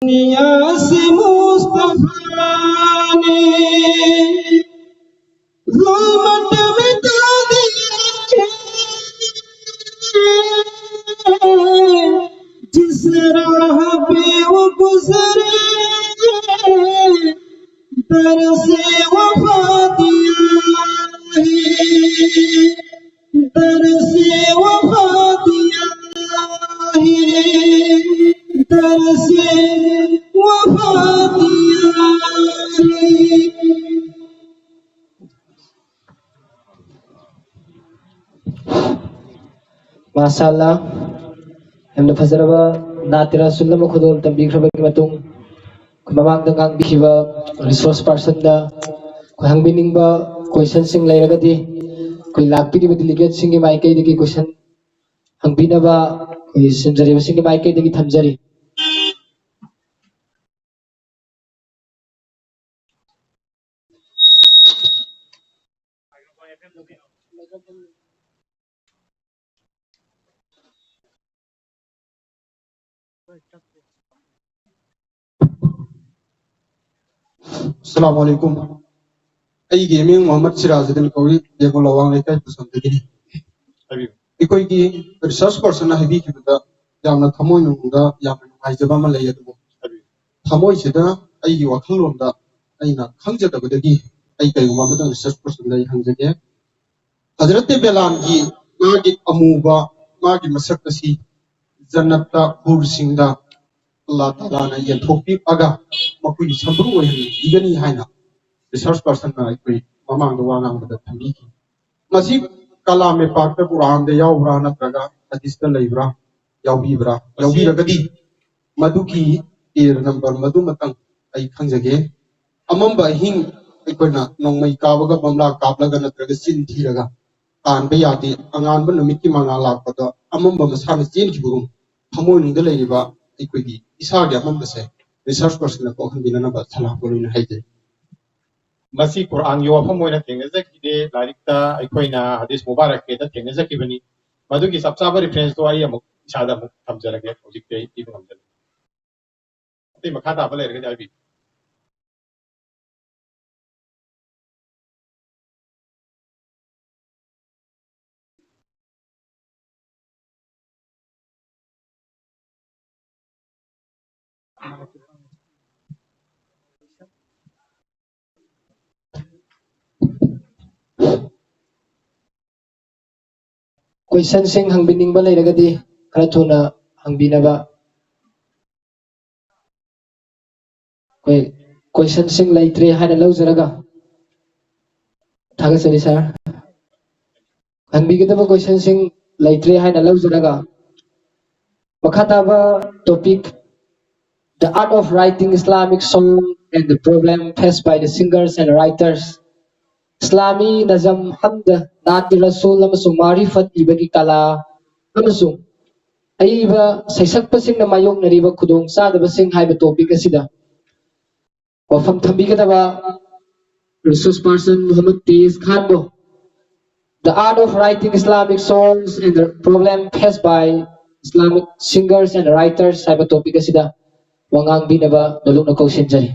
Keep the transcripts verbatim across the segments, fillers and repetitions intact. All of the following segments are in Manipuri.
نیاز مصطفیٰ نے ظلمت مٹا دی، جس راہ پہ وہ گزرے، در سے وفا دیا ہے، در سے وفا دیا ہے، در سے وفا دیا ہے۔ ꯃꯥꯁꯥ ꯑꯜꯂꯥ꯫ ꯌꯥꯝꯅ ꯐꯖꯔꯕ ꯅꯥꯇ꯭ꯌ ꯔꯁꯨꯜ ꯑꯃ ꯈꯨꯗꯣꯜ ꯇꯝꯕꯤꯈ꯭ꯔꯕꯒꯤ ꯃꯇꯨꯡ, ꯑꯩꯈꯣꯏ ꯃꯃꯥꯡꯗ ꯉꯥꯡꯕꯤꯈꯤꯕ resource personꯗ ꯑꯩꯈꯣꯏ ꯍꯪꯕꯤꯅꯤꯡꯕ questionꯁꯤꯡ ꯂꯩꯔꯒꯗꯤ, ꯑꯩꯈꯣꯏ ꯂꯥꯛꯄꯤꯔꯤꯕ delegateꯁꯤꯡꯒꯤ ꯃꯥꯏꯀꯩꯗꯒꯤ question ꯍꯪꯕꯤꯅꯕ ꯑꯩꯈꯣꯏ ꯁꯤꯟꯖꯔꯤꯕꯁꯤꯡꯒꯤ ꯃꯥꯏꯀꯩꯗꯒꯤ ꯊꯝꯖꯔꯤ꯫ ꯑꯁꯂꯥꯃꯨ ꯑꯂꯥꯏꯀꯨꯝ꯫ ꯑꯩꯒꯤ ꯃꯤꯡ ꯃꯨꯍꯝꯃꯗ ꯁꯤꯔꯥꯖꯨꯗꯤꯟ ꯀꯧꯏ, ꯌꯦꯡꯒꯣꯜ ꯑꯋꯥꯡ ꯂꯩꯀꯥꯏ ꯄꯨꯁꯝꯗꯒꯤꯅꯤ꯫ ꯍꯥꯏꯕꯤꯌꯨ꯫ ꯑꯩꯈꯣꯏꯒꯤ resource personꯅ ꯍꯥꯏꯕꯤꯈꯤꯕꯗ ꯌꯥꯝꯅ ꯊꯃꯣꯏ ꯅꯨꯡꯗ ꯌꯥꯝꯅ ꯅꯨꯡꯉꯥꯏꯖꯕ ꯑꯃ ꯂꯩ, ꯑꯗꯨꯕꯨ ꯍꯥꯏꯕꯤꯌꯨ꯫ ꯊꯃꯣꯏꯁꯤꯗ ꯑꯩꯒꯤ ꯋꯥꯈꯜꯂꯣꯟꯗ ꯑꯩꯅ ꯈꯪꯖꯗꯕꯗꯒꯤ ꯑꯩ ꯀꯔꯤꯒꯨꯝꯕ ꯑꯃꯇꯪ resource personꯗ ꯑꯩ ꯍꯪꯖꯒꯦ꯫ ꯍꯖꯔꯠ ꯕꯤꯂꯥꯜꯒꯤ ꯃꯥꯒꯤ ꯑꯃꯨꯕ ꯃꯥꯒꯤ ꯃꯁꯛ ꯑꯁꯤ ꯖꯟꯅꯠꯇ ꯍꯨꯔꯁꯤꯡꯗ ꯑꯜꯂꯥ ꯇꯥꯂꯥꯅ ꯌꯦꯟꯊꯣꯛꯄꯤꯔꯛꯑꯒ ꯃꯈꯣꯏꯒꯤ ꯁꯝꯕ꯭ꯔꯨ ꯑꯣꯏꯍꯟꯕꯤꯒꯅꯤ ꯍꯥꯏꯅ resource personꯅ ꯑꯩꯈꯣꯏ ꯃꯃꯥꯡꯗ ꯋꯥ ꯉꯥꯡꯕꯗ ꯊꯝꯕꯤꯈꯤ꯫ ꯃꯁꯤ ꯀꯂꯥꯝ ꯄꯥꯛꯇ ꯀꯨꯔꯥꯟꯗ ꯌꯥꯎꯕ꯭ꯔꯥ ꯅꯠꯇ꯭ꯔꯒ ꯍꯗꯤꯁꯇ ꯂꯩꯕ꯭ꯔꯥ? ꯌꯥꯎꯕꯤꯕ꯭ꯔꯥ? ꯃꯁꯤ ꯌꯥꯎꯕꯤꯔꯒꯗꯤ ꯃꯗꯨꯒꯤ page number ꯃꯗꯨꯃꯇꯪ ꯑꯩ ꯈꯪꯖꯒꯦ꯫ ꯑꯃꯝꯕ ꯑꯍꯤꯡ ꯑꯩꯈꯣꯏꯅ ꯅꯣꯡꯃꯩ ꯀꯥꯕꯒ ꯕꯝꯂꯥ ꯀꯥꯞꯂꯒ ꯅꯠꯇ꯭ꯔꯒ ꯆꯤꯟ ꯊꯤꯔꯒ ꯇꯥꯟꯕ ꯌꯥꯗꯦ꯫ ꯑꯉꯥꯟꯕ ꯅꯨꯃꯤꯠꯀꯤ ꯃꯉꯥꯜ ꯂꯥꯛꯄꯗ ꯑꯃꯝꯕ ꯃꯁꯥꯅ ꯆꯦꯟꯈꯤꯕꯒꯨꯝ ꯊꯃꯣꯏꯅꯨꯡꯗ ꯂꯩꯔꯤꯕ ꯑꯩꯈꯣꯏꯒꯤ ꯏꯁꯥꯒꯤ ꯑꯃꯝꯕꯁꯦ resource personꯅ ꯀꯣꯛꯍꯟꯕꯤꯅꯅꯕ ꯁꯂꯥꯝ ꯀꯣꯅꯨꯅ ꯍꯥꯏꯖꯩ꯫ ꯃꯁꯤ ꯀꯨꯔꯥꯟꯒꯤ ꯋꯥꯐꯝ ꯑꯣꯏꯅ ꯊꯦꯡꯅꯖꯈꯤꯗꯦ, ꯂꯥꯏꯔꯤꯛꯇ ꯑꯩꯈꯣꯏꯅ ꯍꯗꯤꯁ ꯃꯨꯕꯥꯔꯛꯀꯤꯗ ꯊꯦꯡꯅꯖꯈꯤꯕꯅꯤ꯫ ꯃꯗꯨꯒꯤ ꯆꯞ ꯆꯥꯕ referenceꯇꯣ ꯑꯩ ꯑꯃꯨꯛ ꯏꯁꯥꯗ ꯑꯃꯨꯛ ꯊꯝꯖꯔꯒꯦ, ꯍꯧꯖꯤꯛꯇꯤ ꯑꯩ ꯄꯤꯕ ꯉꯝꯖꯔꯣꯏ꯫ ꯁꯤ ꯃꯈꯥ ꯇꯥꯕ ꯂꯩꯔꯒꯗꯤ ꯍꯥꯏꯕꯤꯌꯨ꯫ Questionꯁꯤꯡ ꯍꯪꯕꯤꯅꯤꯡꯕ ꯂꯩꯔꯒꯗꯤ ꯈꯔ ꯊꯨꯅ ꯍꯪꯕꯤꯅꯕ꯫ ꯑꯩꯈꯣꯏ questionꯁꯤꯡ ꯂꯩꯇ꯭ꯔꯦ ꯍꯥꯏꯅ ꯂꯧꯖꯔꯒ, ꯊꯥꯒꯠꯆꯔꯤ sir꯫ ꯍꯪꯕꯤꯒꯗꯕ questionꯁꯤꯡ ꯂꯩꯇ꯭ꯔꯦ ꯍꯥꯏꯅ ꯂꯧꯖꯔꯒ, ꯃꯈꯥ ꯇꯥꯕ topic, The art of writing Islamic song and the problem faced by the singers and writers. ꯏꯁꯂꯥꯃꯤ ꯅꯖꯝ, ꯍꯝꯗ, ꯅꯥꯠ ꯔꯁꯨꯜ ꯑꯃꯁꯨꯡ ꯃꯥꯔꯤꯐꯠ ꯏꯕꯒꯤ ꯀꯂꯥ ꯑꯃꯁꯨꯡ ꯑꯏꯕ ꯁꯩꯁꯛꯄꯁꯤꯡꯅ ꯃꯥꯌꯣꯛꯅꯔꯤꯕ ꯈꯨꯗꯣꯡꯆꯥꯗꯕꯁꯤꯡ ꯍꯥꯏꯕ topic ꯑꯁꯤꯗ ꯋꯥꯐꯝ ꯊꯝꯕꯤꯒꯗꯕ resource person Muhammad ꯇꯦꯖ ꯈꯥꯟꯕꯨ The Art of Writing Islamic Songs and the Problem Faced by Islamic Singers and Writers ꯍꯥꯏꯕ topic ꯑꯁꯤꯗ ꯋꯥ ꯉꯥꯡꯕꯤꯅꯕ ꯅꯣꯂꯨꯛꯅ ꯀꯧꯁꯤꯟꯖꯔꯤ꯫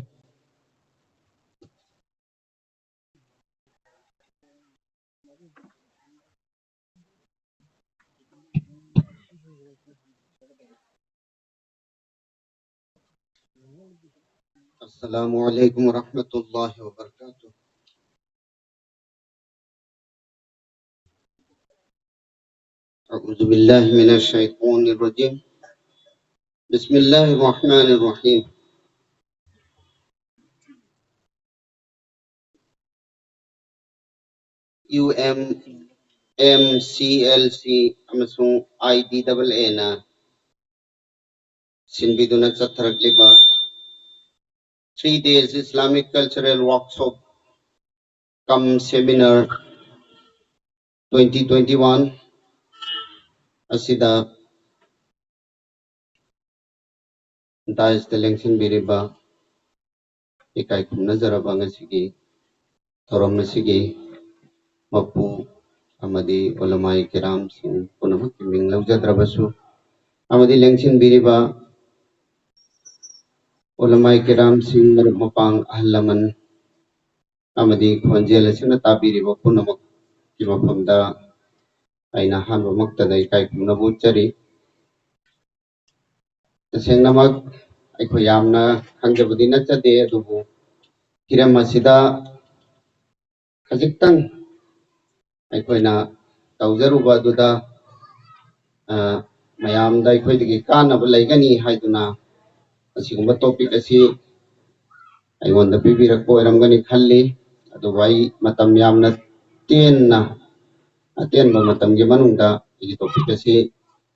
السلام عليكم ورحمة الله وبركاته. أعوذ بالله من الشيطان الرجيم. بسم الله الرحمن الرحيم. U M M C L C ꯑꯃꯁꯨꯡ ꯑꯥꯏ ꯗꯤ ꯗꯕꯜ ꯑꯦꯅ ꯁꯤꯟꯕꯤꯗꯨꯅ ꯆꯠꯊꯔꯛꯂꯤꯕ three days Islamic Cultural Workshop cum Seminar twenty twenty-one ꯑꯁꯤꯗ dais ꯇ ꯂꯦꯡꯁꯤꯟꯕꯤꯔꯤꯕ ꯏꯀꯥꯏ ꯈꯨꯝꯅꯖꯔꯕ ꯉꯁꯤꯒꯤ ꯊꯧꯔꯝ ꯑꯁꯤꯒꯤ ꯃꯄꯨ ꯑꯃꯗꯤ ꯎꯂꯃꯥꯏ ꯀꯤꯔꯥꯝꯁꯤꯡ ꯄꯨꯝꯅꯃꯛꯀꯤ ꯃꯤꯡ ꯂꯧꯖꯗ꯭ꯔꯕꯁꯨ, ꯑꯃꯗꯤ ꯂꯦꯡꯁꯤꯟꯕꯤꯔꯤꯕ ꯎꯂꯃꯥꯏ ꯀꯤꯔꯥꯝꯁꯤꯡ, ꯃꯔꯨꯞ ꯃꯄꯥꯡ, ꯑꯍꯜ ꯂꯃꯟ ꯑꯃꯗꯤ ꯈꯣꯟꯖꯦꯜ ꯑꯁꯤꯅ ꯇꯥꯕꯤꯔꯤꯕ ꯄꯨꯝꯅꯃꯛꯀꯤ ꯃꯐꯝꯗ ꯑꯩꯅ ꯑꯍꯥꯟꯕꯃꯛꯇꯗ ꯏꯀꯥꯏ ꯈꯨꯝꯅꯕ ꯎꯠꯆꯔꯤ꯫ ꯇꯁꯦꯡꯅꯃꯛ ꯑꯩꯈꯣꯏ ꯌꯥꯝꯅ ꯈꯪꯖꯕꯗꯤ ꯅꯠꯆꯗꯦ, ꯑꯗꯨꯕꯨ ꯍꯤꯔꯝ ꯑꯁꯤꯗ ꯈꯖꯤꯛꯇꯪ ꯑꯩꯈꯣꯏꯅ ꯇꯧꯖꯔꯨꯕ ꯑꯗꯨꯗ, ꯑ, ꯃꯌꯥꯝꯗ ꯑꯩꯈꯣꯏꯗꯒꯤ ꯀꯥꯟꯅꯕ ꯂꯩꯒꯅꯤ ꯍꯥꯏꯗꯨꯅ ꯑꯁꯤꯒꯨꯝꯕ topic ꯑꯁꯤ ꯑꯩꯉꯣꯟꯗ ꯄꯤꯕꯤꯔꯛꯄ ꯑꯣꯏꯔꯝꯒꯅꯤ ꯈꯜꯂꯤ꯫ ꯑꯗꯨꯕꯨ ꯑꯩ ꯃꯇꯝ ꯌꯥꯝꯅ ꯇꯦꯟꯅ, ꯑꯇꯦꯟꯕ ꯃꯇꯝꯒꯤ ꯃꯅꯨꯡꯗ ꯑꯩꯒꯤ topic ꯑꯁꯤ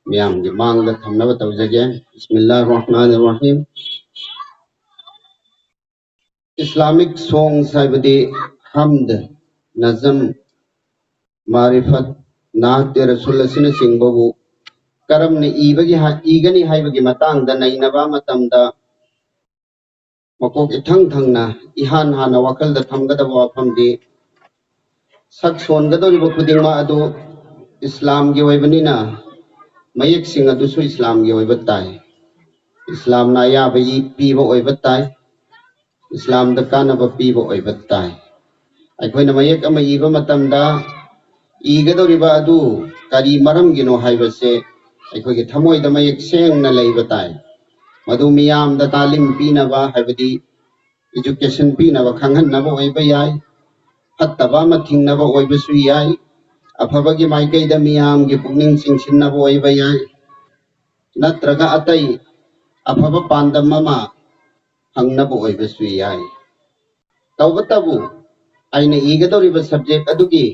ꯃꯤꯌꯥꯝꯒꯤ ꯃꯥꯡꯗ ꯊꯝꯅꯕ ꯇꯧꯖꯒꯦ꯫ ꯕꯤꯁꯃꯤꯜꯂꯥꯍꯤꯔ ꯔꯍꯃꯥꯅꯤꯔ ꯔꯍꯤꯝ꯫ Islamic songs ꯍꯥꯏꯕꯗꯤ ꯍꯝꯗ, ꯅꯖꯝ, ꯃꯥꯔꯤꯐꯠ, ꯅꯥꯠ-ꯏ ꯔꯁꯨꯜ ꯑꯁꯤꯅꯆꯤꯡꯕꯕꯨ ꯀꯔꯝꯅ ꯏꯕꯒꯤ ꯍꯥ-, ꯏꯒꯅꯤ ꯍꯥꯏꯕꯒꯤ ꯃꯇꯥꯡꯗ ꯅꯩꯅꯕ ꯃꯇꯝꯗ, ꯃꯀꯣꯛ ꯏꯊꯪ ꯊꯪꯅ, ꯏꯍꯥꯟ ꯍꯥꯟꯅ ꯋꯥꯈꯜꯗ ꯊꯝꯒꯗꯕ ꯋꯥꯐꯝꯗꯤ, ꯁꯛ ꯁꯣꯟꯒꯗꯧꯔꯤꯕ ꯈꯨꯗꯤꯡꯃꯛ ꯑꯗꯨ ꯏꯁꯂꯥꯝꯒꯤ ꯑꯣꯏꯕꯅꯤꯅ, ꯃꯌꯦꯛꯁꯤꯡ ꯑꯗꯨꯁꯨ ꯏꯁꯂꯥꯝꯒꯤ ꯑꯣꯏꯕ ꯇꯥꯏ꯫ ꯏꯁꯂꯥꯝꯅ ꯑꯌꯥꯕ ꯏ-, ꯄꯤꯕ ꯑꯣꯏꯕ ꯇꯥꯏ꯫ ꯏꯁꯂꯥꯝꯗ ꯀꯥꯟꯅꯕ ꯄꯤꯕ ꯑꯣꯏꯕ ꯇꯥꯏ꯫ ꯑꯩꯈꯣꯏꯅ ꯃꯌꯦꯛ ꯑꯃ ꯏꯕ ꯃꯇꯝꯗ, ꯏꯒꯗꯧꯔꯤꯕ ꯑꯗꯨ ꯀꯔꯤ ꯃꯔꯝꯒꯤꯅꯣ ꯍꯥꯏꯕꯁꯦ ꯑꯩꯈꯣꯏꯒꯤ ꯊꯃꯣꯏꯗ ꯃꯌꯦꯛ ꯁꯦꯡꯅ ꯂꯩꯕ ꯇꯥꯏ꯫ ꯃꯗꯨ ꯃꯤꯌꯥꯝꯗ ꯇꯥꯂꯤꯝ ꯄꯤꯅꯕ, ꯍꯥꯏꯕꯗꯤ education ꯄꯤꯅꯕ, ꯈꯪꯍꯟꯅꯕ ꯑꯣꯏꯕ ꯌꯥꯏ, ꯐꯠꯇꯕ ꯑꯃ ꯊꯤꯡꯅꯕ ꯑꯣꯏꯕꯁꯨ ꯌꯥꯏ, ꯑꯐꯕꯒꯤ ꯃꯥꯏꯀꯩꯗ ꯃꯤꯌꯥꯝꯒꯤ ꯄꯨꯛꯅꯤꯡ ꯆꯤꯡꯁꯤꯟꯅꯕ ꯑꯣꯏꯕ ꯌꯥꯏ, ꯅꯠꯇ꯭ꯔꯒ ꯑꯇꯩ ꯑꯐꯕ ꯄꯥꯟꯗꯝ ꯑꯃ ꯐꯪꯅꯕ ꯑꯣꯏꯕꯁꯨ ꯌꯥꯏ꯫ ꯇꯧꯕꯇꯕꯨ, ꯑꯩꯅ ꯏꯒꯗꯧꯔꯤꯕ subject ꯑꯗꯨꯒꯤ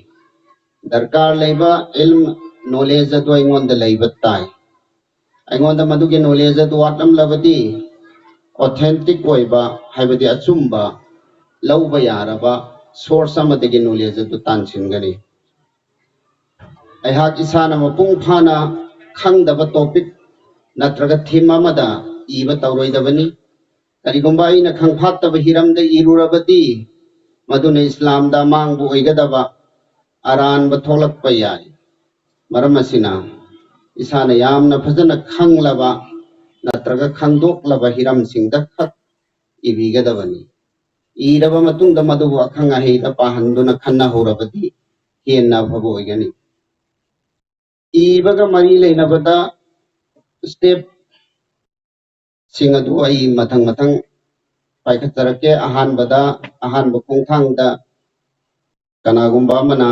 ꯗꯔꯀꯥꯔ ꯂꯩꯕ ꯏꯜꯝ, knowledge ꯑꯗꯨ ꯑꯩꯉꯣꯟꯗ ꯂꯩꯕ ꯇꯥꯏ꯫ ꯑꯩꯉꯣꯟꯗ ꯃꯗꯨꯒꯤ knowledge ꯑꯗꯨ ꯋꯥꯠꯂꯝꯂꯕꯗꯤ, authentic ꯑꯣꯏꯕ, ꯍꯥꯏꯕꯗꯤ ꯑꯆꯨꯝꯕ, ꯂꯧꯕ ꯌꯥꯔꯕ source ꯑꯃꯗꯒꯤ knowledge ꯑꯗꯨ ꯇꯥꯟꯁꯤꯟꯒꯅꯤ꯫ ꯑꯩꯍꯥꯛ ꯏꯁꯥꯅ ꯃꯄꯨꯡ ꯐꯥꯅ ꯈꯪꯗꯕ topic ꯅꯠꯇ꯭ꯔꯒ theme ꯑꯃꯗ ꯏꯕ ꯇꯧꯔꯣꯏꯗꯕꯅꯤ꯫ ꯀꯔꯤꯒꯨꯝꯕ ꯑꯩꯅ ꯈꯪꯐꯥꯠꯇꯕ ꯍꯤꯔꯝꯗ ꯏꯔꯨꯔꯕꯗꯤ, ꯃꯗꯨꯅ ꯏꯁꯂꯥꯝꯗ ꯑꯃꯥꯡꯕ ꯑꯣꯏꯒꯗꯕ ꯑꯔꯥꯟꯕ ꯊꯣꯛꯂꯛꯄ ꯌꯥꯏ꯫ ꯃꯔꯝ ꯑꯁꯤꯅ, ꯏꯁꯥꯅ ꯌꯥꯝꯅ ꯐꯖꯅ ꯈꯪꯂꯕ ꯅꯠꯇ꯭ꯔꯒ ꯈꯪꯗꯣꯛꯂꯕ ꯍꯤꯔꯝꯁꯤꯡꯗ ꯈꯛ ꯏꯕꯤꯒꯗꯕꯅꯤ꯫ ꯏꯔꯕ ꯃꯇꯨꯡꯗ ꯃꯗꯨꯕꯨ ꯑꯈꯪ ꯑꯍꯩꯗ ꯄꯥꯍꯟꯗꯨꯅ ꯈꯟꯅꯍꯧꯔꯕꯗꯤ ꯍꯦꯟꯅ ꯑꯐꯕ ꯑꯣꯏꯒꯅꯤ꯫ ꯏꯕꯒ ꯃꯔꯤ ꯂꯩꯅꯕꯗ step ꯁꯤꯡ ꯑꯗꯨ ꯑꯩ ꯃꯊꯪ ꯃꯊꯪ ꯄꯥꯏꯈꯠꯆꯔꯛꯀꯦ꯫ ꯑꯍꯥꯟꯕꯗ, ꯑꯍꯥꯟꯕ ꯈꯣꯡꯊꯥꯡꯗ ꯀꯅꯥꯒꯨꯝꯕ ꯑꯃꯅ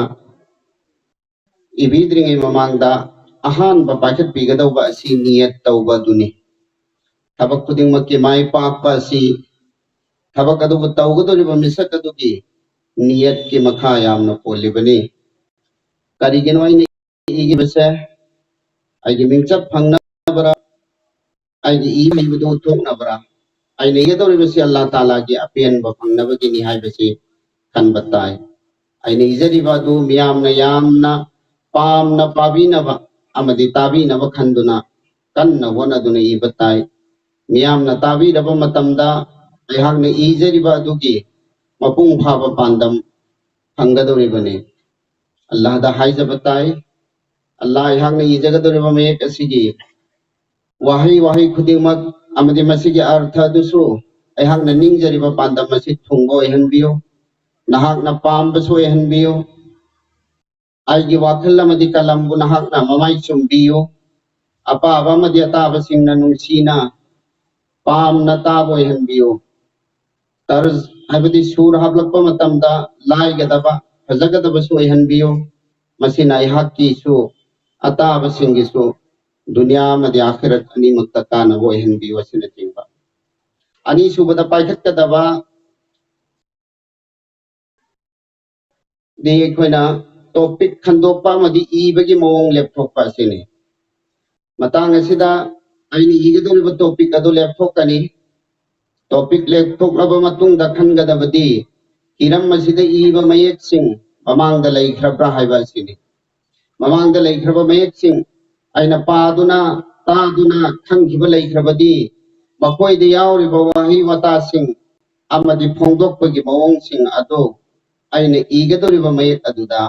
ꯏꯕꯤꯗ꯭ꯔꯤꯉꯩ ꯃꯃꯥꯡꯗ ꯑꯍꯥꯟꯕ ꯄꯥꯏꯈꯠꯄꯤꯒꯗꯧꯕ ꯑꯁꯤ ꯅꯤꯌꯠ ꯇꯧꯕ ꯑꯗꯨꯅꯤ꯫ ꯊꯕꯛ ꯈꯨꯗꯤꯡꯃꯛꯀꯤ ꯃꯥꯏ ꯄꯥꯛꯄ ꯑꯁꯤ ꯊꯕꯛ ꯑꯗꯨꯕꯨ ꯇꯧꯒꯗꯧꯔꯤꯕ ꯃꯤꯁꯛ ꯑꯗꯨꯒꯤ ꯅꯤꯌꯠꯀꯤ ꯃꯈꯥ ꯌꯥꯝꯅ ꯄꯣꯜꯂꯤꯕꯅꯤ꯫ ꯀꯔꯤꯒꯤꯅꯣ ꯑꯩꯅ ꯏꯈꯤꯕꯁꯦ? ꯑꯩꯒꯤ ꯃꯤꯡꯆꯠ ꯐꯪꯅꯕ꯭ꯔꯥ? ꯑꯩꯒꯤ ꯏ ꯍꯩꯕꯗꯨ ꯊꯣꯛꯅꯕ꯭ꯔꯥ? ꯑꯩꯅ ꯏꯒꯗꯧꯔꯤꯕꯁꯤ ꯑꯜꯂꯥ ꯇꯥꯂꯥꯒꯤ ꯑꯄꯦꯟꯕ ꯐꯪꯅꯕꯒꯤꯅꯤ ꯍꯥꯏꯕꯁꯤ ꯈꯟꯕ ꯇꯥꯏ꯫ ꯑꯩꯅ ꯏꯖꯔꯤꯕ ꯑꯗꯨ ꯃꯤꯌꯥꯝꯅ ꯌꯥꯝꯅ ꯄꯥꯝꯅ ꯄꯥꯕꯤꯅꯕ ꯑꯃꯗꯤ ꯇꯥꯕꯤꯅꯕ ꯈꯟꯗꯨꯅ ꯀꯟꯅ ꯍꯣꯠꯅꯗꯨꯅ ꯏꯕ ꯇꯥꯏ꯫ ꯃꯤꯌꯥꯝꯅ ꯇꯥꯕꯤꯔꯕ ꯃꯇꯝꯗ ꯑꯩꯍꯥꯛꯅ ꯏꯖꯔꯤꯕ ꯑꯗꯨꯒꯤ ꯃꯄꯨꯡ ꯐꯥꯕ ꯄꯥꯟꯗꯝ ꯐꯪꯒꯗꯧꯔꯤꯕꯅꯤ꯫ ꯑꯜꯂꯥꯍꯗ ꯍꯥꯏꯖꯕ ꯇꯥꯏ, ꯑꯜꯂꯥꯍ, ꯑꯩꯍꯥꯛꯅ ꯏꯖꯒꯗꯧꯔꯤꯕ ꯃꯌꯦꯛ ꯑꯁꯤꯒꯤ ꯋꯥꯍꯩ ꯋꯥꯍꯩ ꯈꯨꯗꯤꯡꯃꯛ ꯑꯃꯗꯤ ꯃꯁꯤꯒꯤ ꯑꯔꯊ ꯑꯗꯨꯁꯨ ꯑꯩꯍꯥꯛꯅ ꯅꯤꯡꯖꯔꯤꯕ ꯄꯥꯟꯗꯝ ꯑꯁꯤ ꯊꯨꯡꯕ ꯑꯣꯏꯍꯟꯕꯤꯌꯨ꯫ ꯅꯍꯥꯛꯅ ꯄꯥꯝꯕꯁꯨ ꯑꯣꯏꯍꯟꯕꯤꯌꯨ꯫ ꯑꯩꯒꯤ ꯋꯥꯈꯜ ꯑꯃꯗꯤ ꯀꯂꯝꯕꯨ ꯅꯍꯥꯛꯅ ꯃꯃꯥꯏ ꯆꯨꯝꯕꯤꯌꯨ꯫ ꯑꯄꯥꯕ ꯑꯃꯗꯤ ꯑꯇꯥꯕꯁꯤꯡꯅ ꯅꯨꯡꯁꯤꯅ ꯄꯥꯝꯅ ꯇꯥꯕ ꯑꯣꯏꯍꯟꯕꯤꯌꯨ꯫ ꯇꯔꯖ ꯍꯥꯏꯕꯗꯤ ꯁꯨꯔ ꯍꯥꯞꯂꯛꯄ ꯃꯇꯝꯗ ꯂꯥꯏꯒꯗꯕ, ꯐꯖꯒꯗꯕꯁꯨ ꯑꯣꯏꯍꯟꯕꯤꯌꯨ꯫ ꯃꯁꯤꯅ ꯑꯩꯍꯥꯛꯀꯤꯁꯨ ꯑꯇꯥꯕꯁꯤꯡꯒꯤꯁꯨ ꯗꯨꯅꯤꯌꯥ ꯑꯃꯗꯤ ꯑꯥꯈꯤꯔꯠ ꯑꯅꯤꯃꯛꯇ ꯀꯥꯟꯅꯕ ꯑꯣꯏꯍꯟꯕꯤꯌꯨ ꯑꯁꯤꯅꯆꯤꯡꯕ꯫ ꯑꯅꯤꯁꯨꯕꯗ ꯄꯥꯏꯈꯠꯀꯗꯕ ꯗꯤ ꯑꯩꯈꯣꯏꯅ ꯇꯣꯄꯤꯛ ꯈꯟꯗꯣꯛꯄ ꯑꯃꯗꯤ ꯏꯕꯒꯤ ꯃꯑꯣꯡ ꯂꯦꯞꯊꯣꯛꯄ ꯑꯁꯤꯅꯤ꯫ ꯃꯇꯥꯡ ꯑꯁꯤꯗ ꯑꯩꯅ ꯏꯒꯗꯧꯔꯤꯕ ꯇꯣꯄꯤꯛ ꯑꯗꯨ ꯂꯦꯞꯊꯣꯛꯀꯅꯤ꯫ ꯇꯣꯄꯤꯛ ꯂꯦꯞꯊꯣꯛꯂꯕ ꯃꯇꯨꯡꯗ ꯈꯟꯒꯗꯕꯗꯤ ꯍꯤꯔꯝ ꯑꯁꯤꯗ ꯏꯕ ꯃꯌꯦꯛꯁꯤꯡ ꯃꯃꯥꯡꯗ ꯂꯩꯈ꯭ꯔꯕ꯭ꯔꯥ ꯍꯥꯏꯕ ꯑꯁꯤꯅꯤ꯫ ꯃꯃꯥꯡꯗ ꯂꯩꯈ꯭ꯔꯕ ꯃꯌꯦꯛꯁꯤꯡ ꯑꯩꯅ ꯄꯥꯗꯨꯅ, ꯇꯥꯗꯨꯅ ꯈꯪꯈꯤꯕ ꯂꯩꯈ꯭ꯔꯕꯗꯤ ꯃꯈꯣꯏꯗ ꯌꯥꯎꯔꯤꯕ ꯋꯥꯍꯩ ꯋꯥꯇꯥꯁꯤꯡ ꯑꯃꯗꯤ ꯐꯣꯡꯗꯣꯛꯄꯒꯤ ꯃꯑꯣꯡꯁꯤꯡ ꯑꯗꯨ ꯑꯩꯅ ꯏꯒꯗꯧꯔꯤꯕ ꯃꯌꯦꯛ ꯑꯗꯨꯗ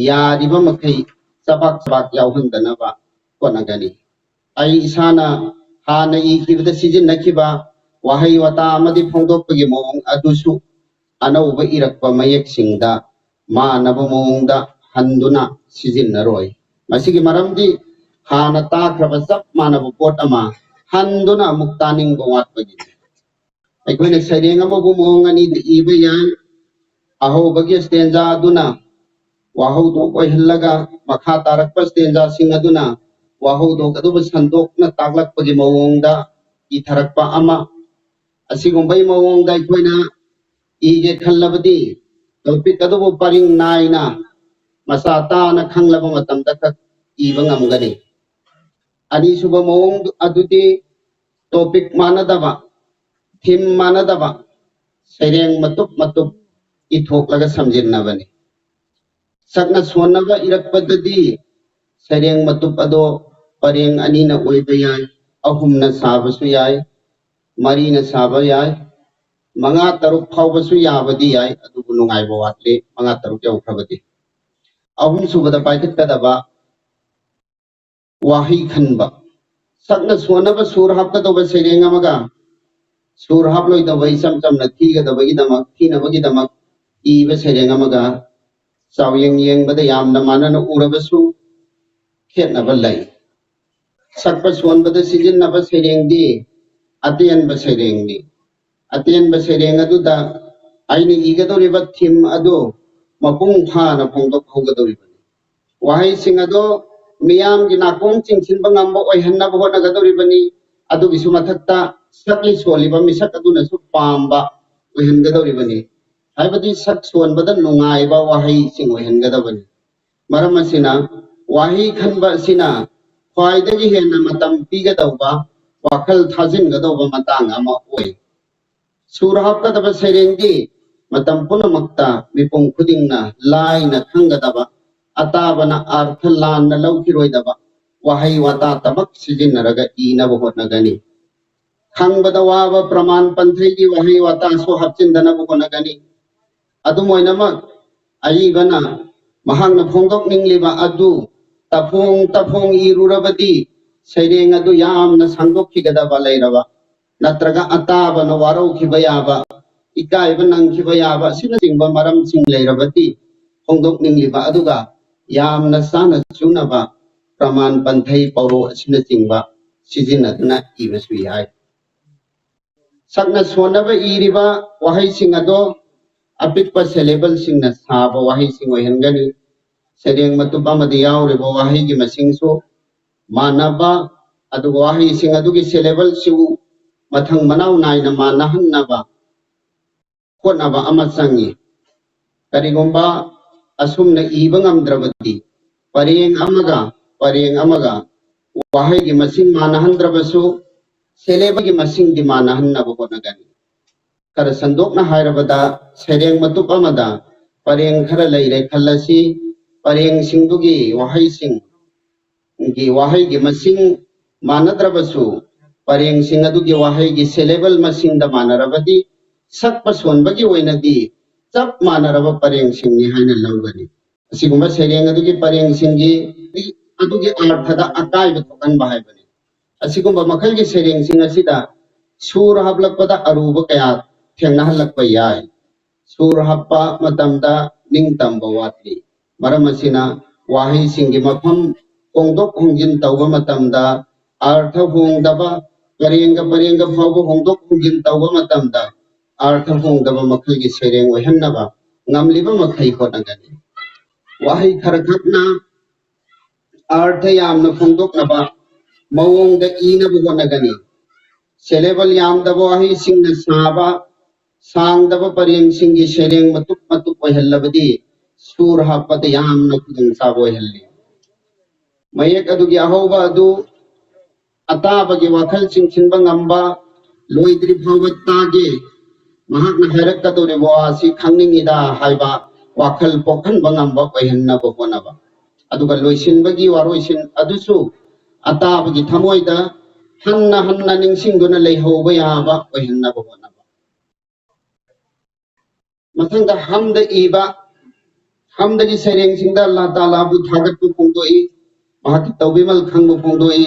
ꯌꯥꯔꯤꯕ ꯃꯈꯩ ꯆꯕꯥꯛ ꯆꯕꯥꯛ ꯌꯥꯎꯍꯟꯗꯅꯕ ꯍꯣꯠꯅꯒꯅꯤ꯫ ꯑꯩ ꯏꯁꯥꯅ ꯍꯥꯟꯅ ꯏꯈꯤꯕꯗ ꯁꯤꯖꯤꯟꯅꯈꯤꯕ ꯋꯥꯍꯩ ꯋꯥꯇꯥ ꯑꯃꯗꯤ ꯐꯣꯡꯗꯣꯛꯄꯒꯤ ꯃꯑꯣꯡ ꯑꯗꯨꯁꯨ ꯑꯅꯧꯕ ꯏꯔꯛꯄ ꯃꯌꯦꯛꯁꯤꯡꯗ ꯃꯥꯟꯅꯕ ꯃꯑꯣꯡꯗ ꯍꯟꯗꯨꯅ ꯁꯤꯖꯤꯟꯅꯔꯣꯏ꯫ ꯃꯁꯤꯒꯤ ꯃꯔꯝꯗꯤ ꯍꯥꯟꯅ ꯇꯥꯈ꯭ꯔꯕ ꯆꯞ ꯃꯥꯟꯅꯕ ꯄꯣꯠ ꯑꯃ ꯍꯟꯗꯨꯅ ꯑꯃꯨꯛ ꯇꯥꯅꯤꯡꯕ ꯋꯥꯠꯄꯒꯤꯅꯤ꯫ ꯑꯩꯈꯣꯏꯅ ꯁꯩꯔꯦꯡ ꯑꯃꯕꯨ ꯃꯑꯣꯡ ꯑꯅꯤꯗ ꯏꯕ ꯌꯥꯏ꯫ ꯑꯍꯧꯕꯒꯤ ꯁ꯭ꯇꯦꯟꯖꯥ ꯑꯗꯨꯅ ꯋꯥꯍꯧꯗꯣꯛ ꯑꯣꯏꯍꯜꯂꯒ, ꯃꯈꯥ ꯇꯥꯔꯛꯄ ꯁ꯭ꯇꯦꯟꯖꯥꯁꯤꯡ ꯑꯗꯨꯅ ꯋꯥꯍꯧꯗꯣꯛ ꯑꯗꯨꯕꯨ ꯁꯟꯗꯣꯛꯅ ꯇꯥꯛꯂꯛꯄꯒꯤ ꯃꯑꯣꯡꯗ ꯏꯊꯔꯛꯄ ꯑꯃ꯫ ꯑꯁꯤꯒꯨꯝꯕꯒꯤ ꯃꯑꯣꯡꯗ ꯑꯩꯈꯣꯏꯅ ꯏꯒꯦ ꯈꯜꯂꯕꯗꯤ, ꯇꯣꯄꯤꯛ ꯑꯗꯨꯕꯨ ꯄꯔꯤꯡ ꯅꯥꯏꯅ ꯃꯆꯥ ꯇꯥꯅ ꯈꯪꯂꯕ ꯃꯇꯝꯗ ꯈꯛ ꯏꯕ ꯉꯝꯒꯅꯤ꯫ ꯑꯅꯤꯁꯨꯕ ꯃꯑꯣꯡ ꯑꯗꯨꯗꯤ ꯇꯣꯄꯤꯛ ꯃꯥꯟꯅꯗꯕ, ꯊꯤꯝ ꯃꯥꯟꯅꯗꯕ, ꯁꯩꯔꯦꯡ ꯃꯇꯨꯞ ꯃꯇꯨꯞ ꯏꯊꯣꯛꯂꯒ ꯁꯝꯖꯤꯟꯅꯕꯅꯤ꯫ ꯁꯛꯅ ꯁꯣꯟꯅꯕ ꯏꯔꯛꯄꯗꯗꯤ ꯁꯩꯔꯦꯡ ꯃꯇꯨꯞ ꯑꯗꯣ ꯄꯔꯦꯡ ꯑꯅꯤꯅ ꯑꯣꯏꯕ ꯌꯥꯏ, ꯑꯍꯨꯝꯅ ꯁꯥꯕꯁꯨ ꯌꯥꯏ, ꯃꯔꯤꯅ ꯁꯥꯕ ꯌꯥꯏ, ꯃꯉꯥ ꯇꯔꯨꯛ ꯐꯥꯎꯕꯁꯨ ꯌꯥꯕꯗꯤ ꯌꯥꯏ, ꯑꯗꯨꯕꯨ ꯅꯨꯡꯉꯥꯏꯕ ꯋꯥꯠꯂꯤ ꯃꯉꯥ ꯇꯔꯨꯛ ꯌꯧꯈ꯭ꯔꯕꯗꯤ꯫ ꯑꯍꯨꯝꯁꯨꯕꯗ ꯄꯥꯏꯈꯠꯀꯗꯕ ꯋꯥꯍꯩ ꯈꯟꯕ꯫ ꯁꯛꯅ ꯁꯣꯟꯅꯕ ꯁꯨꯔ ꯍꯥꯞꯀꯗꯧꯕ ꯁꯩꯔꯦꯡ ꯑꯃꯒ ꯁꯨꯔ ꯍꯥꯞꯂꯣꯏꯗꯧꯕ ꯏꯆꯝ ꯆꯝꯅ ꯊꯤꯒꯗꯕꯒꯤꯗꯃꯛ, ꯊꯤꯅꯕꯒꯤꯗꯃꯛ ꯏꯕ ꯁꯩꯔꯦꯡ ꯑꯃꯒ ꯆꯥꯎꯌꯦꯡ ꯌꯦꯡꯕꯗ ꯌꯥꯝꯅ ꯃꯥꯟꯅꯅ ꯎꯔꯕꯁꯨ ꯈꯦꯠꯅꯕ ꯂꯩ꯫ ꯁꯛꯄ ꯁꯣꯟꯕꯗ ꯁꯤꯖꯤꯟꯅꯕ ꯁꯩꯔꯦꯡꯗꯤ ꯑꯇꯦꯟꯕ ꯁꯩꯔꯦꯡꯅꯤ꯫ ꯑꯇꯦꯟꯕ ꯁꯩꯔꯦꯡ ꯑꯗꯨꯗ ꯑꯩꯅ ꯏꯒꯗꯧꯔꯤꯕ ꯊꯤꯝ ꯑꯗꯨ ꯃꯄꯨꯡ ꯐꯥꯅ ꯐꯣꯡꯗꯣꯛꯍꯧꯒꯗꯧꯔꯤꯕꯅꯤ꯫ ꯋꯥꯍꯩꯁꯤꯡ ꯑꯗꯨ ꯃꯤꯌꯥꯝꯒꯤ ꯅꯥꯀꯣꯡ ꯆꯤꯡꯁꯤꯟꯕ ꯉꯝꯕ ꯑꯣꯏꯍꯟꯅꯕ ꯍꯣꯠꯅꯒꯗꯧꯔꯤꯕꯅꯤ꯫ ꯑꯗꯨꯒꯤꯁꯨ ꯃꯊꯛꯇ ꯁꯛꯂꯤ ꯁꯣꯜꯂꯤꯕ ꯃꯤꯁꯛ ꯑꯗꯨꯅꯁꯨ ꯄꯥꯝꯕ ꯑꯣꯏꯍꯟꯒꯗꯧꯔꯤꯕꯅꯤ꯫ ꯍꯥꯏꯕꯗꯤ ꯁꯛ ꯁꯣꯟꯕꯗ ꯅꯨꯡꯉꯥꯏꯕ ꯋꯥꯍꯩꯁꯤꯡ ꯑꯣꯏꯍꯟꯒꯗꯕꯅꯤ꯫ ꯃꯔꯝ ꯑꯁꯤꯅ ꯋꯥꯍꯩ ꯈꯟꯕ ꯑꯁꯤꯅ ꯈ꯭ꯋꯥꯏꯗꯒꯤ ꯍꯦꯟꯅ ꯃꯇꯝ ꯄꯤꯒꯗꯧꯕ, ꯋꯥꯈꯜ ꯊꯥꯖꯤꯟꯒꯗꯧꯕ ꯃꯇꯥꯡ ꯑꯃ ꯑꯣꯏ꯫ ꯁꯨꯔ ꯍꯥꯞꯀꯗꯕ ꯁꯩꯔꯦꯡꯗꯤ ꯃꯇꯝ ꯄꯨꯝꯅꯃꯛꯇ ꯃꯤꯄꯨꯝ ꯈꯨꯗꯤꯡꯅ ꯂꯥꯏꯅ ꯈꯪꯒꯗꯕ, ꯑꯇꯥꯕꯅ ꯑꯥꯔꯊ ꯂꯥꯟꯅ ꯂꯧꯈꯤꯔꯣꯏꯗꯕ ꯋꯥꯍꯩ ꯋꯥꯇꯥ ꯇꯃꯛ ꯁꯤꯖꯤꯟꯅꯔꯒ ꯏꯅꯕ ꯍꯣꯠꯅꯒꯅꯤ꯫ ꯈꯪꯕꯗ ꯋꯥꯕ ꯄ꯭ꯔꯃꯥꯟ ꯄꯟꯊꯩꯒꯤ ꯋꯥꯍꯩ ꯋꯥꯇꯥꯁꯨ ꯍꯥꯞꯆꯤꯟꯗꯅꯕ ꯍꯣꯠꯅꯒꯅꯤ꯫ ꯑꯗꯨꯝ ꯑꯣꯏꯅꯃꯛ, ꯑꯏꯕꯅ ꯃꯍꯥꯛꯅ ꯐꯣꯡꯗꯣꯛꯅꯤꯡꯂꯤꯕ ꯑꯗꯨ ꯇꯐꯣꯡ ꯇꯐꯣꯡ ꯏꯔꯨꯔꯕꯗꯤ ꯁꯩꯔꯦꯡ ꯑꯗꯨ ꯌꯥꯝꯅ ꯁꯥꯡꯗꯣꯛꯈꯤꯒꯗꯕ ꯂꯩꯔꯕ ꯅꯠꯇ꯭ꯔꯒ ꯑꯇꯥꯕꯅ ꯋꯥꯔꯧꯈꯤꯕ ꯌꯥꯕ, ꯏꯀꯥꯏꯕ ꯅꯪꯈꯤꯕ ꯌꯥꯕ ꯑꯁꯤꯅꯆꯤꯡꯕ ꯃꯔꯝꯁꯤꯡ ꯂꯩꯔꯕꯗꯤ ꯐꯣꯡꯗꯣꯛꯅꯤꯡꯂꯤꯕ ꯑꯗꯨꯒ ꯌꯥꯝꯅ ꯆꯥꯅ ꯆꯨꯅꯕ ꯄ꯭ꯔꯃꯥꯟ ꯄꯟꯊꯩ ꯄꯥꯎꯔꯧ ꯑꯁꯤꯅꯆꯤꯡꯕ ꯁꯤꯖꯤꯟꯅꯗꯨꯅ ꯏꯕꯁꯨ ꯌꯥꯏ꯫ ꯁꯛꯅ ꯁꯣꯟꯅꯕ ꯏꯔꯤꯕ ꯋꯥꯍꯩꯁꯤꯡ ꯑꯗꯣ ꯑꯄꯤꯛꯄ ꯁꯦꯂꯦꯕꯜꯁꯤꯡꯅ ꯁꯥꯕ ꯋꯥꯍꯩꯁꯤꯡ ꯑꯣꯏꯍꯟꯒꯅꯤ꯫ ꯁꯩꯔꯦꯡ ꯃꯇꯨꯞ ꯑꯃꯗ ꯌꯥꯎꯔꯤꯕ ꯋꯥꯍꯩꯒꯤ ꯃꯁꯤꯡꯁꯨ ꯃꯥꯟꯅꯕ, ꯑꯗꯨꯒ ꯋꯥꯍꯩꯁꯤꯡ ꯑꯗꯨꯒꯤ ꯁꯦꯂꯦꯕꯜꯁꯤꯕꯨ ꯃꯊꯪ ꯃꯅꯥꯎ ꯅꯥꯏꯅ ꯃꯥꯟꯅꯍꯟꯅꯕ ꯍꯣꯠꯅꯕ ꯑꯃ ꯆꯪꯏ꯫ ꯀꯔꯤꯒꯨꯝꯕ ꯑꯁꯨꯝꯅ ꯏꯕ ꯉꯝꯗ꯭ꯔꯕꯗꯤ ꯄꯔꯦꯡ ꯑꯃꯒ ꯄꯔꯦꯡ ꯑꯃꯒ ꯋꯥꯍꯩꯒꯤ ꯃꯁꯤꯡ ꯃꯥꯟꯅꯍꯟꯗ꯭ꯔꯕꯁꯨ ꯁꯦꯂꯦꯕꯜꯒꯤ ꯃꯁꯤꯡꯗꯤ ꯃꯥꯟꯅꯍꯟꯅꯕ ꯍꯣꯠꯅꯒꯅꯤ꯫ ꯈꯔ ꯁꯟꯗꯣꯛꯅ ꯍꯥꯏꯔꯕꯗ, ꯁꯩꯔꯦꯡ ꯃꯇꯨꯞ ꯑꯃꯗ ꯄꯔꯦꯡ ꯈꯔ ꯂꯩꯔꯦ ꯈꯜꯂꯁꯤ꯫ ꯄꯔꯦꯡꯁꯤꯡꯗꯨꯒꯤ ꯋꯥꯍꯩꯁꯤꯡꯒꯤ ꯋꯥꯍꯩꯒꯤ ꯃꯁꯤꯡ ꯃꯥꯟꯅꯗ꯭ꯔꯕꯁꯨ ꯄꯔꯦꯡꯁꯤꯡ ꯑꯗꯨꯒꯤ ꯋꯥꯍꯩꯒꯤ ꯁꯦꯂꯦꯕꯜ ꯃꯁꯤꯡꯗ ꯃꯥꯟꯅꯔꯕꯗꯤ ꯁꯛꯄ ꯁꯣꯟꯕꯒꯤ ꯑꯣꯏꯅꯗꯤ ꯆꯞ ꯃꯥꯟꯅꯔꯕ ꯄꯔꯦꯡꯁꯤꯡꯅꯤ ꯍꯥꯏꯅ ꯂꯧꯒꯅꯤ꯫ ꯑꯁꯤꯒꯨꯝꯕ ꯁꯩꯔꯦꯡ ꯑꯗꯨꯒꯤ ꯄꯔꯦꯡꯁꯤꯡꯒꯤ ꯑꯗꯨꯒꯤ ꯑꯥꯔꯊꯗ ꯑꯀꯥꯏꯕ ꯊꯣꯛꯍꯟꯕ ꯍꯥꯏꯕꯅꯤ꯫ ꯑꯁꯤꯒꯨꯝꯕ ꯃꯈꯜꯒꯤ ꯁꯩꯔꯦꯡꯁꯤꯡ ꯑꯁꯤꯗ ꯁꯨꯔ ꯍꯥꯞꯂꯛꯄꯗ ꯑꯔꯨꯕ ꯀꯌꯥ ꯊꯦꯡꯅꯍꯜꯂꯛꯄ ꯌꯥꯏ꯫ ꯁꯨꯔ ꯍꯥꯞꯄ ꯃꯇꯝꯗ ꯅꯤꯡꯇꯝꯕ ꯋꯥꯠꯂꯤ꯫ ꯃꯔꯝ ꯑꯁꯤꯅ ꯋꯥꯍꯩꯁꯤꯡꯒꯤ ꯃꯐꯝ ꯍꯣꯡꯗꯣꯛ ꯍꯣꯡꯖꯤꯟ ꯇꯧꯕ ꯃꯇꯝꯗ ꯑꯥꯔꯊ ꯍꯣꯡꯗꯕ, ꯄꯔꯦꯡꯒ ꯄꯔꯦꯡꯒ ꯐꯥꯎꯕ ꯍꯣꯡꯗꯣꯛ ꯍꯣꯡꯖꯤꯟ ꯇꯧꯕ ꯃꯇꯝꯗ ꯑꯥꯔꯊ ꯍꯣꯡꯗꯕ ꯃꯈꯜꯒꯤ ꯁꯩꯔꯦꯡ ꯑꯣꯏꯍꯟꯅꯕ ꯉꯝꯂꯤꯕ ꯃꯈꯩ ꯍꯣꯠꯅꯒꯅꯤ꯫ ꯋꯥꯍꯩ ꯈꯔꯈꯛꯅ ꯑꯥꯔꯊ ꯌꯥꯝꯅ ꯐꯣꯡꯗꯣꯛꯅꯕ ꯃꯑꯣꯡꯗ ꯏꯅꯕ ꯍꯣꯠꯅꯒꯅꯤ꯫ ꯁꯦꯂꯦꯕꯜ ꯌꯥꯝꯗꯕ ꯋꯥꯍꯩꯁꯤꯡꯅ ꯁꯥꯕ ꯁꯥꯡꯗꯕ ꯄꯔꯦꯡꯁꯤꯡꯒꯤ ꯁꯩꯔꯦꯡ ꯃꯇꯨꯞ ꯃꯇꯨꯞ ꯑꯣꯏꯍꯜꯂꯕꯗꯤ ꯁꯨꯔ ꯍꯥꯞꯄꯗ ꯌꯥꯝꯅ ꯈꯨꯗꯣꯡꯆꯥꯕ ꯑꯣꯏꯍꯜꯂꯤ꯫ ꯃꯌꯦꯛ ꯑꯗꯨꯒꯤ ꯑꯍꯧꯕ ꯑꯗꯨ ꯑꯇꯥꯕꯒꯤ ꯋꯥꯈꯜ ꯆꯤꯡꯁꯤꯟꯕ ꯉꯝꯕ, ꯂꯣꯏꯗ꯭ꯔꯤ ꯐꯥꯎꯕ ꯇꯥꯒꯦ, ꯃꯍꯥꯛꯅ ꯍꯥꯏꯔꯛꯀꯗꯧꯔꯤꯕ ꯋꯥ ꯑꯁꯤ ꯈꯪꯅꯤꯡꯉꯤꯗ ꯍꯥꯏꯕ ꯋꯥꯈꯜ ꯄꯣꯛꯍꯟꯕ ꯉꯝꯕ ꯑꯣꯏꯍꯟꯅꯕ ꯍꯣꯠꯅꯕ꯫ ꯑꯗꯨꯒ ꯂꯣꯏꯁꯤꯟꯕꯒꯤ ꯋꯥꯔꯣꯏꯁꯤꯟ ꯑꯗꯨꯁꯨ ꯑꯇꯥꯕꯒꯤ ꯊꯃꯣꯏꯗ ꯍꯟꯅ ꯍꯟꯅ ꯅꯤꯡꯁꯤꯡꯗꯨꯅ ꯂꯩꯍꯧꯕ ꯌꯥꯕ ꯑꯣꯏꯍꯟꯅꯕ ꯍꯣꯠꯅꯕ꯫ ꯃꯊꯪꯗ ꯍꯝꯗ ꯏꯕ, ꯍꯝꯗꯒꯤ ꯁꯩꯔꯦꯡꯁꯤꯡꯗ ꯑꯜꯂꯥ ꯇꯥꯂꯥꯕꯨ ꯊꯥꯒꯠꯄ ꯐꯣꯡꯗꯣꯛꯏ, ꯃꯍꯥꯛꯀꯤ ꯇꯧꯕꯤꯃꯜ ꯈꯪꯕ ꯐꯣꯡꯗꯣꯛꯏ,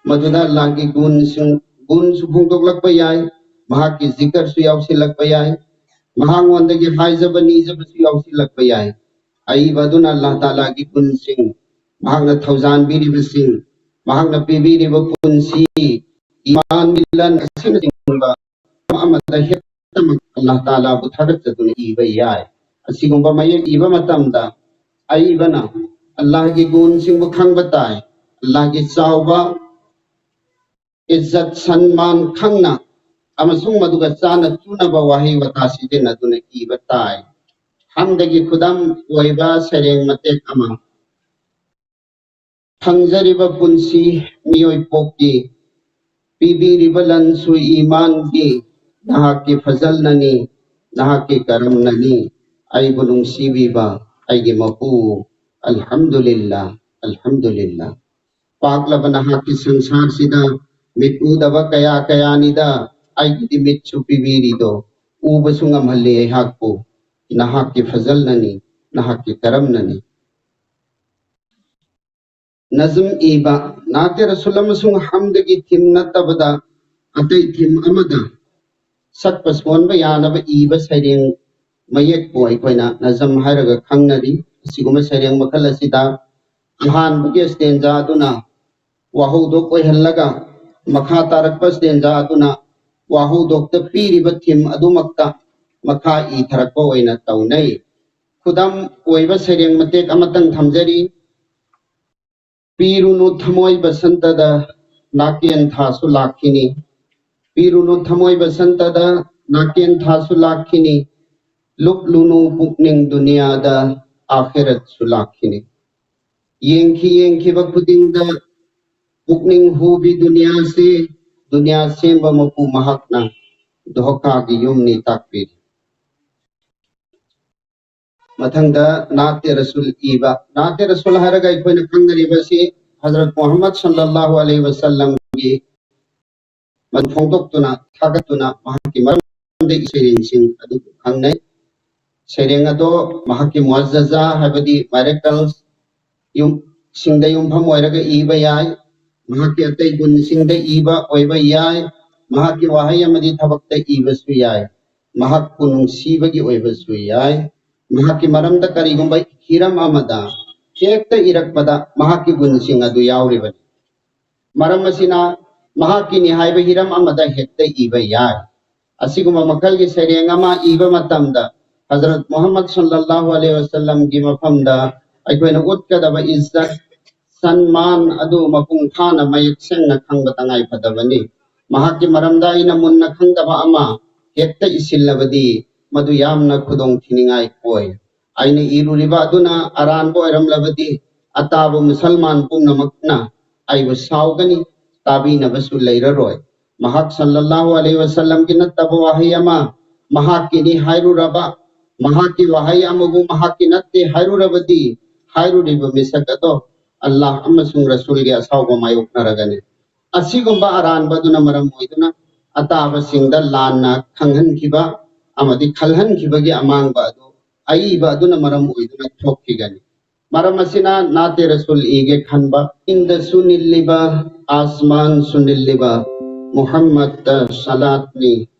ꯃꯗꯨꯗ ꯑꯜꯂꯥꯒꯤ ꯒꯨꯟꯁꯤꯡ ꯒꯨꯟꯁꯨ ꯐꯣꯡꯗꯣꯛꯂꯛꯄ ꯌꯥꯏ, ꯃꯍꯥꯛꯀꯤ ꯖꯤꯀꯔꯁꯨ ꯌꯥꯎꯁꯤꯜꯂꯛꯄ ꯌꯥꯏ, ꯃꯍꯥꯛꯉꯣꯟꯗꯒꯤ ꯍꯥꯏꯖꯕ ꯅꯤꯖꯕꯁꯨ ꯌꯥꯎꯁꯤꯜꯂꯛꯄ ꯌꯥꯏ꯫ ꯑꯏꯕ ꯑꯗꯨꯅ ꯑꯜꯂꯥꯍ ꯇꯥꯂꯥꯒꯤ ꯒꯨꯟꯁꯤꯡ, ꯃꯍꯥꯛꯅ ꯊꯧꯖꯥꯟꯕꯤꯔꯤꯕꯁꯤꯡ, ꯃꯍꯥꯛꯅ ꯄꯤꯕꯤꯔꯤꯕ ꯄꯨꯟꯁꯤ, ꯏꯃꯥꯟꯒꯤ ꯂꯟ ꯑꯁꯤꯅꯆꯤꯡꯕ ꯑꯃꯗ ꯍꯦꯛꯇꯃꯛ ꯑꯜꯂꯥꯍ ꯇꯥꯂꯥꯕꯨ ꯊꯥꯒꯠꯆꯗꯨꯅ ꯏꯕ ꯌꯥꯏ꯫ ꯑꯁꯤꯒꯨꯝꯕ ꯃꯌꯦꯛ ꯏꯕ ꯃꯇꯝꯗ ꯑꯏꯕꯅ ꯑꯜꯂꯥꯍꯒꯤ ꯒꯨꯟꯁꯤꯡꯕꯨ ꯈꯪꯕ ꯇꯥꯏ, ꯑꯜꯂꯥꯍꯒꯤ ꯆꯥꯎꯕ, ꯏꯖꯠ ꯁꯟꯃꯥꯟ ꯈꯪꯅ ꯑꯃꯁꯨꯡ ꯃꯗꯨꯒ ꯆꯥꯅ ꯆꯨꯅꯕ ꯋꯥꯍꯩ ꯋꯥꯇꯥ ꯁꯤꯖꯤꯟꯅꯗꯨꯅ ꯏꯕ ꯇꯥꯏ꯫ ꯍꯝꯗꯒꯤ ꯈꯨꯗꯝ ꯑꯣꯏꯕ ꯁꯩꯔꯦꯡ ꯃꯇꯦꯛ ꯑꯃ꯫ ꯐꯪꯖꯔꯤꯕ ꯄꯨꯟꯁꯤ ꯃꯤꯑꯣꯏ ꯄꯣꯛꯀꯤ, ꯄꯤꯕꯤꯔꯤꯕ ꯂꯟꯁꯨ ꯏꯃꯥꯟꯒꯤ, ꯅꯍꯥꯛꯀꯤ ꯐꯖꯜꯅꯅꯤ, ꯅꯍꯥꯛꯀꯤ ꯀꯔꯝꯅꯅꯤ, ꯑꯩꯕꯨ ꯅꯨꯡꯁꯤꯕꯤꯕ ꯑꯩꯒꯤ ꯃꯄꯨ, ꯑꯜꯍꯝꯗꯨꯂꯤꯜꯂꯥ, ꯑꯜꯍꯝꯗꯨꯂꯤꯜꯂꯥ꯫ ꯄꯥꯛꯂꯕ ꯅꯍꯥꯛꯀꯤ ꯁꯪꯁꯥꯔꯁꯤꯗ ꯃꯤꯠ ꯎꯗꯕ ꯀꯌꯥ ꯀꯌꯥꯅꯤꯗ ꯑꯩꯒꯤꯗꯤ ꯃꯤꯠꯁꯨ ꯄꯤꯕꯤꯔꯤꯗꯣ, ꯎꯕꯁꯨ ꯉꯝꯍꯜꯂꯤ ꯑꯩꯍꯥꯛꯄꯨ, ꯅꯍꯥꯛꯀꯤ ꯐꯖꯜꯅꯅꯤ, ꯅꯍꯥꯛꯀꯤ ꯀꯔꯝꯅꯅꯤ꯫ ꯅꯖꯝ ꯏꯕ꯫ ꯅꯥꯇꯦ ꯔꯁꯨꯜ ꯑꯃꯁꯨꯡ ꯍꯝꯗꯒꯤ ꯊꯤꯝ ꯅꯠꯇꯕꯗ ꯑꯇꯩ ꯊꯤꯝ ꯑꯃꯗ ꯁꯛꯄ ꯁꯣꯟꯕ ꯌꯥꯅꯕ ꯏꯕ ꯁꯩꯔꯦꯡ ꯃꯌꯦꯛꯄꯨ ꯑꯩꯈꯣꯏꯅ ꯅꯖꯝ ꯍꯥꯏꯔꯒ ꯈꯪꯅꯔꯤ꯫ ꯑꯁꯤꯒꯨꯝꯕ ꯁꯩꯔꯦꯡ ꯃꯈꯜ ꯑꯁꯤꯗ ꯑꯍꯥꯟꯕꯒꯤ ꯁ꯭ꯇꯦꯟꯖꯥ ꯑꯗꯨꯅ ꯋꯥꯍꯧꯗꯣꯛ ꯑꯣꯏꯍꯜꯂꯒ, ꯃꯈꯥ ꯇꯥꯔꯛꯄ ꯁ꯭ꯇꯦꯟꯖꯥ ꯑꯗꯨꯅ ꯋꯥꯍꯧꯗꯣꯛꯇ ꯄꯤꯔꯤꯕ ꯊꯤꯝ ꯑꯗꯨꯃꯛꯇ ꯃꯈꯥ ꯏꯊꯔꯛꯄ ꯑꯣꯏꯅ ꯇꯧꯅꯩ꯫ ꯈꯨꯗꯝ ꯑꯣꯏꯕ ꯁꯩꯔꯦꯡ ꯃꯇꯦꯛ ꯑꯃꯇꯪ ꯊꯝꯖꯔꯤ꯫ ꯄꯤꯔꯨꯅꯨ ꯊꯃꯣꯏ ꯕꯁꯟꯇꯗ, ꯅꯥꯀꯦꯟ ꯊꯥꯁꯨ ꯂꯥꯛꯈꯤꯅꯤ꯫ ꯄꯤꯔꯨꯅꯨ ꯊꯃꯣꯏ ꯕꯁꯟꯇꯗ, ꯅꯥꯀꯦꯟ ꯊꯥꯁꯨ ꯂꯥꯛꯈꯤꯅꯤ꯫ ꯂꯨꯞꯂꯨꯅꯨ ꯄꯨꯛꯅꯤꯡ ꯗꯨꯅꯤꯌꯥꯗ, ꯑꯥꯈꯤꯔꯠꯁꯨ ꯂꯥꯛꯈꯤꯅꯤ꯫ ꯌꯦꯡꯈꯤ ꯌꯦꯡꯈꯤꯕ ꯈꯨꯗꯤꯡꯗ ꯄꯨꯛꯅꯤꯡ ꯍꯨꯕꯤ ꯗꯨꯅꯤꯌꯥꯁꯤ, ꯗꯨꯅꯤꯌꯥ ꯁꯦꯝꯕ ꯃꯄꯨ ꯃꯍꯥꯛꯅ ꯙꯣꯀꯥꯒꯤ ꯌꯨꯝꯅꯤ ꯇꯥꯛꯄꯤꯔꯤ꯫ ꯃꯊꯪꯗ ꯅꯥꯇꯦ ꯔꯁꯨꯜ ꯏꯕ꯫ ꯅꯥꯇꯦ ꯔꯁꯨꯜ ꯍꯥꯏꯔꯒ ꯑꯩꯈꯣꯏꯅ ꯈꯪꯅꯔꯤꯕꯁꯤ ꯍꯖꯔꯠ ꯃꯨꯍꯝꯃꯗ ꯁꯜꯂꯜꯂꯥꯍꯨ ꯑꯂꯩꯍꯤ ꯋꯁꯜꯂꯝꯒꯤ ꯃꯗꯨ ꯐꯣꯡꯗꯣꯛꯇꯨꯅ, ꯊꯥꯒꯠꯇꯨꯅ ꯃꯍꯥꯛꯀꯤ ꯃꯔꯝꯗ ꯏꯁꯩꯔꯦꯡꯁꯤꯡ ꯑꯗꯨꯕꯨ ꯈꯪꯅꯩ꯫ ꯁꯩꯔꯦꯡ ꯑꯗꯣ ꯃꯍꯥꯛꯀꯤ ꯃꯨꯑꯖꯖꯥ ꯍꯥꯏꯕꯗꯤ ꯃꯥꯏꯔꯦꯀꯜꯁ ꯌꯨꯝ, ꯁꯤꯡꯗ ꯌꯨꯝꯐꯝ ꯑꯣꯏꯔꯒ ꯏꯕ ꯌꯥꯏ꯫ ꯃꯍꯥꯛꯀꯤ ꯑꯇꯩ ꯒꯨꯟꯁꯤꯡꯗ ꯏꯕ ꯑꯣꯏꯕ ꯌꯥꯏ, ꯃꯍꯥꯛꯀꯤ ꯋꯥꯍꯩ ꯑꯃꯗꯤ ꯊꯕꯛꯇ ꯏꯕꯁꯨ ꯌꯥꯏ, ꯃꯍꯥꯛꯄꯨ ꯅꯨꯡꯁꯤꯕꯒꯤ ꯑꯣꯏꯕꯁꯨ ꯌꯥꯏ, ꯃꯍꯥꯛꯀꯤ ꯃꯔꯝꯗ ꯀꯔꯤꯒꯨꯝꯕ ꯍꯤꯔꯝ ꯑꯃꯗ ꯍꯦꯛꯇ ꯏꯔꯛꯄꯗ ꯃꯍꯥꯛꯀꯤ ꯒꯨꯟꯁꯤꯡ ꯑꯗꯨ ꯌꯥꯎꯔꯤꯕꯅꯤ꯫ ꯃꯔꯝ ꯑꯁꯤꯅ ꯃꯍꯥꯛꯀꯤꯅꯤ ꯍꯥꯏꯕ ꯍꯤꯔꯝ ꯑꯃꯗ ꯍꯦꯛꯇ ꯏꯕ ꯌꯥꯏ꯫ ꯑꯁꯤꯒꯨꯝꯕ ꯃꯈꯜꯒꯤ ꯁꯩꯔꯦꯡ ꯑꯃ ꯏꯕ ꯃꯇꯝꯗ ꯍꯖꯔꯠ ꯃꯨꯍꯝꯃꯗ ꯁꯜꯂꯜꯂꯥꯍꯨ ꯑꯂꯩꯍꯤ ꯋꯁꯜꯂꯝꯒꯤ ꯃꯐꯝꯗ ꯑꯩꯈꯣꯏꯅ ꯎꯠꯀꯗꯕ ꯏꯖꯠ, ꯁꯟꯃꯥꯟ ꯑꯗꯨ ꯃꯄꯨꯡ ꯐꯥꯅ ꯃꯌꯦꯛ ꯁꯦꯡꯅ ꯈꯪꯕ ꯇꯉꯥꯏ ꯐꯗꯕꯅꯤ꯫ ꯃꯍꯥꯛꯀꯤ ꯃꯔꯝꯗ ꯑꯩꯅ ꯃꯨꯟꯅ ꯈꯪꯗꯕ ꯑꯃ ꯍꯦꯛꯇ ꯏꯁꯤꯜꯂꯕꯗꯤ ꯃꯗꯨ ꯌꯥꯝꯅ ꯈꯨꯗꯣꯡ ꯊꯤꯅꯤꯡꯉꯥꯏ ꯑꯣꯏ꯫ ꯑꯩꯅ ꯏꯔꯨꯔꯤꯕ ꯑꯗꯨꯅ ꯑꯔꯥꯟꯕ ꯑꯣꯏꯔꯝꯂꯕꯗꯤ ꯑꯇꯥꯕ ꯃꯨꯁꯜꯃꯥꯟ ꯄꯨꯝꯅꯃꯛꯅ ꯑꯩꯕꯨ ꯁꯥꯎꯒꯅꯤ, ꯇꯥꯕꯤꯅꯕꯁꯨ ꯂꯩꯔꯔꯣꯏ꯫ ꯃꯍꯥꯛ ꯁꯜꯂꯜꯂꯥꯍꯨ ꯑꯂꯩꯍꯤ ꯋꯁꯜꯂꯝꯒꯤ ꯅꯠꯇꯕ ꯋꯥꯍꯩ ꯑꯃ ꯃꯍꯥꯛꯀꯤꯅꯤ ꯍꯥꯏꯔꯨꯔꯕ, ꯃꯍꯥꯛꯀꯤ ꯋꯥꯍꯩ ꯑꯃꯕꯨ ꯃꯍꯥꯛꯀꯤ ꯅꯠꯇꯦ ꯍꯥꯏꯔꯨꯔꯕꯗꯤ ꯍꯥꯏꯔꯨꯔꯤꯕ ꯃꯤꯁꯛ ꯑꯗꯣ ꯑꯜꯂꯥꯍ ꯑꯃꯁꯨꯡ ꯔꯁꯨꯜꯒꯤ ꯑꯁꯥꯎꯕ ꯃꯥꯌꯣꯛꯅꯔꯒꯅꯤ꯫ ꯑꯁꯤꯒꯨꯝꯕ ꯑꯔꯥꯟꯕ ꯑꯗꯨꯅ ꯃꯔꯝ ꯑꯣꯏꯗꯨꯅ ꯑꯇꯥꯕꯁꯤꯡꯗ ꯂꯥꯟꯅ ꯈꯪꯍꯟꯈꯤꯕ ꯑꯃꯗꯤ ꯈꯜꯍꯟꯈꯤꯕꯒꯤ ꯑꯃꯥꯡꯕ ꯑꯗꯨ ꯑꯏꯕ ꯑꯗꯨꯅ ꯃꯔꯝ ꯑꯣꯏꯗꯨꯅ ꯊꯣꯛꯈꯤꯒꯅꯤ꯫ ꯃꯔꯝ ꯑꯁꯤꯅ ꯅꯥꯇꯦ ꯔꯁꯨꯜ ꯏꯒꯦ ꯈꯟꯕ, ꯏꯟꯗꯁꯨ ꯅꯤꯜꯂꯤꯕ, ꯑꯥꯁꯃꯥꯟꯁꯨ ꯅꯤꯜꯂꯤꯕ, ꯃꯨꯍꯝꯃꯗꯇ ꯁꯂꯥꯠꯅꯤ,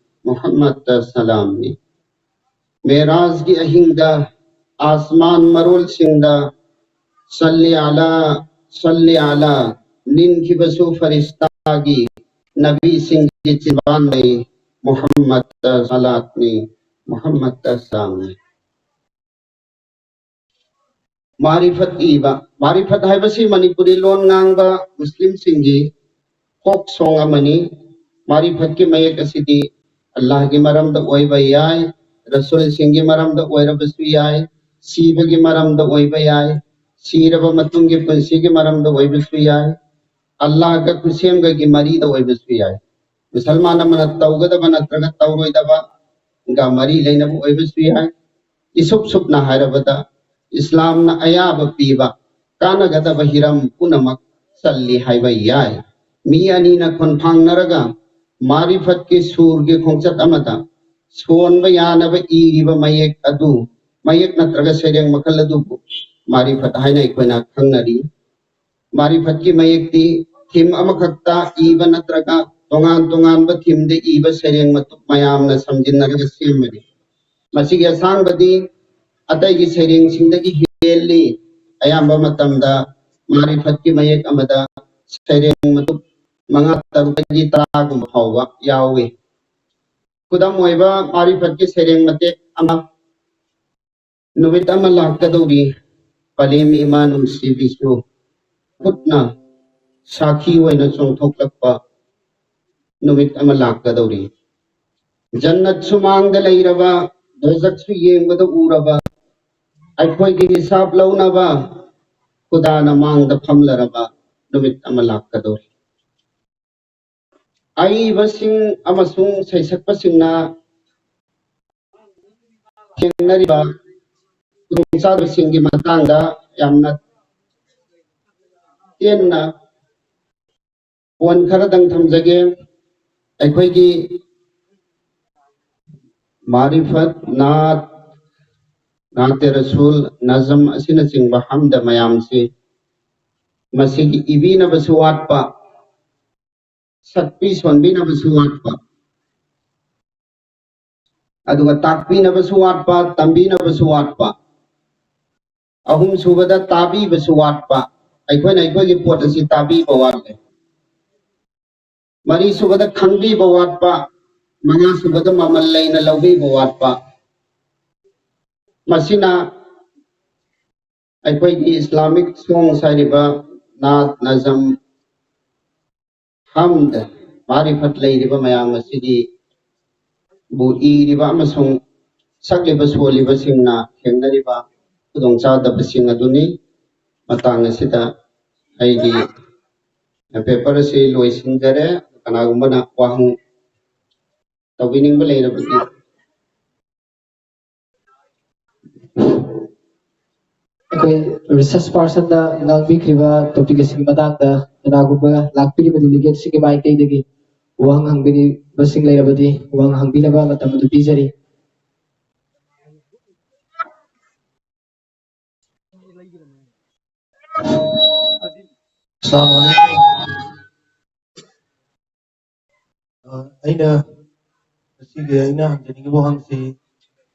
ꯃꯨꯍꯝꯃꯗꯇ ꯁꯂꯥꯝꯅꯤ꯫ ꯃꯦꯔꯥꯖꯒꯤ ꯑꯍꯤꯡꯗ ꯑꯥꯁꯃꯥꯟ ꯃꯔꯣꯜꯁꯤꯡꯗ ꯁꯜꯂꯤ ꯑꯂꯥ, ꯁꯜꯂꯤ ꯑꯂꯥ ꯅꯤꯟꯈꯤꯕꯁꯨ ꯐꯔꯤꯁꯇꯥꯒꯤ, ꯅꯕꯤꯁꯤꯡꯒꯤ ꯆꯤꯕꯥꯟ ꯂꯩ, ꯃꯨꯍꯝꯃꯗꯇ ꯁꯂꯥꯠꯅꯤ, ꯃꯨꯍꯝꯃꯗꯇ ꯁꯂꯥꯝꯅꯤ꯫ ꯃꯥꯔꯤꯐꯠ ꯏꯕ꯫ ꯃꯥꯔꯤꯐꯠ ꯍꯥꯏꯕꯁꯤ ꯃꯅꯤꯄꯨꯔꯤ ꯂꯣꯟ ꯉꯥꯡꯕ ꯃꯨꯁꯂꯤꯝꯁꯤꯡꯒꯤ ꯐꯣꯛ ꯁꯣꯡ ꯑꯃꯅꯤ꯫ ꯃꯥꯔꯤꯐꯠꯀꯤ ꯃꯌꯦꯛ ꯑꯁꯤꯗꯤ ꯑꯜꯂꯥꯍꯒꯤ ꯃꯔꯝꯗ ꯑꯣꯏꯕ ꯌꯥꯏ, ꯔꯁꯨꯜꯁꯤꯡꯒꯤ ꯃꯔꯝꯗ ꯑꯣꯏꯔꯕꯁꯨ ꯌꯥꯏ, ꯁꯤꯕꯒꯤ ꯃꯔꯝꯗ ꯑꯣꯏꯕ ꯌꯥꯏ, ꯁꯤꯔꯕ ꯃꯇꯨꯡꯒꯤ ꯄꯨꯟꯁꯤꯒꯤ ꯃꯔꯝꯗ ꯑꯣꯏꯕꯁꯨ ꯌꯥꯏ, ꯑꯜꯂꯥꯍꯒ ꯈꯨꯠꯁꯦꯝꯒꯒꯤ ꯃꯔꯤꯗ ꯑꯣꯏꯕꯁꯨ ꯌꯥꯏ, ꯃꯨꯁꯜꯃꯥꯟ ꯑꯃꯅ ꯇꯧꯒꯗꯕ ꯅꯠꯇ꯭ꯔꯒ ꯇꯧꯔꯣꯏꯗꯕꯒ ꯃꯔꯤ ꯂꯩꯅꯕ ꯑꯣꯏꯕꯁꯨ ꯌꯥꯏ꯫ ꯏꯁꯨꯞ ꯁꯨꯞꯅ ꯍꯥꯏꯔꯕꯗ, ꯏꯁꯂꯥꯝꯅ ꯑꯌꯥꯕ ꯄꯤꯕ ꯀꯥꯟꯅꯒꯗꯕ ꯍꯤꯔꯝ ꯄꯨꯝꯅꯃꯛ ꯆꯜꯂꯤ ꯍꯥꯏꯕ ꯌꯥꯏ꯫ ꯃꯤ ꯑꯅꯤꯅ ꯈꯣꯟꯊꯥꯡꯅꯔꯒ ꯃꯥꯔꯤꯐꯠꯀꯤ ꯁꯨꯔꯒꯤ ꯈꯣꯡꯆꯠ ꯑꯃꯗ ꯁꯣꯟꯕ ꯌꯥꯅꯕ ꯏꯔꯤꯕ ꯃꯌꯦꯛ ꯑꯗꯨ, ꯃꯌꯦꯛ ꯅꯠꯇ꯭ꯔꯒ ꯁꯩꯔꯦꯡ ꯃꯈꯜ ꯑꯗꯨꯕꯨ ꯃꯥꯔꯤꯐꯠ ꯍꯥꯏꯅ ꯑꯩꯈꯣꯏꯅ ꯈꯪꯅꯔꯤ꯫ ꯃꯥꯔꯤꯐꯠꯀꯤ ꯃꯌꯦꯛꯇꯤ ꯊꯤꯝ ꯑꯃꯈꯛꯇ ꯏꯕ ꯅꯠꯇ꯭ꯔꯒ ꯇꯣꯉꯥꯟ ꯇꯣꯉꯥꯟꯕ ꯊꯤꯝꯗ ꯏꯕ ꯁꯩꯔꯦꯡ ꯃꯇꯨꯞ ꯃꯌꯥꯝꯅ ꯁꯝꯖꯤꯟꯅꯔꯒ ꯁꯦꯝꯕꯅꯤ꯫ ꯃꯁꯤꯒꯤ ꯑꯁꯥꯡꯕꯗꯤ ꯑꯇꯩꯒꯤ ꯁꯩꯔꯦꯡꯁꯤꯡꯗꯒꯤ ꯍꯦꯜꯂꯤ꯫ ꯑꯌꯥꯝꯕ ꯃꯇꯝꯗ ꯃꯥꯔꯤꯐꯠꯀꯤ ꯃꯌꯦꯛ ꯑꯃꯗ ꯁꯩꯔꯦꯡ ꯃꯇꯨꯞ ꯃꯉꯥ ꯇꯔꯨꯛꯇꯒꯤ ꯇꯔꯥꯒꯨꯝꯕ ꯐꯥꯎꯕ ꯌꯥꯎꯏ꯫ ꯈꯨꯗꯝ ꯑꯣꯏꯕ ꯃꯥꯔꯤꯐꯠꯀꯤ ꯁꯩꯔꯦꯡ ꯃꯇꯦꯛ ꯑꯃ, ꯅꯨꯃꯤꯠ ꯑꯃ ꯂꯥꯛꯀꯗꯧꯔꯤ, ꯄꯂꯦꯝ ꯏꯃꯥ ꯅꯨꯡꯁꯤꯕꯤꯁꯨ ꯈꯨꯠꯅ ꯁꯥꯈꯤ ꯑꯣꯏꯅ ꯆꯣꯡꯊꯣꯛꯂꯛꯄ ꯅꯨꯃꯤꯠ ꯑꯃ ꯂꯥꯛꯀꯗꯧꯔꯤ꯫ ꯖꯟꯅꯠ ꯁꯨꯃꯥꯡꯗ ꯂꯩꯔꯕ, ꯗꯣꯖꯈꯁꯨ ꯌꯦꯡꯕꯗ ꯎꯔꯕ, ꯑꯩꯈꯣꯏꯒꯤ ꯍꯤꯁꯥꯕ ꯂꯧꯅꯕ ꯈꯨꯗꯥꯅ ꯃꯥꯡꯗ ꯐꯝꯂꯔꯕ ꯅꯨꯃꯤꯠ ꯑꯃ ꯂꯥꯛꯀꯗꯧꯔꯤ꯫ ꯑꯏꯕꯁꯤꯡ ꯑꯃꯁꯨꯡ ꯁꯩꯁꯛꯄꯁꯤꯡꯅ ꯊꯦꯡꯅꯔꯤꯕ ꯈꯨꯗꯣꯡꯆꯥꯗꯕꯁꯤꯡꯒꯤ ꯃꯇꯥꯡꯗ ꯌꯥꯝꯅ ꯇꯦꯟꯅ ꯄꯣꯏꯟ ꯈꯔꯗꯪ ꯊꯝꯖꯒꯦ꯫ ꯑꯩꯈꯣꯏꯒꯤ ꯃꯥꯔꯤꯐꯠ, ꯅꯥꯠ, ꯅꯥꯇꯦ ꯔꯁꯨꯜ, ꯅꯖꯝ ꯑꯁꯤꯅꯆꯤꯡꯕ ꯍꯝꯗ ꯃꯌꯥꯝꯁꯤ ꯃꯁꯤꯒꯤ ꯏꯕꯤꯅꯕꯁꯨ ꯋꯥꯠꯄ, ꯁꯛꯄꯤ ꯁꯣꯟꯕꯤꯅꯕꯁꯨ ꯋꯥꯠꯄ, ꯑꯗꯨꯒ ꯇꯥꯛꯄꯤꯅꯕꯁꯨ ꯋꯥꯠꯄ, ꯇꯝꯕꯤꯅꯕꯁꯨ ꯋꯥꯠꯄ, ꯑꯍꯨꯝ ꯁꯨꯕꯗ ꯇꯥꯕꯤꯕꯁꯨ ꯋꯥꯠꯄ, ꯑꯩꯈꯣꯏꯅ ꯑꯩꯈꯣꯏꯒꯤ ꯄꯣꯠ ꯑꯁꯤ ꯇꯥꯕꯤꯕ ꯋꯥꯠꯂꯦ꯫ ꯃꯔꯤ ꯁꯨꯕꯗ ꯈꯪꯕꯤꯕ ꯋꯥꯠꯄ, ꯃꯉꯥ ꯁꯨꯕꯗ ꯃꯃꯜ ꯂꯩꯅ ꯂꯧꯕꯤꯕ ꯋꯥꯠꯄ꯫ ꯃꯁꯤꯅ ꯑꯩꯈꯣꯏꯒꯤ ꯏꯁꯂꯥꯃꯤꯛ ꯁꯣꯡꯁ ꯍꯥꯏꯔꯤꯕ ꯅꯥꯠ, ꯅꯖꯝ, ꯍꯝꯗ, ꯃꯥꯔꯤꯐꯠ ꯂꯩꯔꯤꯕ ꯃꯌꯥꯝ ꯑꯁꯤꯒꯤ ꯕꯨ ꯏꯔꯤꯕ ꯑꯃꯁꯨꯡ ꯁꯛꯂꯤꯕ ꯁꯣꯜꯂꯤꯕꯁꯤꯡꯅ ꯊꯦꯡꯅꯔꯤꯕ ꯈꯨꯗꯣꯡꯆꯥꯗꯕꯁꯤꯡ ꯑꯗꯨꯅꯤ꯫ ꯃꯇꯥꯡ ꯑꯁꯤꯗ ꯑꯩꯒꯤ ꯄꯦꯄꯔ ꯑꯁꯤ ꯂꯣꯏꯁꯤꯟꯖꯔꯦ꯫ ꯀꯅꯥꯒꯨꯝꯕꯅ ꯋꯥꯍꯪ ꯇꯧꯕꯤꯅꯤꯡꯕ ꯂꯩꯔꯕꯗꯤ꯫ ꯑꯩꯈꯣꯏ ꯔꯤꯁꯔꯁ ꯄꯥꯔꯁꯟꯅ ꯉꯥꯡꯕꯤꯈ꯭ꯔꯤꯕ ꯇꯣꯄꯤꯛ ꯑꯁꯤꯒꯤ ꯃꯇꯥꯡꯗ ꯀꯅꯥꯒꯨꯝꯕ ꯂꯥꯛꯄꯤꯔꯤꯕ ꯗꯦꯂꯤꯒꯦꯠꯁꯤꯡꯒꯤ ꯃꯥꯏꯀꯩꯗꯒꯤ ꯋꯥꯍꯪ ꯍꯪꯕꯤꯅꯤꯡꯕꯁꯤꯡ ꯂꯩꯔꯕꯗꯤ ꯋꯥꯍꯪ ꯍꯪꯕꯤꯅꯕ ꯃꯇꯝ ꯑꯗꯨ ꯄꯤꯖꯔꯤ꯫ ꯑꯁꯂꯥꯃꯨ ꯑꯂꯥꯏꯀꯨꯝ꯫ ꯑ, ꯑꯩꯅ ꯉꯁꯤꯒꯤ ꯑꯩꯅ ꯍꯪꯖꯅꯤꯡꯉꯤꯕ ꯋꯥꯍꯪꯁꯤ,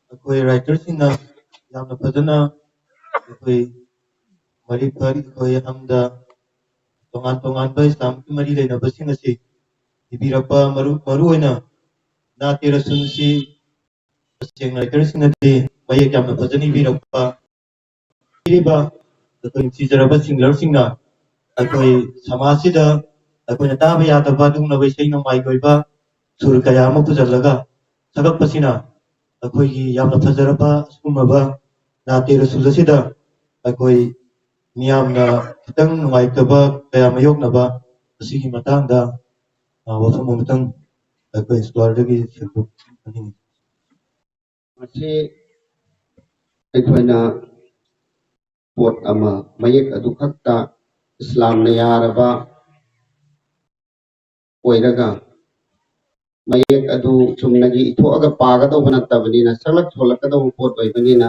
ꯑꯩꯈꯣꯏ ꯔꯥꯏꯇꯔꯁꯤꯡꯅ ꯌꯥꯝꯅ ꯐꯖꯅ ꯑꯩꯈꯣꯏ ꯃꯔꯤ ꯐꯔꯤ ꯑꯩꯈꯣꯏ ꯍꯝꯗ ꯇꯣꯉꯥꯟ ꯇꯣꯉꯥꯟꯕ ꯏꯁꯂꯥꯝꯒꯤ ꯃꯔꯤ ꯂꯩꯅꯕꯁꯤꯡ ꯑꯁꯤ ꯏꯕꯤꯔꯛꯄ, ꯃꯔꯨ ꯃꯔꯨꯑꯣꯏꯅ ꯅꯥꯇꯦ ꯔꯁꯨꯜꯁꯤ ꯇꯁꯦꯡꯅ ꯔꯥꯏꯇꯔꯁꯤꯡꯅꯗꯤ ꯃꯌꯦꯛ ꯌꯥꯝꯅ ꯐꯖꯅ ꯏꯕꯤꯔꯛꯄ, ꯄꯤꯔꯤꯕ ꯑꯩꯈꯣꯏ ꯅꯨꯡꯁꯤꯖꯔꯕ ꯁꯤꯡꯒꯔꯁꯤꯡꯅ ꯑꯩꯈꯣꯏ ꯁꯃꯥꯖꯁꯤꯗ ꯑꯩꯈꯣꯏꯅ ꯇꯥꯕ ꯌꯥꯗꯕ ꯑꯗꯨꯒꯨꯝꯂꯕ ꯏꯁꯩ ꯅꯣꯡꯃꯥꯏꯒꯤ ꯑꯣꯏꯕ ꯁꯨꯔ ꯀꯌꯥ ꯑꯃ ꯄꯨꯁꯤꯜꯂꯒ ꯁꯛꯂꯛꯄꯁꯤꯅ ꯑꯩꯈꯣꯏꯒꯤ ꯌꯥꯝꯅ ꯐꯖꯔꯕ ꯑꯁꯤꯒꯨꯝꯂꯕ ꯅꯥꯇꯦ ꯔꯁꯨꯜ ꯑꯁꯤꯗ ꯑꯩꯈꯣꯏ ꯃꯤꯌꯥꯝꯅ ꯈꯤꯇꯪ ꯅꯨꯡꯉꯥꯏꯇꯕ ꯀꯌꯥ ꯃꯥꯌꯣꯛꯅꯕ ꯑꯁꯤꯒꯤ ꯃꯇꯥꯡꯗ, ꯑ, ꯋꯥꯐꯝ ꯑꯃꯇꯪ ꯑꯩꯈꯣꯏ ꯁ꯭ꯀꯣꯂꯔꯗꯒꯤ ꯁꯦꯡꯗꯣꯛꯍꯟꯅꯤꯡꯉꯤ꯫ ꯃꯁꯤ ꯑꯩꯈꯣꯏꯅ ꯄꯣꯠ ꯑꯃ, ꯃꯌꯦꯛ ꯑꯗꯨꯈꯛꯇ ꯏꯁꯂꯥꯝꯅ ꯌꯥꯔꯕ ꯑꯣꯏꯔꯒ, ꯃꯌꯦꯛ ꯑꯗꯨ ꯆꯨꯝꯅꯒꯤ ꯏꯊꯣꯛꯑꯒ ꯄꯥꯒꯗꯧꯕ ꯅꯠꯇꯕꯅꯤꯅ, ꯁꯛꯂꯛ ꯁꯣꯜꯂꯛꯀꯗꯧꯕ ꯄꯣꯠ ꯑꯣꯏꯕꯅꯤꯅ,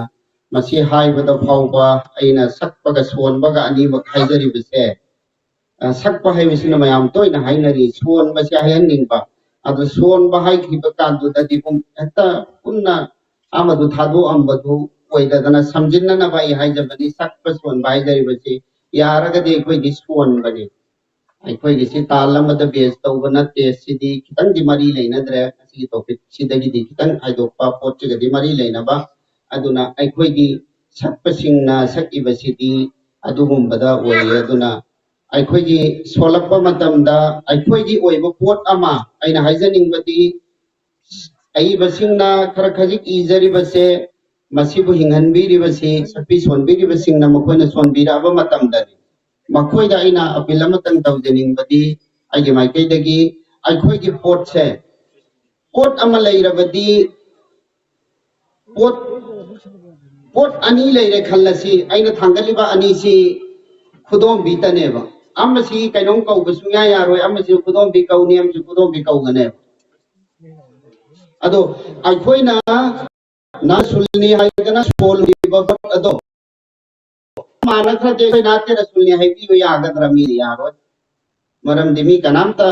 ꯃꯁꯤ ꯍꯥꯏꯕꯗ ꯐꯥꯎꯕ ꯑꯩꯅ ꯁꯛꯄꯒ ꯁꯣꯟꯕꯒ ꯑꯅꯤꯃꯛ ꯍꯥꯏꯖꯔꯤꯕꯁꯦ, ꯑ, ꯁꯛꯄ ꯍꯥꯏꯕꯁꯤꯅ ꯃꯌꯥꯝ ꯇꯣꯏꯅ ꯍꯥꯏꯅꯔꯤ, ꯁꯣꯟꯕꯁꯦ ꯍꯥꯏꯍꯟꯅꯤꯡꯕ꯫ ꯑꯗꯨ ꯁꯣꯟꯕ ꯍꯥꯏꯈꯤꯕ ꯀꯥꯟꯗꯨꯗꯗꯤ ꯄꯨꯝ-, ꯍꯦꯛꯇ ꯄꯨꯟꯅ ꯑꯃꯗꯨ ꯊꯥꯗꯣꯛꯑꯝꯕꯗꯨ ꯑꯣꯏꯗꯗꯅ ꯁꯝꯖꯤꯟꯅꯅꯕ ꯑꯩ ꯍꯥꯏꯖꯕꯅꯤ꯫ ꯁꯛꯄ ꯁꯣꯟꯕ ꯍꯥꯏꯖꯔꯤꯕꯁꯤ ꯌꯥꯔꯒꯗꯤ ꯑꯩꯈꯣꯏꯗꯤ ꯁꯣꯟꯕꯅꯤ꯫ ꯑꯩꯈꯣꯏꯒꯤꯁꯤ ꯇꯥꯜ ꯑꯃꯗ ꯕꯦꯁ ꯇꯧꯕ ꯅꯠꯇꯦ꯫ ꯁꯤꯗꯤ ꯈꯤꯇꯪꯗꯤ ꯃꯔꯤ ꯂꯩꯅꯗ꯭ꯔꯦ꯫ ꯃꯁꯤꯒꯤ ꯇꯣꯄꯤꯛꯁꯤꯗꯒꯤꯗꯤ ꯈꯤꯇꯪ ꯍꯥꯏꯗꯣꯛꯄ, ꯄꯣꯠꯁꯤꯒꯗꯤ ꯃꯔꯤ ꯂꯩꯅꯕ꯫ ꯑꯗꯨꯅ ꯑꯩꯈꯣꯏꯒꯤ ꯁꯛꯄꯁꯤꯡꯅ ꯁꯛꯏꯕꯁꯤꯗꯤ ꯑꯗꯨꯒꯨꯝꯕꯗ ꯑꯣꯏꯌꯦ꯫ ꯑꯗꯨꯅ ꯑꯩꯈꯣꯏꯒꯤ ꯁꯣꯜꯂꯛꯄ ꯃꯇꯝꯗ ꯑꯩꯈꯣꯏꯒꯤ ꯑꯣꯏꯕ ꯄꯣꯠ ꯑꯃ ꯑꯩꯅ ꯍꯥꯏꯖꯅꯤꯡꯕꯗꯤ, ꯑꯏꯕꯁꯤꯡꯅ ꯈꯔ ꯈꯖꯤꯛ ꯏꯖꯔꯤꯕꯁꯦ, ꯃꯁꯤꯕꯨ ꯍꯤꯡꯍꯟꯕꯤꯔꯤꯕꯁꯤ, ꯁꯛꯄꯤ ꯁꯣꯟꯕꯤꯔꯤꯕꯁꯤꯡꯅ ꯃꯈꯣꯏꯅ ꯁꯣꯟꯕꯤꯔꯛꯑꯕ ꯃꯇꯝꯗꯅꯤ꯫ ꯃꯈꯣꯏꯗ ꯑꯩꯅ ꯑꯄꯤꯜ ꯑꯃꯇꯪ ꯇꯧꯖꯅꯤꯡꯕꯗꯤ, ꯑꯩꯒꯤ ꯃꯥꯏꯀꯩꯗꯒꯤ ꯑꯩꯈꯣꯏꯒꯤ ꯄꯣꯠꯁꯦ, ꯄꯣꯠ ꯑꯃ ꯂꯩꯔꯕꯗꯤ, ꯄꯣꯠ, ꯄꯣꯠ ꯑꯅꯤ ꯂꯩꯔꯦ ꯈꯜꯂꯁꯤ, ꯑꯩꯅ ꯊꯥꯡꯒꯠꯂꯤꯕ ꯑꯅꯤꯁꯤ ꯈꯨꯗꯣꯝꯕꯤꯇꯅꯦꯕ꯫ ꯑꯃꯁꯤ ꯀꯩꯅꯣꯝ ꯀꯧꯕ ꯁꯨꯡꯌꯥ ꯌꯥꯔꯣꯏ, ꯑꯃꯁꯤ ꯈꯨꯗꯣꯝꯕꯤ ꯀꯧꯅꯤ, ꯑꯃꯁꯤ ꯈꯨꯗꯣꯝꯕꯤ ꯀꯧꯒꯅꯦꯕ꯫ ꯑꯗꯣ ꯑꯩꯈꯣꯏꯅ ꯅꯥꯁꯨꯜꯅꯤ ꯍꯥꯏꯗꯅ ꯁꯣꯜꯂꯤꯕ ꯄꯣꯠ ꯑꯗꯣ ꯃꯥꯅ ꯈꯔꯗꯤ ꯑꯩꯈꯣꯏ ꯅꯥꯇꯦ ꯔꯁꯨꯜꯅꯤ ꯍꯥꯏꯕꯤꯕ ꯌꯥꯒꯗ꯭ꯔꯥ? ꯃꯤꯗꯤ ꯌꯥꯔꯣꯏ꯫ ꯃꯔꯝꯗꯤ ꯃꯤ ꯀꯅꯥꯝꯇ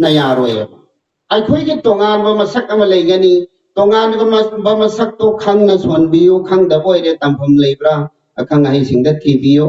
ꯅ ꯌꯥꯔꯣꯏꯑꯕ꯫ ꯑꯩꯈꯣꯏꯒꯤ ꯇꯣꯉꯥꯟꯕ ꯃꯁꯛ ꯑꯃ ꯂꯩꯒꯅꯤ꯫ ꯇꯣꯉꯥꯟꯕ ꯃꯁꯛꯇꯣ ꯈꯪꯅ ꯁꯣꯟꯕꯤꯌꯨ, ꯈꯪꯗꯕ ꯑꯣꯏꯔꯦ ꯇꯝꯐꯝ ꯂꯩꯕ꯭ꯔꯥ, ꯑꯈꯪ ꯑꯍꯩꯁꯤꯡꯗ ꯊꯤꯕꯤꯌꯨ꯫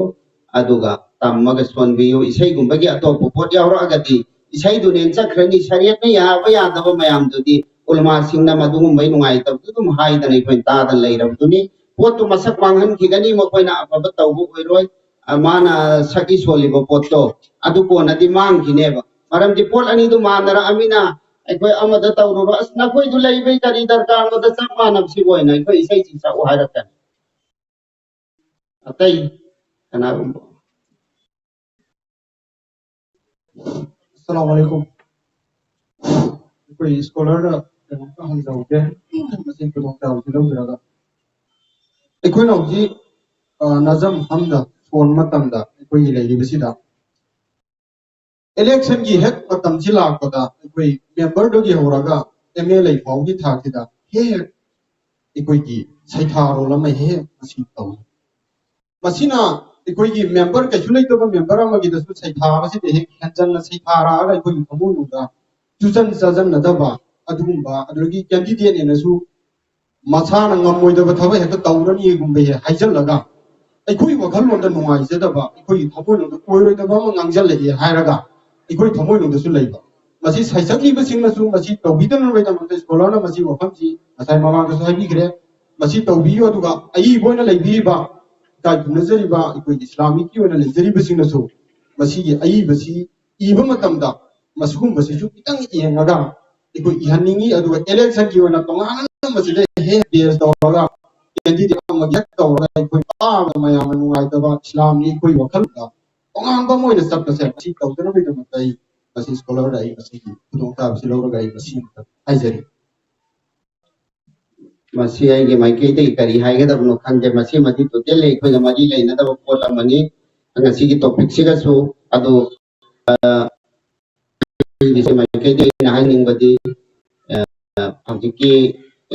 ꯑꯗꯨꯒ ꯇꯝꯃꯒ ꯁꯣꯟꯕꯤꯌꯨ꯫ ꯏꯁꯩꯒꯨꯝꯕꯒꯤ ꯑꯇꯣꯞꯄ ꯄꯣꯠ ꯌꯥꯎꯔꯛꯑꯒꯗꯤ ꯏꯁꯩꯗꯨꯅꯦꯅ ꯆꯠꯈ꯭ꯔꯅꯤ꯫ ꯁꯔꯤꯌꯠꯅ ꯌꯥꯕ ꯌꯥꯗꯕ ꯃꯌꯥꯝꯗꯨꯗꯤ ꯎꯂꯃꯥꯁꯤꯡꯅ ꯃꯗꯨꯒꯨꯝꯕꯒꯤ ꯅꯨꯡꯉꯥꯏꯇꯕꯗꯨ ꯑꯗꯨꯝ ꯍꯥꯏꯗꯅ ꯑꯩꯈꯣꯏꯅ ꯇꯥꯗꯅ ꯂꯩꯔꯕꯗꯨꯅꯤ꯫ ꯄꯣꯠꯇꯨ ꯃꯁꯛ ꯃꯥꯡꯍꯟꯈꯤꯒꯅꯤ, ꯃꯈꯣꯏꯅ ꯑꯐꯕ ꯇꯧꯕ ꯑꯣꯏꯔꯣꯏ꯫ ꯑ, ꯃꯥꯅ ꯁꯛꯏ ꯁꯣꯜꯂꯤꯕ ꯄꯣꯠꯇꯣ ꯑꯗꯨ ꯀꯣꯟꯅꯗꯤ ꯃꯥꯡꯈꯤꯅꯦꯕ꯫ ꯃꯔꯝꯗꯤ ꯄꯣꯠ ꯑꯅꯤꯗꯨ ꯃꯥꯟꯅꯔꯛꯑꯃꯤꯅ ꯑꯩꯈꯣꯏ ꯑꯃꯗ ꯇꯧꯔꯨꯔꯣ, "ꯑꯁ, ꯅꯈꯣꯏꯗꯨ ꯂꯩꯕꯩ ꯀꯔꯤ ꯗꯔꯀꯥꯔꯅꯣꯗ, ꯆꯞ ꯃꯥꯟꯅꯕꯁꯤꯕꯨ" ꯑꯣꯏꯅ ꯑꯩꯈꯣꯏ ꯏꯁꯩꯁꯤ ꯁꯛꯎ ꯍꯥꯏꯔꯛꯀꯅꯤ꯫ ꯑꯇꯩ ꯀꯅꯥꯒꯨꯝꯕ꯫ ꯑꯁꯂꯥꯃꯨ ꯑꯂꯥꯏꯀꯨꯝ꯫ ꯑꯩꯈꯣꯏ ꯁ꯭ꯀꯣꯂꯔꯗ ꯀꯩꯅꯣꯝꯇ ꯍꯪꯖꯍꯧꯒꯦ, ꯃꯁꯤ ꯈꯨꯗꯣꯡꯆꯥꯕꯁꯤ ꯂꯧꯖꯔꯒ꯫ ꯑꯩꯈꯣꯏꯅ ꯍꯧꯖꯤꯛ, ꯑ, ꯅꯖꯝ ꯍꯝꯗ ꯁꯣꯟꯕ ꯃꯇꯝꯗ ꯑꯩꯈꯣꯏꯒꯤ ꯂꯩꯔꯤꯕꯁꯤꯗ ꯏꯂꯦꯛꯁꯟꯒꯤ ꯍꯦꯛ ꯃꯇꯝꯁꯤ ꯂꯥꯛꯄꯗ ꯑꯩꯈꯣꯏ ꯃꯦꯝꯕꯔꯗꯒꯤ ꯍꯧꯔꯒ ꯑꯦꯝ ꯑꯦꯜ ꯑꯦ ꯐꯥꯎꯒꯤ ꯊꯥꯛꯁꯤꯗ ꯍꯦꯛ ꯍꯦꯛ ꯑꯩꯈꯣꯏꯒꯤ ꯁꯩꯊꯥꯔꯣꯜ ꯑꯃ ꯍꯦꯛ ꯍꯦꯛ ꯃꯁꯤ ꯇꯧꯏ꯫ ꯃꯁꯤꯅ ꯑꯩꯈꯣꯏꯒꯤ ꯃꯦꯝꯕꯔ, ꯀꯩꯁꯨ ꯂꯩꯇꯕ ꯃꯦꯝꯕꯔ ꯑꯃꯒꯤꯗꯁꯨ ꯁꯩꯊꯥꯕꯁꯤꯗ ꯍꯦꯛ ꯍꯦꯟꯖꯟꯅ ꯁꯩꯊꯥꯔꯛꯑꯒ ꯑꯩꯈꯣꯏꯒꯤ ꯊꯃꯣꯏꯅꯨꯡꯗ ꯆꯨꯖꯟ ꯆꯥꯖꯟꯅꯗꯕ ꯑꯗꯨꯒꯨꯝꯕ, ꯑꯗꯨꯗꯒꯤ ꯀꯦꯟꯗꯤꯗꯦꯠꯅꯦꯅꯁꯨ ꯃꯁꯥꯅ ꯉꯝꯃꯣꯏꯗꯕ ꯊꯕꯛ ꯍꯦꯛꯇ ꯇꯧꯔꯅꯤꯒꯨꯝꯕ ꯍꯦꯛ ꯍꯥꯏꯖꯜꯂꯒ ꯑꯩꯈꯣꯏ ꯋꯥꯈꯜꯂꯣꯟꯗ ꯅꯨꯡꯉꯥꯏꯖꯗꯕ, ꯑꯩꯈꯣꯏꯒꯤ ꯊꯃꯣꯏꯅꯨꯡꯗ ꯑꯣꯏꯔꯣꯏꯗꯕ ꯑꯃ ꯉꯥꯡꯖꯜꯂꯛꯑꯦ ꯍꯥꯏꯔꯒ ꯑꯩꯈꯣꯏ ꯊꯃꯣꯏꯅꯨꯡꯗꯁꯨ ꯂꯩꯕ꯫ ꯃꯁꯤ ꯁꯩꯁꯛꯂꯤꯕꯁꯤꯡꯅꯁꯨ ꯃꯁꯤ ꯇꯧꯕꯤꯗꯅꯕꯒꯤꯗꯃꯛꯇ ꯁ꯭ꯀꯣꯂꯔꯅ ꯃꯁꯤ ꯋꯥꯐꯝꯁꯤ ꯉꯁꯥꯏ ꯃꯃꯥꯡꯗꯁꯨ ꯍꯥꯏꯕꯤꯈ꯭ꯔꯦ꯫ ꯃꯁꯤ ꯇꯧꯕꯤꯌꯨ, ꯑꯗꯨꯒ ꯑꯏꯕ ꯑꯣꯏꯅ ꯂꯩꯕꯤꯔꯤꯕ, ꯏꯀꯥꯏ ꯈꯨꯝꯅꯖꯔꯤꯕ ꯑꯩꯈꯣꯏꯒꯤ ꯏꯁꯂꯥꯃꯤꯛꯀꯤ ꯑꯣꯏꯅ ꯂꯩꯖꯔꯤꯕꯁꯤꯡꯅꯁꯨ ꯃꯁꯤꯒꯤ ꯑꯏꯕꯁꯤ ꯏꯕ ꯃꯇꯝꯗ ꯃꯁꯤꯒꯨꯝꯕꯁꯤꯁꯨ ꯈꯤꯇꯪ ꯌꯦꯡꯉꯒ ꯑꯩꯈꯣꯏ ꯏꯍꯟꯅꯤꯡꯉꯤ꯫ ꯑꯗꯨꯒ ꯏꯂꯦꯛꯁꯟꯒꯤ ꯑꯣꯏꯅ ꯇꯣꯉꯥꯟꯅ ꯃꯁꯤꯗ ꯍꯦꯛ ꯕꯦꯁ ꯇꯧꯔꯒ ꯀꯦꯟꯗꯤꯗꯦꯠ ꯑꯃꯒꯤ ꯍꯦꯛ ꯇꯧꯔꯒ ꯑꯩꯈꯣꯏ ꯇꯥꯕꯗ ꯃꯌꯥꯝꯅ ꯅꯨꯡꯉꯥꯏꯇꯕ, ꯏꯁꯂꯥꯝꯒꯤ ꯑꯩꯈꯣꯏ ꯋꯥꯈꯜꯗ ꯇꯣꯉꯥꯟꯕ ꯑꯃ ꯑꯣꯏꯅ ꯆꯠꯄꯁꯦ, ꯃꯁꯤ ꯇꯧꯗꯅꯕꯒꯤꯗꯃꯛꯇ ꯑꯩ ꯃꯁꯤ ꯁ꯭ꯀꯣꯂꯔꯗ ꯑꯩ ꯃꯁꯤꯒꯤ ꯈꯨꯗꯣꯡꯆꯥꯕꯁꯤ ꯂꯧꯔꯒ ꯑꯩ ꯃꯁꯤ ꯑꯝꯇ ꯍꯥꯏꯖꯔꯤ꯫ ꯃꯁꯤ ꯑꯩꯒꯤ ꯃꯥꯏꯀꯩꯗꯒꯤ ꯀꯔꯤ ꯍꯥꯏꯒꯗꯕꯅꯣ ꯈꯪꯗꯦ꯫ ꯃꯁꯤꯃꯗꯤ ꯇꯣꯇꯦꯜꯂꯤ ꯑꯩꯈꯣꯏꯒ ꯃꯔꯤ ꯂꯩꯅꯗꯕ ꯄꯣꯠ ꯑꯃꯅꯤ꯫ ꯉꯁꯤꯒꯤ ꯇꯣꯄꯤꯛꯁꯤꯒꯁꯨ ꯑꯗꯨ, ꯑ, ꯑꯩꯒꯤ ꯃꯥꯏꯀꯩꯗꯒꯤ ꯑꯩꯅ ꯍꯥꯏꯅꯤꯡꯕꯗꯤ, ꯑ, ꯍꯧꯖꯤꯛꯀꯤ,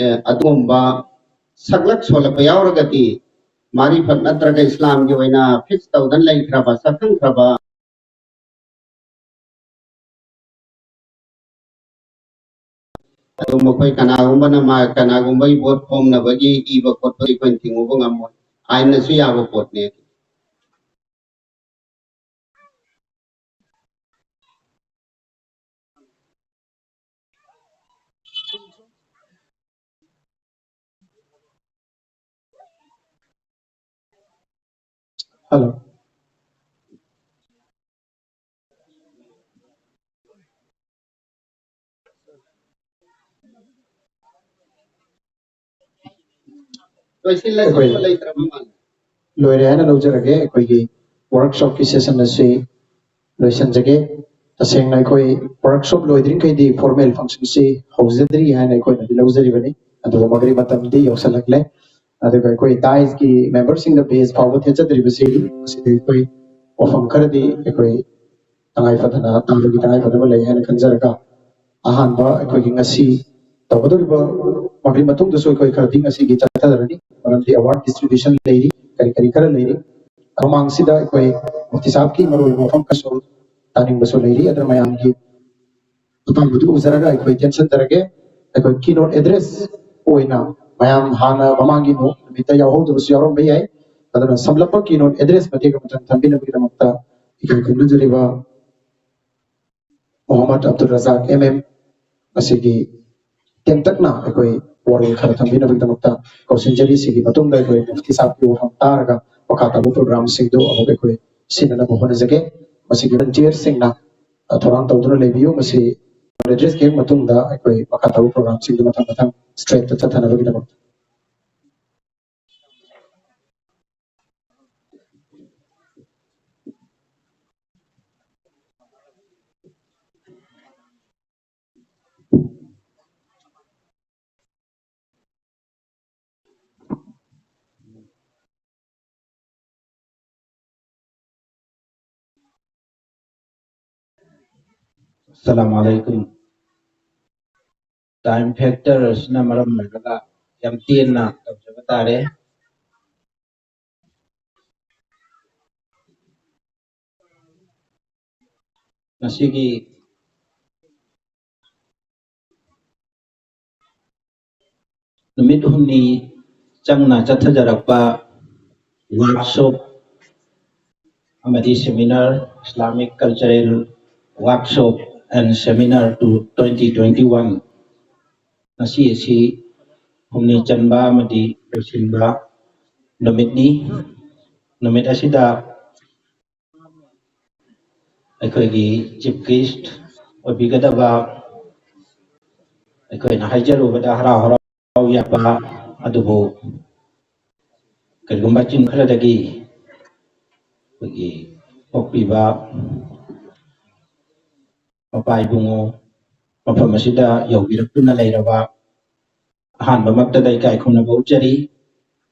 ꯑ, ꯑꯗꯨꯒꯨꯝꯕ ꯁꯛꯂꯛ ꯁꯣꯜꯂꯛꯄ ꯌꯥꯎꯔꯒꯗꯤ ꯃꯥꯔꯤꯐꯠ ꯅꯠꯇ꯭ꯔꯒ ꯏꯁꯂꯥꯝꯒꯤ ꯑꯣꯏꯅ ꯐꯤꯛꯁ ꯇꯧꯗꯅ ꯂꯩꯈ꯭ꯔꯕ, ꯁꯛꯈꯪꯈ꯭ꯔꯕ ꯃꯈꯣꯏ ꯀꯅꯥꯒꯨꯝꯕꯅ ꯃꯥ-, ꯀꯅꯥꯒꯨꯝꯕꯒꯤ ꯚꯣꯠ ꯈꯣꯝꯅꯕꯒꯤ ꯏꯕ ꯈꯣꯠꯄ ꯑꯩꯈꯣꯏꯅ ꯊꯤꯡꯉꯨꯕ ꯉꯝꯃꯣꯏ꯫ ꯑꯥꯏꯟꯅꯁꯨ ꯌꯥꯕ ꯄꯣꯠꯅꯦ꯫ Hello. ꯂꯣꯏꯁꯤꯜꯂꯁꯤ, ꯑꯩꯈꯣꯏ ꯂꯩꯇ꯭ꯔꯕ ꯃꯥꯜꯂꯦ꯫ ꯂꯣꯏꯔꯦ ꯍꯥꯏꯅ ꯂꯧꯖꯔꯒꯦ꯫ ꯑꯩꯈꯣꯏꯒꯤ workshopꯀꯤ session ꯑꯁꯤ ꯂꯣꯏꯁꯤꯟꯖꯒꯦ꯫ ꯇꯁꯦꯡꯅ ꯑꯩꯈꯣꯏ workshop ꯂꯣꯏꯗ꯭ꯔꯤꯉꯩꯗꯤ formal functionꯁꯤ ꯍꯧꯖꯗ꯭ꯔꯤ ꯍꯥꯏꯅ ꯑꯩꯈꯣꯏꯅꯗꯤ ꯂꯧꯖꯔꯤꯕꯅꯤ꯫ ꯑꯗꯨꯕꯨ ꯃꯗꯨꯒꯤ ꯃꯇꯝꯗꯤ ꯌꯧꯁꯤꯜꯂꯛꯂꯦ꯫ ꯑꯗꯨꯒ ꯑꯩꯈꯣꯏ dais memberꯁꯤꯡꯗ badge ꯐꯥꯎꯕ ꯊꯦꯠꯆꯗ꯭ꯔꯤꯕꯁꯤ, ꯃꯁꯤꯗ ꯑꯩꯈꯣꯏ ꯋꯥꯐꯝ ꯈꯔꯗꯤ ꯑꯩꯈꯣꯏ ꯇꯉꯥꯏ ꯐꯗꯅ ꯇꯥꯕꯒꯤ ꯇꯉꯥꯏ ꯐꯗꯕ ꯂꯩ ꯍꯥꯏꯅ ꯈꯟꯖꯔꯒ, ꯑꯍꯥꯟꯕ ꯑꯩꯈꯣꯏꯒꯤ ꯉꯁꯤ ꯇꯧꯒꯗꯧꯔꯤꯕ ꯃꯗꯨꯒꯤ ꯃꯇꯨꯡꯗꯁꯨ ꯑꯩꯈꯣꯏ ꯈꯔꯗꯤ ꯉꯁꯤꯒꯤ ꯆꯠꯊꯖꯔꯅꯤ, ꯃꯔꯝꯗꯤ award distribution ꯂꯩꯔꯤ, ꯀꯔꯤ ꯀꯔꯤ ꯈꯔ ꯂꯩꯔꯤ꯫ ꯃꯃꯥꯡꯁꯤꯗ ꯑꯩꯈꯣꯏ ꯃꯨꯐꯇꯤ ꯁꯥꯍꯕꯀꯤ ꯃꯔꯨꯑꯣꯏꯕ ꯋꯥꯐꯝ ꯈꯔꯁꯨ ꯇꯥꯅꯤꯡꯕꯁꯨ ꯂꯩꯔꯤ, ꯑꯗꯨꯅ ꯃꯌꯥꯝꯒꯤ ꯑꯄꯥꯝꯕꯗꯨ ꯎꯖꯔꯒ ꯑꯩꯈꯣꯏ ꯇꯦꯟꯁꯤꯟꯖꯔꯒꯦ꯫ ꯑꯩꯈꯣꯏ keynote address ꯑꯣꯏꯅ ꯃꯌꯥꯝ ꯍꯥꯟꯅ ꯃꯃꯥꯡꯒꯤ ꯅꯨꯃꯤꯠꯇ ꯌꯥꯎꯍꯧꯗꯕꯁꯨ ꯌꯥꯎꯔꯝꯕ ꯌꯥꯏ, ꯑꯗꯨꯅ ꯁꯝꯂꯞꯄ keynote address ꯃꯇꯦꯛ ꯑꯃꯇꯪ ꯊꯝꯕꯤꯅꯕꯒꯤꯗꯃꯛꯇ ꯏꯀꯥꯏ ꯈꯨꯝꯅꯖꯔꯤꯕ ꯃꯣꯍꯝꯃꯗ ꯑꯕꯗꯨꯜ ꯔꯖꯥꯛ M M ꯑꯁꯤꯒꯤ ꯇꯦꯟꯇꯛꯅ ꯑꯩꯈꯣꯏ ꯋꯥꯔꯣꯜ ꯈꯔ ꯊꯝꯕꯤꯅꯕꯒꯤꯗꯃꯛꯇ ꯀꯧꯁꯤꯟꯖꯔꯤ꯫ ꯁꯤꯒꯤ ꯃꯇꯨꯡꯗ ꯑꯩꯈꯣꯏ ꯃꯨꯐꯇꯤ ꯁꯥꯍꯕꯀꯤ ꯋꯥꯐꯝ ꯇꯥꯔꯒ ꯃꯈꯥ ꯇꯥꯕ programꯁꯤꯡꯗꯨ ꯑꯃꯨꯛ ꯑꯩꯈꯣꯏ ꯁꯤꯟꯅꯅꯕ ꯍꯣꯠꯅꯖꯒꯦ꯫ ꯃꯁꯤꯒꯤ volunteerꯁꯤꯡꯅ, ꯑ, ꯊꯧꯔꯥꯡ ꯇꯧꯗꯨꯅ ꯂꯩꯕꯤꯌꯨ꯫ ꯃꯁꯤ addressꯀꯤ ꯍꯦꯛ ꯃꯇꯨꯡꯗ ꯑꯩꯈꯣꯏ ꯃꯈꯥ ꯇꯥꯕ programꯁꯤꯡꯗꯨ ꯃꯊꯪ ꯃꯊꯪ straightꯇ ꯆꯠꯊꯅꯕꯒꯤꯗꯃꯛꯇ꯫ ꯑꯁꯁꯂꯥꯃꯨ ꯑꯂꯥꯏꯀꯨꯝ꯫ Time factor ꯑꯁꯤꯅ ꯃꯔꯝ ꯑꯣꯏꯔꯒ ꯌꯥꯝ ꯇꯦꯟꯅ ꯇꯧꯖꯕ ꯇꯥꯔꯦ꯫ ꯉꯁꯤꯒꯤ ꯅꯨꯃꯤꯠ ꯍꯨꯝꯅꯤ ꯆꯪꯅ ꯆꯠꯊꯖꯔꯛꯄ workshop ꯑꯃꯗꯤ seminar, Islamic Cultural Workshop and Seminar to twenty twenty-one, ꯉꯁꯤ ꯑꯁꯤ ꯍꯨꯝꯅꯤ ꯆꯟꯕ ꯑꯃꯗꯤ ꯂꯣꯏꯁꯤꯟꯕ ꯅꯨꯃꯤꯠꯅꯤ꯫ ꯅꯨꯃꯤꯠ ꯑꯁꯤꯗ ꯑꯩꯈꯣꯏꯒꯤ chief guest ꯑꯣꯏꯕꯤꯒꯗꯕ, ꯑꯩꯈꯣꯏꯅ ꯍꯥꯏꯖꯔꯨꯕꯗ ꯍꯔꯥꯎ ꯍꯔꯥꯎ ꯌꯥꯕ, ꯑꯗꯨꯕꯨ ꯀꯔꯤꯒꯨꯝꯕ ꯆꯤꯡ ꯈꯔꯗꯒꯤ ꯑꯩꯈꯣꯏꯒꯤ ꯄꯣꯛꯄꯤꯕ ꯃꯄꯥ ꯏꯕꯨꯡꯉꯣ ꯃꯐꯝ ꯑꯁꯤꯗ ꯌꯧꯕꯤꯔꯛꯇꯨꯅ ꯂꯩꯔꯕ ꯑꯍꯥꯟꯕꯃꯛꯇꯗ ꯏꯀꯥꯏ ꯈꯨꯝꯅꯕ ꯎꯠꯆꯔꯤ꯫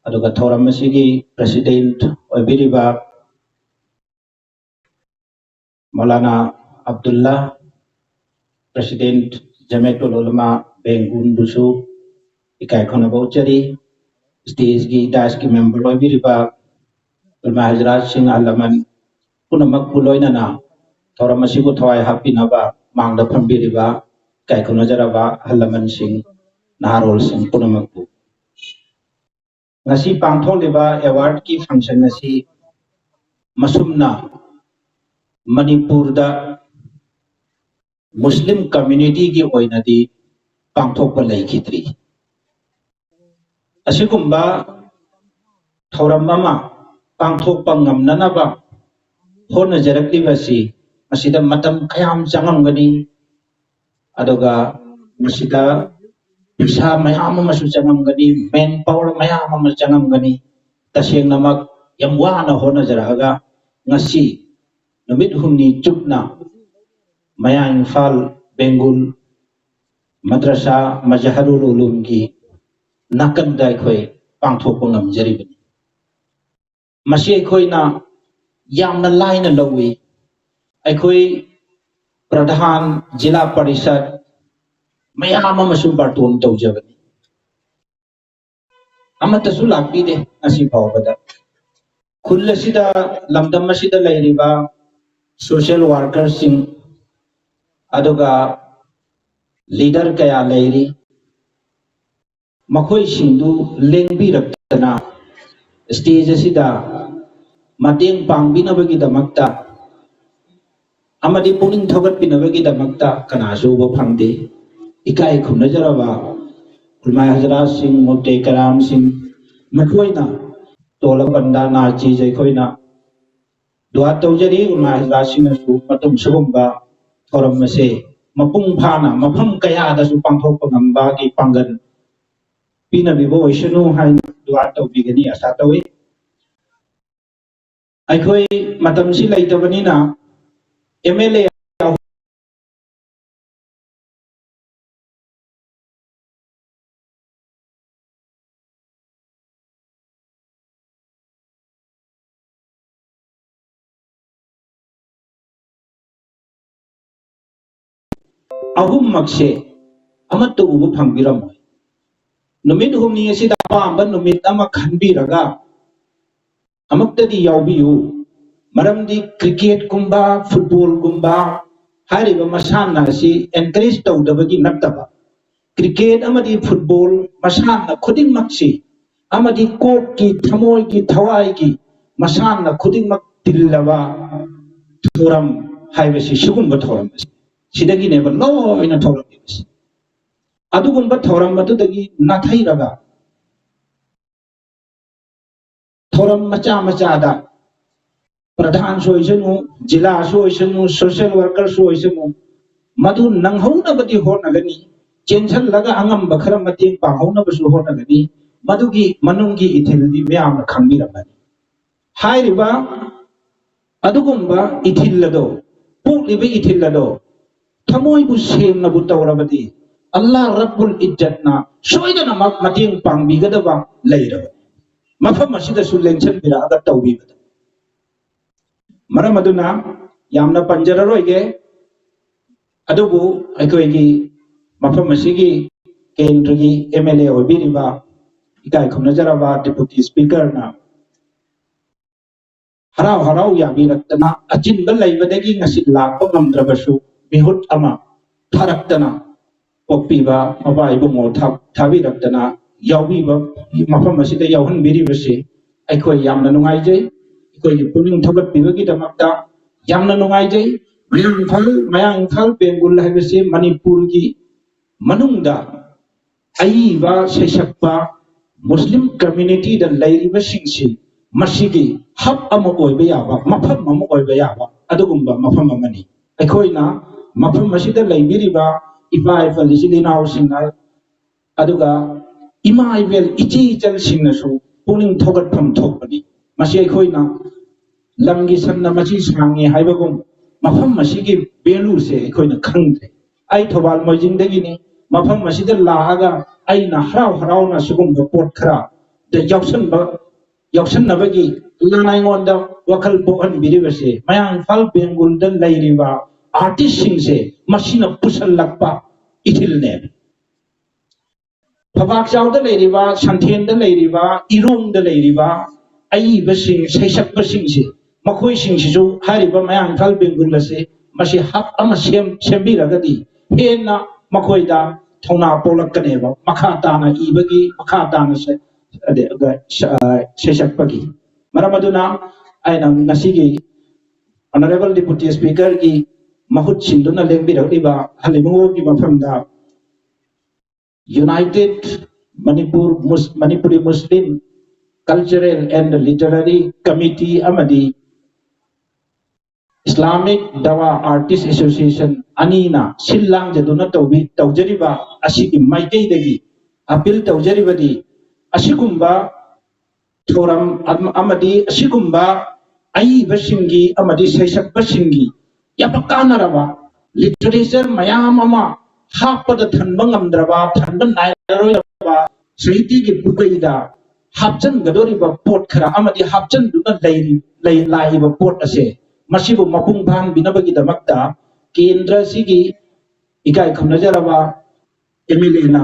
ꯑꯗꯨꯒ ꯊꯧꯔꯝ ꯑꯁꯤꯒꯤ president ꯑꯣꯏꯕꯤꯔꯤꯕ ꯃꯧꯂꯥꯅꯥ ꯑꯕꯗꯨꯜꯂꯥ, president ꯖꯃꯤꯌꯥꯇꯨꯜ ꯎꯂꯃꯥ ꯕꯦꯡꯒꯨꯟꯕꯨꯁꯨ ꯏꯀꯥꯏ ꯈꯨꯝꯅꯕ ꯎꯠꯆꯔꯤ꯫ Stageꯀꯤ, dais member ꯑꯣꯏꯕꯤꯔꯤꯕ ꯎꯂꯃꯥ ꯍꯖꯔꯥꯠꯁꯤꯡ, ꯑꯍꯜ ꯂꯃꯟ ꯄꯨꯝꯅꯃꯛꯄꯨ ꯂꯣꯏꯅꯅ ꯊꯧꯔꯝ ꯑꯁꯤꯕꯨ ꯊꯋꯥꯏ ꯍꯥꯞꯄꯤꯅꯕ ꯃꯥꯡꯗ ꯐꯝꯕꯤꯔꯤꯕ ꯏꯀꯥꯏ ꯈꯨꯝꯅꯖꯔꯕ ꯑꯍꯜ ꯂꯃꯟꯁꯤꯡ, ꯅꯍꯥꯔꯣꯜꯁꯤꯡ ꯄꯨꯝꯅꯃꯛꯄꯨ꯫ ꯉꯁꯤ ꯄꯥꯡꯊꯣꯛꯂꯤꯕ awardꯀꯤ function ꯑꯁꯤ ꯃꯁꯨꯝꯅ ꯃꯅꯤꯄꯨꯔꯗ ꯃꯨꯁꯂꯤꯝ communityꯒꯤ ꯑꯣꯏꯅꯗꯤ ꯄꯥꯡꯊꯣꯛꯄ ꯂꯩꯈꯤꯗ꯭ꯔꯤ꯫ ꯑꯁꯤꯒꯨꯝꯕ ꯊꯧꯔꯝ ꯑꯃ ꯄꯥꯡꯊꯣꯛꯄ ꯉꯝꯅꯅꯕ ꯍꯣꯠꯅꯖꯔꯛꯂꯤꯕꯁꯤ ꯃꯁꯤꯗ ꯃꯇꯝ ꯀꯌꯥꯝ ꯆꯪꯉꯝꯒꯅꯤ, ꯑꯗꯨꯒ ꯃꯁꯤꯗ ꯄꯩꯁꯥ ꯃꯌꯥꯝ ꯑꯃꯁꯨ ꯆꯪꯉꯝꯒꯅꯤ, manpower ꯃꯌꯥꯝ ꯑꯃ ꯆꯪꯉꯝꯒꯅꯤ꯫ ꯇꯁꯦꯡꯅꯃꯛ ꯌꯥꯝ ꯋꯥꯅ ꯍꯣꯠꯅꯖꯔꯛꯑꯒ ꯉꯁꯤ ꯅꯨꯃꯤꯠ ꯍꯨꯝꯅꯤ ꯆꯨꯞꯅ ꯃꯌꯥꯡ ꯏꯝꯐꯥꯜ ꯕꯦꯡꯒꯨꯜ ꯃꯗ꯭ꯔꯁꯥ ꯃꯖꯍꯔꯨꯜ ꯎꯂꯨꯝꯒꯤ ꯅꯥꯀꯟꯗ ꯑꯩꯈꯣꯏ ꯄꯥꯡꯊꯣꯛꯄ ꯉꯝꯖꯔꯤꯕꯅꯤ꯫ ꯃꯁꯤ ꯑꯩꯈꯣꯏꯅ ꯌꯥꯝꯅ ꯂꯥꯏꯅ ꯂꯧꯏ꯫ ꯑꯩꯈꯣꯏ ꯄ꯭ꯔꯙꯥꯟ, ꯖꯤꯂꯥ ꯄꯔꯤꯁꯠ ꯃꯌꯥꯝ ꯑꯃꯁꯨ ꯕꯥꯔꯇꯣꯟ ꯇꯧꯖꯕꯅꯤ꯫ ꯑꯃꯠꯇꯁꯨ ꯂꯥꯛꯄꯤꯗꯦ ꯉꯁꯤ ꯐꯥꯎꯕꯗ꯫ ꯈꯨꯜ ꯑꯁꯤꯗ, ꯂꯝꯗꯝ ꯑꯁꯤꯗ ꯂꯩꯔꯤꯕ social workerꯁꯤꯡ, ꯑꯗꯨꯒ leader ꯀꯌꯥ ꯂꯩꯔꯤ꯫ ꯃꯈꯣꯏꯁꯤꯡꯗꯨ ꯂꯦꯡꯕꯤꯔꯛꯇꯅ stage ꯑꯁꯤꯗ ꯃꯇꯦꯡ ꯄꯥꯡꯕꯤꯅꯕꯒꯤꯗꯃꯛꯇ ꯑꯃꯗꯤ ꯄꯨꯛꯅꯤꯡ ꯊꯧꯒꯠꯄꯤꯅꯕꯒꯤꯗꯃꯛꯇ ꯀꯅꯥꯁꯨ ꯎꯕ ꯐꯪꯗꯦ꯫ ꯏꯀꯥꯏ ꯈꯨꯝꯅꯖꯔꯕ ꯎꯂꯃꯥ ꯍꯖꯔꯥꯠꯁꯤꯡ, ꯃꯨꯐꯇꯤ ꯀꯔꯥꯝꯁꯤꯡ, ꯃꯈꯣꯏꯅ ꯇꯣꯜꯂꯕ ꯕꯟꯗꯥ ꯅꯥꯖꯤꯁ ꯑꯩꯈꯣꯏꯅ ꯗꯨꯋꯥ ꯇꯧꯖꯔꯤ꯫ ꯎꯂꯃꯥ ꯍꯖꯔꯥꯠꯁꯤꯡꯅꯁꯨ ꯃꯇꯨꯡ ꯁꯤꯒꯨꯝꯕ ꯊꯧꯔꯝ ꯑꯁꯦ ꯃꯄꯨꯡ ꯐꯥꯅ ꯃꯐꯝ ꯀꯌꯥꯗꯁꯨ ꯄꯥꯡꯊꯣꯛꯄ ꯉꯝꯕꯒꯤ ꯄꯥꯡꯒꯜ ꯄꯤꯅꯕꯤꯕ ꯑꯣꯏꯁꯅꯨ ꯍꯥꯏꯅ ꯗꯨꯋꯥ ꯇꯧꯕꯤꯒꯅꯤ ꯑꯁꯥ ꯇꯧꯏ꯫ ꯑꯩꯈꯣꯏ ꯃꯇꯝꯁꯤ ꯂꯩꯇꯕꯅꯤꯅ MLA ꯑꯍꯨꯝꯃꯛꯁꯦ ꯑꯃꯠꯇ ꯎꯕ ꯐꯪꯕꯤꯔꯝꯃꯣꯏ꯫ ꯅꯨꯃꯤꯠ ꯍꯨꯝꯅꯤ ꯑꯁꯤꯗ ꯑꯄꯥꯝꯕ ꯅꯨꯃꯤꯠ ꯑꯃ ꯈꯟꯕꯤꯔꯒ ꯑꯃꯨꯛꯇꯗꯤ ꯌꯥꯎꯕꯤꯌꯨ꯫ ꯃꯔꯝꯗꯤ cricketꯀꯨꯝꯕ, footballꯒꯨꯝꯕ ꯍꯥꯏꯔꯤꯕ ꯃꯁꯥꯟꯅ ꯑꯁꯤ encourage ꯇꯧꯗꯕꯒꯤ ꯅꯠꯇꯕ, cricket ꯑꯃꯗꯤ football ꯃꯁꯥꯟꯅ ꯈꯨꯗꯤꯡꯃꯛꯁꯤ ꯑꯃꯗꯤ ꯀꯣꯛꯀꯤ, ꯊꯃꯣꯏꯒꯤ, ꯊꯋꯥꯏꯒꯤ ꯃꯁꯥꯟꯅ ꯈꯨꯗꯤꯡꯃꯛ ꯇꯤꯜꯂꯕ ꯊꯧꯔꯝ ꯍꯥꯏꯕꯁꯤ ꯁꯤꯒꯨꯝꯕ ꯊꯧꯔꯝ ꯑꯁꯤ, ꯁꯤꯗꯒꯤꯅꯦꯕ ꯂꯣꯏꯅ ꯊꯣꯛꯂꯛꯂꯤꯕꯁꯤ꯫ ꯑꯗꯨꯒꯨꯝꯕ ꯊꯧꯔꯝ ꯑꯗꯨꯗꯒꯤ ꯅꯥꯊꯩꯔꯒ ꯊꯧꯔꯝ ꯃꯆꯥ ꯃꯆꯥꯗ ꯄ꯭ꯔꯙꯥꯟꯁꯨ ꯑꯣꯏꯁꯅꯨ, ꯖꯤꯂꯥꯁꯨ ꯑꯣꯏꯁꯅꯨ, social workerꯁꯨ ꯑꯣꯏꯁꯅꯨ, ꯃꯗꯨ ꯅꯪꯍꯧꯅꯕꯗꯤ ꯍꯣꯠꯅꯒꯅꯤ, ꯆꯦꯟꯁꯤꯜꯂꯒ ꯑꯉꯝꯕ ꯈꯔ ꯃꯇꯦꯡ ꯄꯥꯡꯍꯧꯅꯕꯁꯨ ꯍꯣꯠꯅꯒꯅꯤ꯫ ꯃꯗꯨꯒꯤ ꯃꯅꯨꯡꯒꯤ ꯏꯊꯤꯜꯗꯤ ꯃꯌꯥꯝꯅ ꯈꯪꯕꯤꯔꯝꯒꯅꯤ꯫ ꯍꯥꯏꯔꯤꯕ ꯑꯗꯨꯒꯨꯝꯕ ꯏꯊꯤꯜ ꯑꯗꯣ, ꯄꯣꯛꯂꯤꯕ ꯏꯊꯤꯜ ꯑꯗꯣ ꯊꯃꯣꯏꯕꯨ ꯁꯦꯡꯅꯕꯨ ꯇꯧꯔꯕꯗꯤ, ꯑꯜꯂꯥꯍ ꯔꯕꯨꯜ ꯏꯖꯠꯅ ꯁꯣꯏꯗꯅꯃꯛ ꯃꯇꯦꯡ ꯄꯥꯡꯕꯤꯒꯗꯕ ꯂꯩꯔꯕꯅꯤ꯫ ꯃꯐꯝ ꯑꯁꯤꯗꯁꯨ ꯂꯦꯡꯁꯤꯟꯕꯤꯔꯛꯑꯒ ꯇꯧꯕꯤꯕꯗ꯫ ꯃꯔꯝ ꯑꯗꯨꯅ ꯌꯥꯝꯅ ꯄꯟꯖꯔꯔꯣꯏꯒꯦ, ꯑꯗꯨꯕꯨ ꯑꯩꯈꯣꯏꯒꯤ ꯃꯐꯝ ꯑꯁꯤꯒꯤ ꯀꯦꯟꯗ꯭ꯔꯒꯤ MLA ꯑꯣꯏꯕꯤꯔꯤꯕ ꯏꯀꯥꯏ ꯈꯨꯝꯅꯖꯔꯕ Deputy Speakerꯅ ꯍꯔꯥꯎ ꯍꯔꯥꯎ ꯌꯥꯕꯤꯔꯛꯇꯅ, ꯑꯆꯤꯟꯕ ꯂꯩꯕꯗꯒꯤ ꯉꯁꯤ ꯂꯥꯛꯄ ꯉꯝꯗ꯭ꯔꯕꯁꯨ, ꯃꯤꯍꯨꯠ ꯑꯃ ꯊꯥꯔꯛꯇꯅ ꯄꯣꯛꯄꯤꯕ ꯃꯄꯥ ꯏꯕꯨꯡꯉꯣ ꯊꯥ-, ꯊꯥꯕꯤꯔꯛꯇꯅ ꯌꯥꯎꯕꯤꯕ, ꯃꯐꯝ ꯑꯁꯤꯗ ꯌꯥꯎꯍꯟꯕꯤꯔꯤꯕꯁꯤ ꯑꯩꯈꯣꯏ ꯌꯥꯝꯅ ꯅꯨꯡꯉꯥꯏꯖꯩ꯫ ꯑꯩꯈꯣꯏꯒꯤ ꯄꯨꯛꯅꯤꯡ ꯊꯧꯒꯠꯄꯤꯕꯒꯤꯗꯃꯛꯇ ꯌꯥꯝꯅ ꯅꯨꯡꯉꯥꯏꯖꯩ꯫ ꯃꯌꯥꯡ ꯏꯝꯐꯥꯜ, ꯃꯌꯥꯡ ꯏꯝꯐꯥꯜ ꯕꯦꯡꯒꯨꯜ ꯍꯥꯏꯕꯁꯤ ꯃꯅꯤꯄꯨꯔꯒꯤ ꯃꯅꯨꯡꯗ ꯑꯏꯕ ꯁꯩꯁꯛꯄ ꯃꯨꯁꯂꯤꯝ ꯀꯝꯃ꯭ꯌꯨꯅꯤꯇꯤꯗ ꯂꯩꯔꯤꯕꯁꯤꯡꯁꯤ ꯃꯁꯤꯒꯤ ꯍꯕ ꯑꯃ ꯑꯣꯏꯕ ꯌꯥꯕ, ꯃꯐꯝ ꯑꯃ ꯑꯣꯏꯕ ꯌꯥꯕ ꯑꯗꯨꯒꯨꯝꯕ ꯃꯐꯝ ꯑꯃꯅꯤ꯫ ꯑꯩꯈꯣꯏꯅ ꯃꯐꯝ ꯑꯁꯤꯗ ꯂꯩꯕꯤꯔꯤꯕ ꯏꯄꯥ ꯏꯄꯜ ꯏꯆꯤꯜ ꯏꯅꯥꯎꯁꯤꯡꯅ, ꯑꯗꯨꯒ ꯏꯃꯥ ꯏꯕꯦꯜ ꯏꯆꯦ ꯏꯆꯜꯁꯤꯡꯅꯁꯨ ꯄꯨꯛꯅꯤꯡ ꯊꯧꯒꯠꯐꯝ ꯊꯣꯛꯄꯅꯤ꯫ ꯃꯁꯤ ꯑꯩꯈꯣꯏꯅ ꯂꯝꯒꯤ ꯁꯟꯅ ꯃꯆꯤ ꯁꯥꯡꯉꯤ ꯍꯥꯏꯕꯒꯨꯝ ꯃꯐꯝ ꯑꯁꯤꯒꯤ ꯚꯦꯂꯨꯁꯦ ꯑꯩꯈꯣꯏꯅ ꯈꯪꯗ꯭ꯔꯦ꯫ ꯑꯩ ꯊꯧꯕꯥꯜ ꯃꯣꯏꯖꯤꯡꯗꯒꯤꯅꯤ꯫ ꯃꯐꯝ ꯑꯁꯤꯗ ꯂꯥꯛꯑꯒ ꯑꯩꯅ ꯍꯔꯥꯎ ꯍꯔꯥꯎꯅ ꯁꯤꯒꯨꯝꯕ ꯄꯣꯠ ꯈꯔꯗ ꯌꯥꯎꯁꯟꯕ, ꯌꯥꯎꯁꯟꯅꯕꯒꯤ ꯂꯅꯥꯏꯉꯣꯟꯗ ꯋꯥꯈꯜ ꯄꯣꯛꯍꯟꯕꯤꯔꯤꯕꯁꯦ ꯃꯌꯥꯡ ꯏꯝꯐꯥꯜ ꯕꯦꯡꯒꯨꯜꯗ ꯂꯩꯔꯤꯕ ꯑꯥꯔꯇꯤꯁꯁꯤꯡꯁꯦ ꯃꯁꯤꯅ ꯄꯨꯁꯜꯂꯛꯄ ꯏꯊꯤꯜꯅꯦꯕ꯫ ꯐꯕꯥꯛꯆꯥꯎꯗ ꯂꯩꯔꯤꯕ, ꯁꯟꯊꯦꯟꯗ ꯂꯩꯔꯤꯕ, ꯏꯔꯣꯡꯗ ꯂꯩꯔꯤꯕ ꯑꯏꯕꯁꯤꯡ, ꯁꯩꯁꯛꯄꯁꯤꯡꯁꯤ, ꯃꯈꯣꯏꯁꯤꯡꯁꯤꯁꯨ ꯍꯥꯏꯔꯤꯕ ꯃꯌꯥꯡ ꯏꯝꯐꯥꯜ ꯕꯦꯡꯒꯨꯜ ꯑꯁꯤ ꯃꯁꯤ ꯍꯕ ꯑꯃ ꯁꯦꯝ-, ꯁꯦꯝꯕꯤꯔꯒꯗꯤ ꯍꯦꯟꯅ ꯃꯈꯣꯏꯗ ꯊꯧꯅꯥ ꯄꯣꯛꯂꯛꯀꯅꯦꯕ, ꯃꯈꯥ ꯇꯥꯅ ꯏꯕꯒꯤ, ꯃꯈꯥ ꯇꯥꯅ ꯁ-, ꯑꯗ-, ꯑꯗ-, ꯁ-, ꯑ, ꯁꯩꯁꯛꯄꯒꯤ꯫ ꯃꯔꯝ ꯑꯗꯨꯅ ꯑꯩꯅ ꯉꯁꯤꯒꯤ Honourable Deputy Speakerꯒꯤ ꯃꯍꯨꯠ ꯁꯤꯟꯗꯨꯅ ꯂꯦꯡꯕꯤꯔꯛꯂꯤꯕ ꯍꯜꯂꯤꯃꯨꯡꯒꯤ ꯃꯐꯝꯗ United Manipur Mus-, Manipuri Muslim Cultural and Literary Committee ꯑꯃꯗꯤ Islamic Dawa Artist Association ꯑꯅꯤꯅ ꯁꯤꯜ ꯂꯥꯡꯖꯗꯨꯅ ꯇꯧꯕꯤ-, ꯇꯧꯖꯔꯤꯕ ꯑꯁꯤꯒꯤ ꯃꯥꯏꯀꯩꯗꯒꯤ appeal ꯇꯧꯖꯔꯤꯕꯗꯤ, ꯑꯁꯤꯒꯨꯝꯕ ꯊꯧꯔꯝ ꯑꯃ-, ꯑꯃꯗꯤ ꯑꯁꯤꯒꯨꯝꯕ ꯑꯏꯕꯁꯤꯡꯒꯤ ꯑꯃꯗꯤ ꯁꯩꯁꯛꯄꯁꯤꯡꯒꯤ ꯌꯥꯝꯅ ꯀꯥꯟꯅꯔꯕ literature ꯃꯌꯥꯝ ꯑꯃ ꯍꯥꯞꯄꯗ ꯊꯟꯕ ꯉꯝꯗ꯭ꯔꯕ, ꯊꯟꯕ ꯅꯥꯏꯔꯔꯣꯏꯗꯕ ꯁꯥꯍꯤꯇꯤꯒꯤ ꯄꯨꯀꯩꯗ ꯍꯥꯞꯆꯤꯟꯒꯗꯧꯔꯤꯕ ꯄꯣꯠ ꯈꯔ ꯑꯃꯗꯤ ꯍꯥꯞꯆꯤꯟꯗꯨꯅ ꯂꯩꯔꯤ-, ꯂꯩ-, ꯂꯥꯛꯏꯕ ꯄꯣꯠ ꯑꯁꯦ, ꯃꯁꯤꯕꯨ ꯃꯄꯨꯡ ꯐꯥꯍꯟꯕꯤꯅꯕꯒꯤꯗꯃꯛꯇ ꯀꯦꯟꯗ꯭ꯔꯁꯤꯒꯤ ꯏꯀꯥꯏ ꯈꯨꯝꯅꯖꯔꯕ MLAꯅ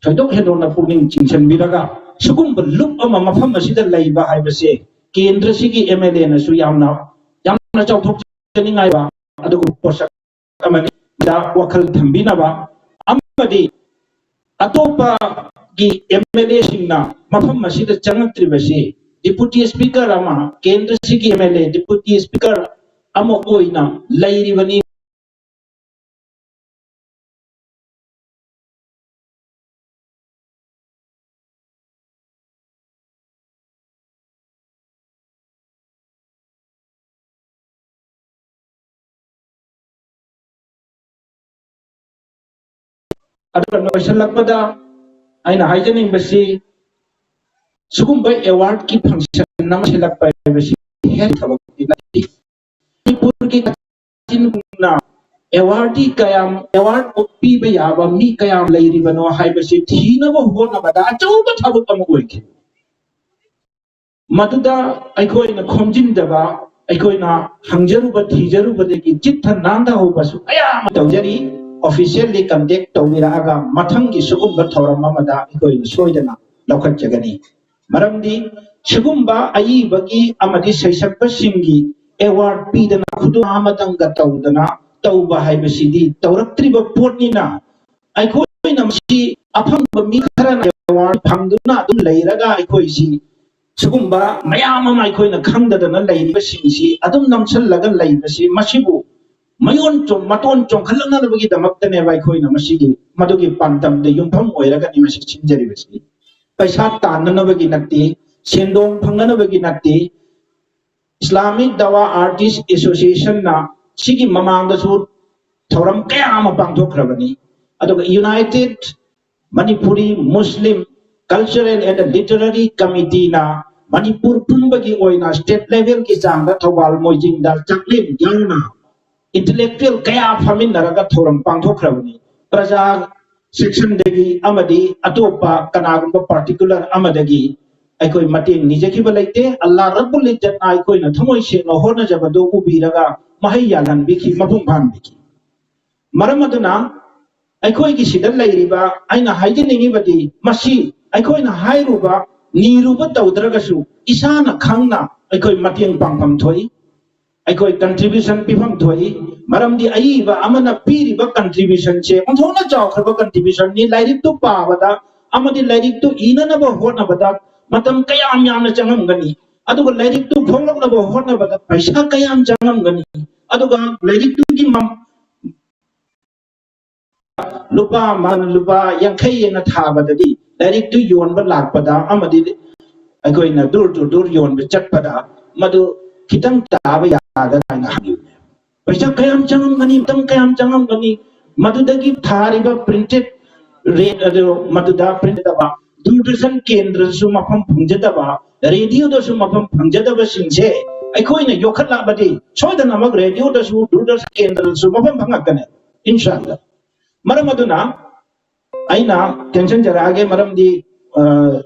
ꯊꯣꯏꯗꯣꯛ ꯍꯦꯟꯗꯣꯛꯅ ꯄꯨꯛꯅꯤꯡ ꯆꯤꯡꯁꯤꯟꯕꯤꯔꯒ ꯁꯤꯒꯨꯝꯕ ꯂꯨꯞ ꯑꯃ ꯃꯐꯝ ꯑꯁꯤꯗ ꯂꯩꯕ ꯍꯥꯏꯕꯁꯦ ꯀꯦꯟꯗ꯭ꯔꯁꯤꯒꯤ MLAꯅꯁꯨ ꯌꯥꯝꯅ, ꯌꯥꯝꯅ ꯆꯥꯎꯊꯣꯛꯆꯅꯤꯡꯉꯥꯏ ꯑꯣꯏꯕ ꯑꯗꯨꯒꯨꯝꯕ ꯄꯣꯠꯁꯛ ꯑꯃꯅꯤ꯫ ꯃꯁꯤꯗ ꯋꯥꯈꯜ ꯊꯝꯕꯤꯅꯕ ꯑꯃꯗꯤ ꯑꯇꯣꯞꯄꯒꯤ ꯑꯦꯝ ꯑꯦꯜ ꯑꯦꯁꯤꯡꯅ ꯃꯐꯝ ꯑꯁꯤꯗ ꯆꯪꯉꯛꯇ꯭ꯔꯤꯕꯁꯤ, ꯗꯤꯄꯨꯇꯤ ꯁ꯭ꯄꯤꯀꯔ ꯑꯃ, ꯀꯦꯟꯗ꯭ꯔꯁꯤꯒꯤ M L A deputy speaker ꯑꯃ ꯑꯣꯏꯅ ꯂꯩꯔꯤꯕꯅꯤ꯫ ꯑꯗꯨꯒ ꯂꯣꯏꯁꯤꯜꯂꯛꯄꯗ ꯑꯩꯅ ꯍꯥꯏꯖꯅꯤꯡꯕꯁꯤ, ꯁꯤꯒꯨꯝꯕ ꯑꯦꯋꯥꯔꯗꯀꯤ ꯐꯪꯁꯟ ꯑꯃ ꯁꯤꯜꯂꯛꯄ ꯍꯥꯏꯕꯁꯤ ꯍꯦꯟꯅ ꯊꯕꯛꯇꯤ ꯅꯠꯇꯦ꯫ ꯃꯅꯤꯄꯨꯔꯒꯤ ꯀꯥꯆꯤꯟꯅ ꯑꯦꯋꯥꯔꯗꯤ ꯀꯌꯥꯝ, ꯑꯦꯋꯥꯔꯗ ꯄꯤꯕ ꯌꯥꯕ ꯃꯤ ꯀꯌꯥꯝ ꯂꯩꯔꯤꯕꯅꯣ ꯍꯥꯏꯕꯁꯤ ꯊꯤꯅꯕ ꯍꯣꯠꯅꯕꯗ ꯑꯆꯧꯕ ꯊꯕꯛ ꯑꯃ ꯑꯣꯏꯈꯤ꯫ ꯃꯗꯨꯗ ꯑꯩꯈꯣꯏꯅ ꯈꯣꯝꯖꯤꯟꯖꯕ, ꯑꯩꯈꯣꯏꯅ ꯍꯪꯖꯔꯨꯕ ꯊꯤꯖꯔꯨꯕꯗꯒꯤ ꯆꯤꯠꯊ ꯅꯥꯟꯊꯍꯧꯕꯁꯨ ꯀꯌꯥ ꯑꯃ ꯇꯧꯖꯔꯤ꯫ ꯑꯣꯐꯤꯁꯤꯌꯦꯜꯂꯤ ꯀꯟꯇꯦꯛ ꯇꯧꯕꯤꯔꯛꯑꯒ ꯃꯊꯪꯒꯤ ꯁꯤꯒꯨꯝꯕ ꯊꯧꯔꯝ ꯑꯃꯗ ꯑꯩꯈꯣꯏꯅ ꯁꯣꯏꯗꯅ ꯂꯧꯈꯠꯆꯒꯅꯤ꯫ ꯃꯔꯝꯗꯤ ꯁꯤꯒꯨꯝꯕ ꯑꯏꯕꯒꯤ ꯑꯃꯗꯤ ꯁꯩꯁꯛꯄꯁꯤꯡꯒꯤ ꯑꯦꯋꯥꯔꯗ ꯄꯤꯗꯅ ꯈꯨꯗꯣꯜ ꯑꯃꯇꯪꯒ ꯇꯧꯗꯅ ꯇꯧꯕ ꯍꯥꯏꯕꯁꯤꯗꯤ ꯇꯧꯔꯛꯇ꯭ꯔꯤꯕ ꯄꯣꯠꯅꯤꯅ, ꯑꯩꯈꯣꯏꯅ ꯃꯁꯤ ꯑꯐꯪꯕ ꯃꯤ ꯈꯔꯅ ꯑꯦꯋꯥꯔꯗ ꯐꯪꯗꯨꯅ ꯑꯗꯨꯝ ꯂꯩꯔꯒ ꯑꯩꯈꯣꯏꯁꯤ ꯁꯤꯒꯨꯝꯕ ꯃꯌꯥꯝ ꯑꯃ ꯑꯩꯈꯣꯏꯅ ꯈꯪꯗꯗꯅ ꯂꯩꯔꯤꯕꯁꯤꯡꯁꯤ ꯑꯗꯨꯝ ꯅꯝꯁꯤꯜꯂꯒ ꯂꯩꯕꯁꯤ, ꯃꯁꯤꯕꯨ ꯃꯌꯣꯟ ꯆꯣꯡ-, ꯃꯇꯣꯟ ꯆꯣꯡꯈꯠꯂꯛꯅꯕꯒꯤꯗꯃꯛꯇꯅꯦꯕ ꯑꯩꯈꯣꯏꯅ ꯃꯁꯤꯒꯤ, ꯃꯗꯨꯒꯤ ꯄꯥꯟꯗꯝꯗ ꯌꯨꯝꯐꯝ ꯑꯣꯏꯔꯒꯅꯤ ꯃꯁꯤ ꯁꯤꯟꯖꯔꯤꯕꯁꯤ꯫ ꯄꯩꯁꯥ ꯇꯥꯟꯅꯅꯕꯒꯤ ꯅꯠꯇꯦ, ꯁꯦꯟꯗꯣꯡ ꯐꯪꯅꯅꯕꯒꯤ ꯅꯠꯇꯦ꯫ ꯏꯁꯂꯥꯃꯤꯛ ꯗꯋꯥ ꯑꯥꯔꯇꯤꯁ ꯑꯦꯁꯣꯁꯤꯌꯦꯁꯟꯅ ꯁꯤꯒꯤ ꯃꯃꯥꯡꯗꯁꯨ ꯊꯧꯔꯝ ꯀꯌꯥ ꯑꯃ ꯄꯥꯡꯊꯣꯛꯈ꯭ꯔꯕꯅꯤ꯫ ꯑꯗꯨꯒ United Manipuri Muslim Cultural and Literary Committeeꯅ Manipur ꯄꯨꯝꯕꯒꯤ ꯑꯣꯏꯅ ꯁ꯭ꯇꯦꯠ ꯂꯦꯚꯦꯜꯒꯤ ꯆꯥꯡꯗ ꯊꯧꯕꯥꯜ ꯃꯣꯏꯖꯤꯡꯗ ꯆꯥꯛꯂꯦꯟ ꯌꯥꯎꯅ ꯏꯟꯇꯦꯂꯦꯛꯆꯨꯋꯦꯜ ꯀꯌꯥ ꯐꯝꯃꯤꯟꯅꯔꯒ ꯊꯧꯔꯝ ꯄꯥꯡꯊꯣꯛꯈ꯭ꯔꯕꯅꯤ꯫ ꯄ꯭ꯔꯖꯥ ꯁꯦꯛꯁꯟꯗꯒꯤ ꯑꯃꯗꯤ ꯑꯇꯣꯞꯄ ꯀꯅꯥꯒꯨꯝꯕ ꯄꯥꯔꯇꯤꯀꯨꯂꯔ ꯑꯃꯗꯒꯤ ꯑꯩꯈꯣꯏ ꯃꯇꯦꯡ ꯅꯤꯖꯈꯤꯕ ꯂꯩꯇꯦ꯫ ꯑꯜꯂꯥ ꯔꯕꯨꯜ ꯏꯖꯠꯅ ꯑꯩꯈꯣꯏꯅ ꯊꯃꯣꯏ ꯁꯦꯡꯅ ꯍꯣꯠꯅꯖꯕꯗꯨ ꯎꯕꯤꯔꯒ ꯃꯍꯩ ꯌꯥꯜꯍꯟꯕꯤꯈꯤ, ꯃꯄꯨꯡ ꯐꯥꯍꯟꯕꯤꯈꯤ꯫ ꯃꯔꯝ ꯑꯗꯨꯅ ꯑꯩꯈꯣꯏꯒꯤ ꯁꯤꯗ ꯂꯩꯔꯤꯕ, ꯑꯩꯅ ꯍꯥꯏꯖꯅꯤꯡꯉꯤꯕꯗꯤ, ꯃꯁꯤ ꯑꯩꯈꯣꯏꯅ ꯍꯥꯏꯔꯨꯕ, ꯅꯤꯔꯨꯕ ꯇꯧꯗ꯭ꯔꯒꯁꯨ ꯏꯁꯥꯅ ꯈꯪꯅ ꯑꯩꯈꯣꯏ ꯃꯇꯦꯡ ꯄꯥꯡꯐꯝ ꯊꯣꯛꯏ, ꯑꯩꯈꯣꯏ ꯀꯟꯇ꯭ꯔꯤꯕ꯭ꯌꯨꯁꯟ ꯄꯤꯐꯝ ꯊꯣꯛꯏ꯫ ꯃꯔꯝꯗꯤ ꯑꯏꯕ ꯑꯃꯅ ꯄꯤꯔꯤꯕ contribution ꯁꯦ ꯑꯣꯟꯊꯣꯛꯅ ꯆꯥꯎꯈ꯭ꯔꯕ contribution ꯅꯤ꯫ ꯂꯥꯏꯔꯤꯛꯇꯨ ꯄꯥꯕꯗ ꯑꯃꯗꯤ ꯂꯥꯏꯔꯤꯛꯇꯨ ꯏꯅꯅꯕ ꯍꯣꯠꯅꯕꯗ ꯃꯇꯝ ꯀꯌꯥꯝ ꯌꯥꯝꯅ ꯆꯪꯉꯝꯒꯅꯤ, ꯑꯗꯨꯒ ꯂꯥꯏꯔꯤꯛꯇꯨ ꯐꯣꯡꯂꯛꯅꯕ ꯍꯣꯠꯅꯕꯗ ꯄꯩꯁꯥ ꯀꯌꯥꯝ ꯆꯪꯉꯝꯒꯅꯤ, ꯑꯗꯨꯒ ꯂꯥꯏꯔꯤꯛꯇꯨꯒꯤ ꯃꯝ-, ꯂꯨꯄꯥ ꯃ-, ꯂꯨꯄꯥ ꯌꯥꯡꯈꯩ ꯑꯅ ꯊꯥꯕꯗꯗꯤ ꯂꯥꯏꯔꯤꯛꯇꯨ ꯌꯣꯟꯕ ꯂꯥꯛꯄꯗ ꯑꯃꯗꯤ ꯑꯩꯈꯣꯏꯅ door to door ꯌꯣꯟꯕ ꯆꯠꯄꯗ ꯃꯗꯨ ꯈꯤꯇꯪ ꯇꯥꯕ ꯌꯥꯒꯗ꯭ꯔꯥ ꯍꯥꯏꯅ ꯍꯪꯉꯤꯕꯅꯦ꯫ ꯄꯩꯁꯥ ꯀꯌꯥꯝ ꯆꯪꯉꯝꯒꯅꯤ, ꯃꯇꯝ ꯀꯌꯥꯝ ꯆꯪꯉꯝꯒꯅꯤ, ꯃꯗꯨꯗꯒꯤ ꯊꯥꯔꯤꯕ printed rate ꯑꯗꯨ ꯃꯗꯨꯗ print ꯇꯧꯕ, ꯗꯨꯔꯗꯔꯁꯟ ꯀꯦꯟꯗ꯭ꯔꯗꯁꯨ ꯃꯐꯝ ꯐꯪꯖꯗꯕ, ꯔꯦꯗꯤꯑꯣꯗꯁꯨ ꯃꯐꯝ ꯐꯪꯖꯗꯕꯁꯤꯡꯁꯦ ꯑꯩꯈꯣꯏꯅ ꯌꯣꯛꯈꯠꯂꯛꯑꯕꯗꯤ ꯁꯣꯏꯗꯅꯃꯛ ꯔꯦꯗꯤꯑꯣꯗꯁꯨ ꯗꯨꯔꯗꯔꯁꯟ ꯀꯦꯟꯗ꯭ꯔꯗꯁꯨ ꯃꯐꯝ ꯐꯪꯉꯛꯀꯅꯤ, ꯏꯟꯁꯥ ꯑꯜꯂꯥ꯫ ꯃꯔꯝ ꯑꯗꯨꯅ ꯑꯩꯅ ꯇꯦꯟꯁꯤꯟꯖꯔꯛꯑꯒꯦ, ꯃꯔꯝꯗꯤ, ꯑ,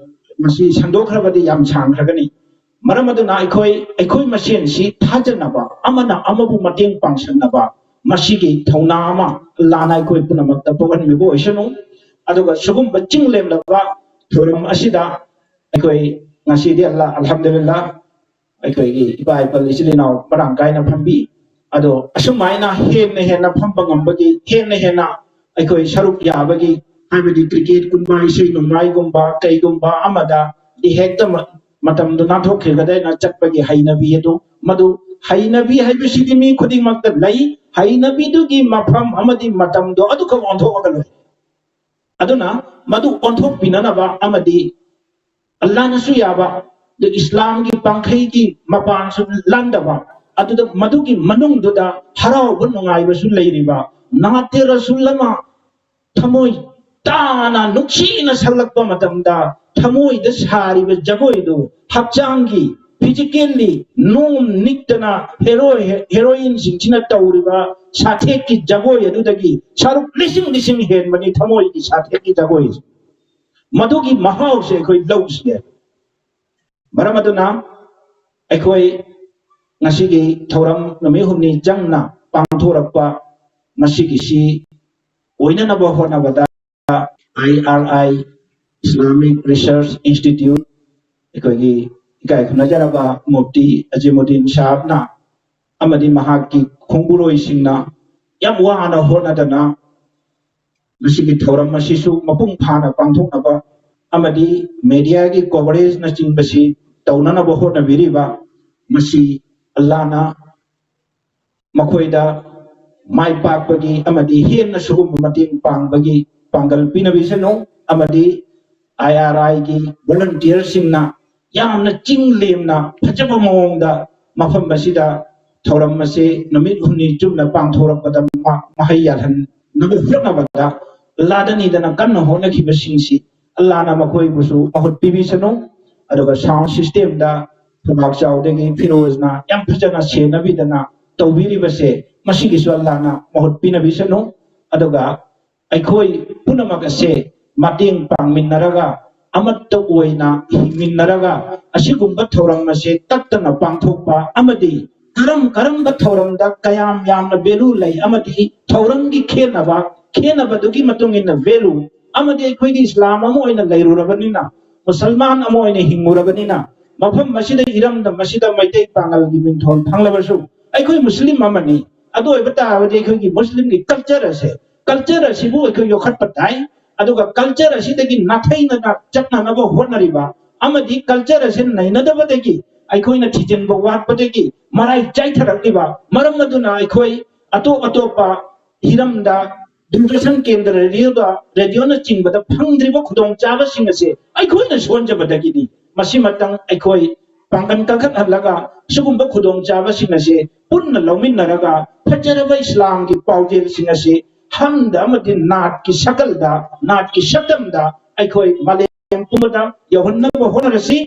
ꯃꯁꯤ ꯁꯟꯗꯣꯛꯈ꯭ꯔꯕꯗꯤ ꯌꯥꯝ ꯁꯥꯡꯈ꯭ꯔꯒꯅꯤ꯫ ꯃꯔꯝ ꯑꯗꯨꯅ ꯑꯩꯈꯣꯏ, ꯑꯩꯈꯣꯏ ꯃꯁꯦꯟꯁꯤ ꯊꯥꯖꯅꯕ, ꯑꯃꯅ ꯑꯃꯕꯨ ꯃꯇꯦꯡ ꯄꯥꯡꯁꯟꯅꯕ, ꯃꯁꯤꯒꯤ ꯊꯧꯅꯥ ꯑꯃ ꯑꯜꯂꯥꯅ ꯑꯩꯈꯣꯏ ꯄꯨꯝꯅꯃꯛꯇ ꯄꯣꯛꯍꯟꯕꯤꯕ ꯑꯣꯏꯁꯅꯨ꯫ ꯑꯗꯨꯒ ꯁꯤꯒꯨꯝꯕ ꯆꯤꯡ ꯂꯦꯝꯂꯕ ꯊꯧꯔꯝ ꯑꯁꯤꯗ ꯑꯩꯈꯣꯏ ꯉꯁꯤꯗꯤ ꯑꯜꯂꯥ, ꯑꯜꯍꯝꯗꯨꯂꯤꯜꯂꯥ, ꯑꯩꯈꯣꯏꯒꯤ ꯏꯄꯥ ꯏꯄꯜ ꯏꯆꯤꯜ ꯏꯅꯥꯎ ꯃꯔꯥꯡ ꯀꯥꯏꯅ ꯐꯝꯕꯤ꯫ ꯑꯗꯣ ꯑꯁꯨꯃꯥꯏꯅ ꯍꯦꯟꯅ ꯍꯦꯟꯅ ꯐꯝꯕ ꯉꯝꯕꯒꯤ, ꯍꯦꯟꯅ ꯍꯦꯟꯅ ꯑꯩꯈꯣꯏ ꯁꯔꯨꯛ ꯌꯥꯕꯒꯤ, ꯍꯥꯏꯕꯗꯤ cricket ꯀꯨꯝꯕ, ꯏꯁꯩ ꯅꯣꯡꯃꯥꯏꯒꯨꯝꯕ, ꯀꯩꯒꯨꯝꯕ ꯑꯃꯗ ꯍꯦꯛꯇ ꯃ-, ꯃꯇꯝꯗꯨ ꯅꯥꯟꯊꯣꯛꯈꯤꯒꯗꯅ ꯆꯠꯄꯒꯤ ꯍꯩꯅꯕꯤ ꯑꯗꯨ, ꯃꯗꯨ ꯍꯩꯅꯕꯤ ꯍꯥꯏꯕꯁꯤꯗꯤ ꯃꯤ ꯈꯨꯗꯤꯡꯃꯛꯇ ꯂꯩ꯫ ꯍꯩꯅꯕꯤꯗꯨꯒꯤ ꯃꯐꯝ ꯑꯃꯗꯤ ꯃꯇꯝꯗꯣ ꯑꯗꯨꯈꯛ ꯑꯣꯟꯊꯣꯛꯑꯒ ꯂꯣꯏꯔꯦ꯫ ꯑꯗꯨꯅ ꯃꯗꯨ ꯑꯣꯟꯊꯣꯛꯄꯤꯅꯅꯕ ꯑꯃꯗꯤ ꯑꯜꯂꯥꯅꯁꯨ ꯌꯥꯕ, ꯑꯗꯨ ꯏꯁꯂꯥꯝꯒꯤ ꯄꯥꯡꯈꯩꯒꯤ ꯃꯄꯥꯟꯁꯨ ꯂꯥꯟꯗꯕ, ꯑꯗꯨꯗ ꯃꯗꯨꯒꯤ ꯃꯅꯨꯡꯗꯨꯗ ꯍꯔꯥꯎꯕ ꯅꯨꯡꯉꯥꯏꯕꯁꯨ ꯂꯩꯔꯤꯕ, ꯅꯥꯇꯦ ꯔꯁꯨꯜ ꯑꯃ ꯊꯃꯣꯏ ꯇꯥꯅ ꯅꯨꯡꯁꯤꯅ ꯁꯛꯂꯛꯄ ꯃꯇꯝꯗ ꯊꯃꯣꯏꯗ ꯁꯥꯔꯤꯕ ꯖꯒꯣꯏꯗꯨ, ꯍꯛꯆꯥꯡꯒꯤ physically ꯅꯣꯝ ꯅꯤꯛꯇꯅ ꯍꯦꯔꯣ-, ꯍꯦꯔꯣꯏꯟꯁꯤꯡꯁꯤꯅ ꯇꯧꯔꯤꯕ ꯁꯥꯊꯦꯛꯀꯤ ꯖꯒꯣꯏ ꯑꯗꯨꯗꯒꯤ ꯁꯔꯨꯛ ꯂꯤꯁꯤꯡ ꯂꯤꯁꯤꯡ ꯍꯦꯟꯕꯅꯤ ꯊꯃꯣꯏꯒꯤ ꯁꯥꯊꯦꯛꯀꯤ ꯖꯒꯣꯏꯁꯦ꯫ ꯃꯗꯨꯒꯤ ꯃꯍꯥꯎꯁꯦ ꯑꯩꯈꯣꯏ ꯂꯧꯁꯤꯅꯦ꯫ ꯃꯔꯝ ꯑꯗꯨꯅ ꯑꯩꯈꯣꯏ ꯉꯁꯤꯒꯤ ꯊꯧꯔꯝ ꯅꯨꯃꯤꯠ ꯍꯨꯝꯅꯤ ꯆꯪꯅ ꯄꯥꯡꯊꯣꯔꯛꯄ ꯃꯁꯤꯒꯤꯁꯤ ꯑꯣꯏꯅꯅꯕ ꯍꯣꯠꯅꯕꯗ I R I, Islamic Research Institute, ꯑꯩꯈꯣꯏꯒꯤ ꯏꯀꯥꯏ ꯈꯨꯝꯅꯖꯔꯕ ꯃꯨꯐꯇꯤ ꯑꯖꯤꯃꯨꯗꯗꯤꯟ ꯁꯥꯍꯕꯅ ꯑꯃꯗꯤ ꯃꯍꯥꯛꯀꯤ ꯈꯣꯡꯕꯨꯔꯣꯏꯁꯤꯡꯅ ꯌꯥꯝ ꯋꯥꯅ ꯍꯣꯠꯅꯗꯅ ꯃꯁꯤꯒꯤ ꯊꯧꯔꯝ ꯑꯁꯤꯁꯨ ꯃꯄꯨꯡ ꯐꯥꯅ ꯄꯥꯡꯊꯣꯛꯅꯕ ꯑꯃꯗꯤ ꯃꯦꯗꯤꯌꯥꯒꯤ ꯀꯣꯚꯔꯦꯖꯅꯆꯤꯡꯕꯁꯤ ꯇꯧꯅꯅꯕ ꯍꯣꯠꯅꯕꯤꯔꯤꯕ, ꯃꯁꯤ ꯑꯜꯂꯥꯅ ꯃꯈꯣꯏꯗ ꯃꯥꯏ ꯄꯥꯛꯄꯒꯤ ꯑꯃꯗꯤ ꯍꯦꯟꯅ ꯁꯤꯒꯨꯝꯕ ꯃꯇꯦꯡ ꯄꯥꯡꯕꯒꯤ ꯄꯥꯡꯒꯜ ꯄꯤꯅꯕꯤꯁꯅꯨ꯫ ꯑꯃꯗꯤ ꯑꯥꯏ ꯑꯥꯔ ꯑꯥꯏꯒꯤ ꯚꯣꯂꯨꯟꯇꯤꯌꯔꯁꯤꯡꯅ ꯌꯥꯝꯅ ꯆꯤꯡ ꯂꯦꯝꯅ ꯐꯖꯕ ꯃꯑꯣꯡꯗ ꯃꯐꯝ ꯑꯁꯤꯗ ꯊꯧꯔꯝ ꯑꯁꯤ ꯅꯨꯃꯤꯠ ꯍꯨꯝꯅꯤ ꯆꯨꯞꯅ ꯄꯥꯡꯊꯣꯔꯛꯄꯗ ꯃ-, ꯃꯍꯩ ꯌꯥꯜꯍꯟꯅꯕ ꯍꯣꯠꯅꯕꯗ ꯂꯥꯗꯅꯤꯗꯅ ꯀꯟꯅ ꯍꯣꯠꯅꯈꯤꯕꯁꯤꯡꯁꯤ ꯑꯜꯂꯥꯅ ꯃꯈꯣꯏꯕꯨꯁꯨ ꯃꯍꯨꯠ ꯄꯤꯕꯤꯁꯅꯨ꯫ ꯑꯗꯨꯒ ꯁꯥꯎꯟ ꯁꯤꯁꯇꯦꯝꯗ ꯊꯕꯥꯛ ꯆꯥꯎꯗꯒꯤ ꯐꯤꯔꯣꯖꯅ ꯌꯥꯝ ꯐꯖꯅ ꯁꯦꯟꯅꯕꯤꯗꯅ ꯇꯧꯕꯤꯔꯤꯕꯁꯦ, ꯃꯁꯤꯒꯤꯁꯨ ꯑꯜꯂꯥꯅ ꯃꯍꯨꯠ ꯄꯤꯅꯕꯤꯁꯅꯨ꯫ ꯑꯗꯨꯒ ꯑꯩꯈꯣꯏ ꯄꯨꯝꯅꯃꯛ ꯑꯁꯦ ꯃꯇꯦꯡ ꯄꯥꯡꯃꯤꯟꯅꯔꯒ, ꯑꯃꯠꯇ ꯑꯣꯏꯅ ꯍꯤꯡꯃꯤꯟꯅꯔꯒ, ꯑꯁꯤꯒꯨꯝꯕ ꯊꯧꯔꯝ ꯑꯁꯦ ꯇꯠꯇꯅ ꯄꯥꯡꯊꯣꯛꯄ ꯑꯃꯗꯤ ꯀꯔꯝ ꯀꯔꯝꯕ ꯊꯧꯔꯝꯗ ꯀꯌꯥꯝ ꯌꯥꯝꯅ ꯚꯦꯂꯨ ꯂꯩ ꯑꯃꯗꯤ ꯊꯧꯔꯝꯒꯤ ꯈꯦꯠꯅꯕ, ꯈꯦꯠꯅꯕꯗꯨꯒꯤ ꯃꯇꯨꯡ ꯏꯟꯅ ꯚꯦꯂꯨ, ꯑꯃꯗꯤ ꯑꯩꯈꯣꯏꯗꯤ ꯏꯁꯂꯥꯝ ꯑꯃ ꯑꯣꯏꯅ ꯂꯩꯔꯨꯔꯕꯅꯤꯅ, ꯃꯨꯁꯜꯃꯥꯟ ꯑꯃ ꯑꯣꯏꯅ ꯍꯤꯡꯉꯨꯔꯕꯅꯤꯅ, ꯃꯐꯝ ꯑꯁꯤꯗ, ꯏꯔꯝꯗꯝ ꯑꯁꯤꯗ ꯃꯩꯇꯩ ꯄꯥꯉꯜꯒꯤ ꯃꯤꯡꯊꯣꯜ ꯐꯪꯂꯕꯁꯨ ꯑꯩꯈꯣꯏ ꯃꯨꯁꯂꯤꯝ ꯑꯃꯅꯤ꯫ ꯑꯗꯨ ꯑꯣꯏꯕ ꯇꯥꯔꯕꯗꯤ ꯑꯩꯈꯣꯏꯒꯤ ꯃꯨꯁꯂꯤꯝꯒꯤ ꯀꯜꯆꯔ ꯑꯁꯦ, ꯀꯜꯆꯔ ꯑꯁꯤꯕꯨ ꯑꯩꯈꯣꯏ ꯌꯣꯛꯈꯠꯄ ꯇꯥꯏ꯫ ꯑꯗꯨꯒ ꯀꯜꯆꯔ ꯑꯁꯤꯗꯒꯤ ꯅꯥꯊꯩꯅꯅ ꯆꯠꯅꯅꯕ ꯍꯣꯠꯅꯔꯤꯕ ꯑꯃꯗꯤ ꯀꯜꯆꯔ ꯑꯁꯤ ꯅꯩꯅꯗꯕꯗꯒꯤ ꯑꯩꯈꯣꯏꯅ ꯊꯤꯖꯤꯟꯕ ꯋꯥꯠꯄꯗꯒꯤ ꯃꯔꯥꯏ ꯆꯥꯏꯊꯔꯛꯂꯤꯕ ꯃꯔꯝ ꯑꯗꯨꯅ ꯑꯩꯈꯣꯏ ꯑꯇꯣꯞ ꯑꯇꯣꯞꯄ ꯍꯤꯔꯝꯗ ꯗꯨꯔꯗꯔꯁꯟ ꯀꯦꯟꯗ꯭ꯔ ꯔꯦꯗꯤꯑꯣꯗ, ꯔꯦꯗꯤꯑꯣꯅꯆꯤꯡꯕꯗ ꯐꯪꯗ꯭ꯔꯤꯕ ꯈꯨꯗꯣꯡꯆꯥꯕꯁꯤꯡ ꯑꯁꯦ ꯑꯩꯈꯣꯏꯅ ꯁꯣꯟꯖꯕꯗꯒꯤꯅꯤ꯫ ꯃꯁꯤꯃꯇꯪ ꯑꯩꯈꯣꯏ ꯄꯥꯡꯒꯜ ꯀꯟꯈꯠꯍꯜꯂꯒ ꯁꯤꯒꯨꯝꯕ ꯈꯨꯗꯣꯡꯆꯥꯕꯁꯤꯡ ꯑꯁꯦ ꯄꯨꯟꯅ ꯂꯧꯃꯤꯟꯅꯔꯒ ꯐꯖꯔꯕ ꯏꯁꯂꯥꯝꯒꯤ ꯄꯥꯎꯖꯦꯜꯁꯤꯡ ꯑꯁꯤ ꯍꯝꯗ ꯑꯃꯗꯤ ꯅꯥꯠꯀꯤ ꯁꯀꯜꯗ, ꯅꯥꯠꯀꯤ ꯁꯛꯇꯝꯗ ꯑꯩꯈꯣꯏ ꯃꯥꯂꯦꯝ ꯄꯨꯝꯕꯗ ꯌꯧꯍꯟꯅꯕ ꯍꯣꯠꯅꯔꯁꯤ꯫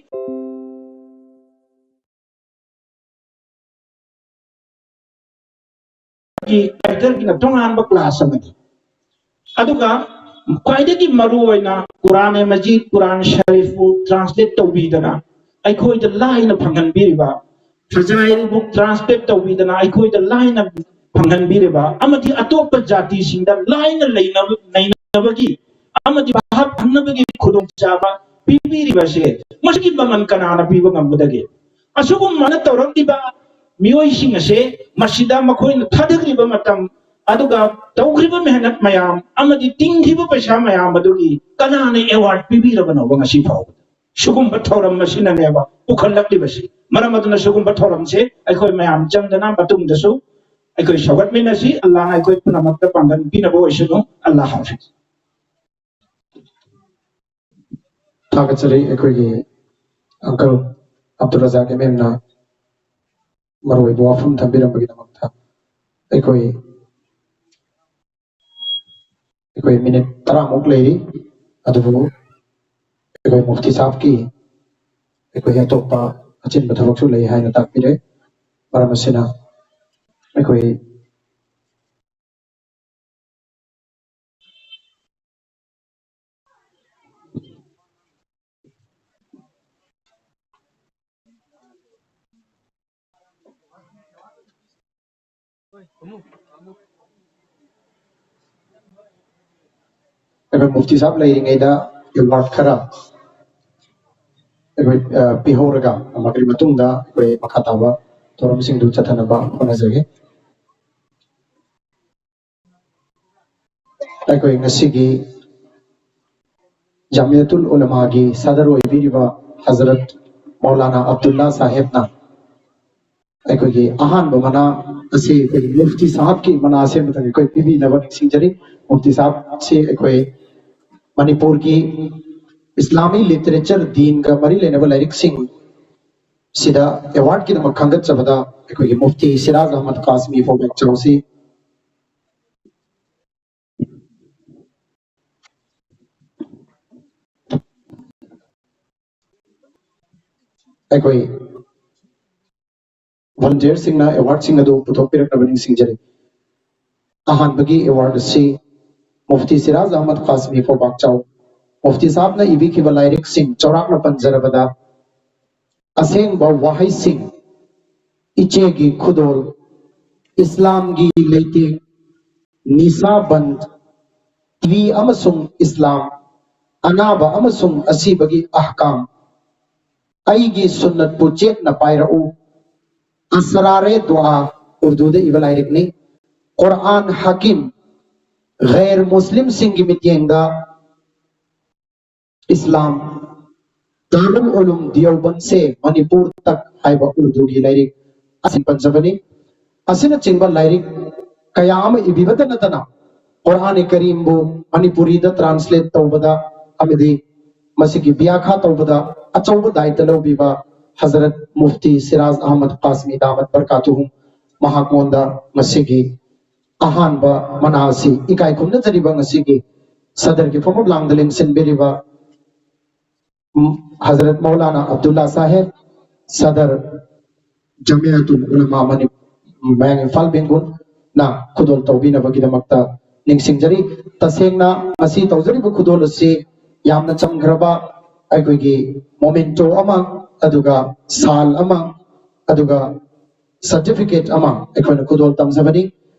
ꯀꯤ ꯇꯥꯏꯇꯜꯒꯤꯅ ꯇꯣꯉꯥꯟꯕ ꯀ꯭ꯂꯥꯁ ꯑꯃꯅꯤ꯫ ꯑꯗꯨꯒ ꯈ꯭ꯋꯥꯏꯗꯒꯤ ꯃꯔꯨ ꯑꯣꯏꯅ ꯀꯨꯔꯥꯟ ꯃꯖꯤꯗ, ꯀꯨꯔꯥꯟ ꯁꯔꯤꯐꯄꯨ ꯇ꯭ꯔꯥꯟꯁꯂꯦꯠ ꯇꯧꯕꯤꯗꯅ ꯑꯩꯈꯣꯏꯗ ꯂꯥꯏꯅ ꯐꯪꯍꯟꯕꯤꯔꯤꯕ, ꯐꯖꯥꯏꯜꯕꯨ ꯇ꯭ꯔꯥꯟꯁꯂꯦꯠ ꯇꯧꯕꯤꯗꯅ ꯑꯩꯈꯣꯏꯗ ꯂꯥꯏꯅ ꯐꯪꯍꯟꯕꯤꯔꯤꯕ, ꯑꯃꯗꯤ ꯑꯇꯣꯞꯄ ꯖꯥꯇꯤꯁꯤꯡꯗ ꯂꯥꯏꯅ ꯂꯩꯅꯕ, ꯅꯩꯅꯕꯒꯤ ꯑꯃꯗꯤ ꯚꯥꯞ ꯐꯪꯅꯕꯒꯤ ꯈꯨꯗꯣꯡꯆꯥꯕ ꯄꯤꯕꯤꯔꯤꯕꯁꯦ, ꯃꯁꯤꯒꯤ ꯃꯃꯜ ꯀꯅꯥꯅ ꯄꯤꯕ ꯉꯝꯒꯗꯒꯦ? ꯑꯁꯤꯒꯨꯝꯕꯅ ꯇꯧꯔꯛꯂꯤꯕ ꯃꯤꯑꯣꯏꯁꯤꯡ ꯑꯁꯦ ꯃꯁꯤꯗ ꯃꯈꯣꯏꯅ ꯊꯥꯗꯈ꯭ꯔꯤꯕ ꯃꯇꯝ, ꯑꯗꯨꯒ ꯇꯧꯈ꯭ꯔꯤꯕ ꯃꯦꯍꯅꯠ ꯃꯌꯥꯝ ꯑꯃꯗꯤ ꯇꯤꯡꯈꯤꯕ ꯄꯩꯁꯥ ꯃꯌꯥꯝ ꯑꯗꯨꯒꯤ ꯀꯅꯥꯅ ꯑꯦꯋꯥꯔꯗ ꯄꯤꯕꯤꯔꯕꯅꯣꯕ ꯉꯁꯤ ꯐꯥꯎꯕꯗ? ꯁꯤꯒꯨꯝꯕ ꯊꯧꯔꯝ ꯑꯁꯤꯅꯅꯦꯕ ꯄꯨꯈꯠꯂꯛꯂꯤꯕꯁꯤ꯫ ꯃꯔꯝ ꯑꯗꯨꯅ ꯁꯤꯒꯨꯝꯕ ꯊꯧꯔꯝꯁꯦ ꯑꯩꯈꯣꯏ ꯃꯌꯥꯝ ꯆꯪꯗꯅ ꯃꯇꯨꯡꯗꯁꯨ ꯑꯩꯈꯣꯏ ꯁꯧꯒꯠꯃꯤꯟꯅꯁꯤ꯫ ꯑꯜꯂꯥꯍꯅ ꯑꯩꯈꯣꯏ ꯄꯨꯝꯅꯃꯛꯇ ꯄꯥꯡꯒꯜ ꯄꯤꯅꯕ ꯑꯣꯏꯁꯅꯨ꯫ ꯑꯜꯂꯥꯍ ꯍꯥꯐꯤꯖ꯫ ꯊꯥꯒꯠꯆꯔꯤ ꯑꯩꯈꯣꯏꯒꯤ uncle ꯑꯕꯗꯨꯜ ꯔꯖꯥꯛ ꯑꯦꯝ ꯑꯦꯝꯅ ꯃꯔꯨꯑꯣꯏꯕ ꯋꯥꯐꯝ ꯊꯝꯕꯤꯔꯝꯕꯒꯤꯗꯃꯛꯇ꯫ ꯑꯩꯈꯣꯏ ꯑꯩꯈꯣꯏ ꯃꯤꯅꯤꯠ ꯇꯔꯥꯃꯨꯛ ꯂꯩꯔꯤ, ꯑꯗꯨꯕꯨ ꯑꯩꯈꯣꯏ ꯃꯨꯐꯇꯤ ꯁꯥꯍꯕꯀꯤ ꯑꯩꯈꯣꯏ ꯑꯇꯣꯞꯄ ꯑꯆꯤꯟꯕ ꯊꯕꯛꯁꯨ ꯂꯩ ꯍꯥꯏꯅ ꯇꯥꯛꯄꯤꯔꯦ꯫ ꯃꯔꯝ ꯑꯁꯤꯅ ꯑꯩꯈꯣꯏ ꯑꯩꯈꯣꯏ ꯃꯨꯐꯇꯤ ꯁꯥꯍꯕ ꯂꯩꯔꯤꯉꯩꯗ ꯑꯦꯋꯥꯔꯗ ꯈꯔ ꯑꯩꯈꯣꯏ, ꯑ, ꯄꯤꯍꯧꯔꯒ, ꯃꯗꯨꯒꯤ ꯃꯇꯨꯡꯗ ꯑꯩꯈꯣꯏ ꯃꯈꯥ ꯇꯥꯕ ꯊꯧꯔꯝꯁꯤꯡꯗꯨ ꯆꯠꯊꯅꯕ ꯍꯣꯠꯅꯖꯒꯦ꯫ ꯑꯩꯈꯣꯏ ꯉꯁꯤꯒꯤ ꯖꯥꯃꯤꯌꯥꯇꯨꯜ ꯎꯂꯃꯥꯒꯤ ꯁꯗꯔ ꯑꯣꯏꯕꯤꯔꯤꯕ ꯍꯖꯔꯠ ꯃꯧꯂꯥꯅꯥ ꯑꯕꯗꯨꯜꯂꯥ ꯁꯥꯍꯦꯕꯅ ꯑꯩꯈꯣꯏꯒꯤ ꯑꯍꯥꯟꯕ ꯃꯅꯥ ꯑꯁꯤ ꯑꯩꯈꯣꯏꯒꯤ ꯃꯨꯐꯇꯤ ꯁꯥꯍꯕꯀꯤ ꯃꯅꯥ ꯑꯁꯦꯡꯕꯗꯒꯤ ꯑꯩꯈꯣꯏ ꯄꯤꯕꯤꯅꯕ ꯅꯤꯡꯁꯤꯡꯖꯔꯤ꯫ ꯃꯨꯐꯇꯤ ꯁꯥꯍꯕꯁꯤ ꯑꯩꯈꯣꯏ ꯃꯅꯤꯄꯨꯔꯒꯤ ꯏꯁꯂꯥꯃꯤ ꯂꯤꯇꯔꯦꯆꯔ, ꯗꯤꯟꯒ ꯃꯔꯤ ꯂꯩꯅꯕ ꯂꯥꯏꯔꯤꯛꯁꯤꯡ ꯁꯤꯗ ꯑꯦꯋꯥꯔꯗꯀꯤꯗꯃꯛ ꯈꯟꯒꯠꯆꯕꯗ ꯑꯩꯈꯣꯏꯒꯤ ꯃꯨꯐꯇꯤ ꯁꯤꯔꯥꯖ ꯑꯍꯃꯗ ꯀꯥꯁꯃꯤ ꯐꯥꯎꯕ ꯆꯥꯎꯁꯤ꯫ ꯑꯩꯈꯣꯏ ꯚꯣꯂꯨꯟꯇꯤꯌꯔꯁꯤꯡꯅ ꯑꯦꯋꯥꯔꯗꯁꯤꯡ ꯑꯗꯨ ꯄꯨꯊꯣꯛꯄꯤꯔꯛꯅꯕ ꯅꯤꯡꯁꯤꯡꯖꯔꯤ꯫ ꯑꯍꯥꯟꯕꯒꯤ ꯑꯦꯋꯥꯔꯗ ꯑꯁꯤ ꯃꯨꯐꯇꯤ ꯁꯤꯔꯥꯖ ꯑꯍꯃꯗ ꯀꯥꯁꯃꯤ ꯐꯣꯕꯥꯛꯆꯥꯎ, ꯃꯨꯐꯇꯤ ꯁꯥꯍꯕꯅ ꯏꯕꯤꯈꯤꯕ ꯂꯥꯏꯔꯤꯛꯁꯤꯡ ꯆꯥꯎꯔꯥꯛꯅ ꯄꯟꯖꯔꯕꯗ, ꯑꯁꯦꯡꯕ ꯋꯥꯍꯩꯁꯤꯡ, ꯏꯆꯦꯒꯤ ꯈꯨꯗꯣꯜ, ꯏꯁꯂꯥꯝꯒꯤ ꯂꯩꯇꯦꯡ, ꯅꯤꯁꯥ ꯕꯟꯗ, ꯇꯤꯚꯤ ꯑꯃꯁꯨꯡ ꯏꯁꯂꯥꯝ, ꯑꯅꯥꯕ ꯑꯃꯁꯨꯡ ꯑꯁꯤꯕꯒꯤ ꯑꯍꯀꯥꯝ, ꯑꯩꯒꯤ ꯁꯨꯟꯅꯠꯄꯨ ꯆꯦꯠꯅ ꯄꯥꯏꯔꯛꯎ, ꯑꯁꯔꯥꯔꯦ ꯗꯨꯋꯥ, ꯎꯔꯗꯨꯗ ꯏꯕ ꯂꯥꯏꯔꯤꯛꯅꯤ꯫ ꯀꯨꯔꯥꯟ ꯍꯀꯤꯝ, ꯒꯩꯔ ꯃꯨꯁꯂꯤꯝꯁꯤꯡꯒꯤ ꯃꯤꯠꯌꯦꯡꯗ ꯏꯁꯂꯥꯝ, ꯗꯥꯔꯨꯜ ꯎꯂꯨꯝ ꯗꯤꯌꯣꯕꯟꯁꯦ ꯃꯅꯤꯄꯨꯔ ꯇꯛ ꯍꯥꯏꯕ ꯎꯔꯗꯨꯒꯤ ꯂꯥꯏꯔꯤꯛ ꯑꯁꯤ ꯄꯟꯖꯕꯅꯤ꯫ ꯑꯁꯤꯅꯆꯤꯡꯕ ꯂꯥꯏꯔꯤꯛ ꯀꯌꯥ ꯑꯃ ꯏꯕꯤꯕꯇ ꯅꯠꯇꯅ ꯀꯨꯔꯥꯟ ꯀꯔꯤꯝꯕꯨ ꯃꯅꯤꯄꯨꯔꯤꯗ translate ꯇꯧꯕꯗ ꯑꯃꯗꯤ ꯃꯁꯤꯒꯤ ꯕ꯭ꯌꯥꯈꯥ ꯇꯧꯕꯗ ꯑꯆꯧꯕ ꯗꯥꯏꯇ ꯂꯧꯕꯤꯕ ꯍꯖꯔꯠ ꯃꯨꯐꯇꯤ ꯁꯤꯔꯥꯖ ꯑꯍꯃꯗ ꯀꯥꯁꯃꯤ ꯗꯥꯃꯠ ꯕꯔꯀꯥꯇꯨꯍꯨꯝ ꯃꯍꯥꯛꯉꯣꯟꯗ ꯉꯁꯤꯒꯤ ꯑꯍꯥꯟꯕ ꯃꯅꯥ ꯑꯁꯤ ꯏꯀꯥꯏ ꯈꯨꯝꯅꯖꯔꯤꯕ ꯉꯁꯤꯒꯤ ꯁꯗꯔꯒꯤ ꯐꯝꯐꯝ ꯂꯥꯡꯗ ꯂꯦꯡꯁꯤꯟꯕꯤꯔꯤꯕ ꯍꯖꯔꯠ ꯃꯧꯂꯥꯅꯥ ꯑꯕꯗꯨꯜꯂꯥ ꯁꯥꯍꯦꯕ, ꯁꯗꯔ ꯖꯃꯤꯌꯥꯇꯨꯜ ꯎꯂꯃꯥ ꯃꯅꯤ-, ꯃꯌꯥꯡ ꯏꯝꯐꯥꯜ ꯕꯦꯡꯒꯨꯜꯅ ꯈꯨꯗꯣꯜ ꯇꯧꯕꯤꯅꯕꯒꯤꯗꯃꯛꯇ ꯅꯤꯡꯁꯤꯡꯖꯔꯤ꯫ ꯇꯁꯦꯡꯅ ꯉꯁꯤ ꯇꯧꯖꯔꯤꯕ ꯈꯨꯗꯣꯜ ꯑꯁꯤ ꯌꯥꯝꯅ ꯆꯝꯈ꯭ꯔꯕ ꯑꯩꯈꯣꯏꯒꯤ ꯃꯣꯃꯦꯟꯇꯣ ꯑꯃ, ꯑꯗꯨꯒ ꯁꯥꯜ ꯑꯃ, ꯑꯗꯨꯒ ꯁꯔꯇꯤꯐꯤꯀꯦꯠ ꯑꯃ ꯑꯩꯈꯣꯏꯅ ꯈꯨꯗꯣꯜ ꯇꯝꯖꯕꯅꯤ꯫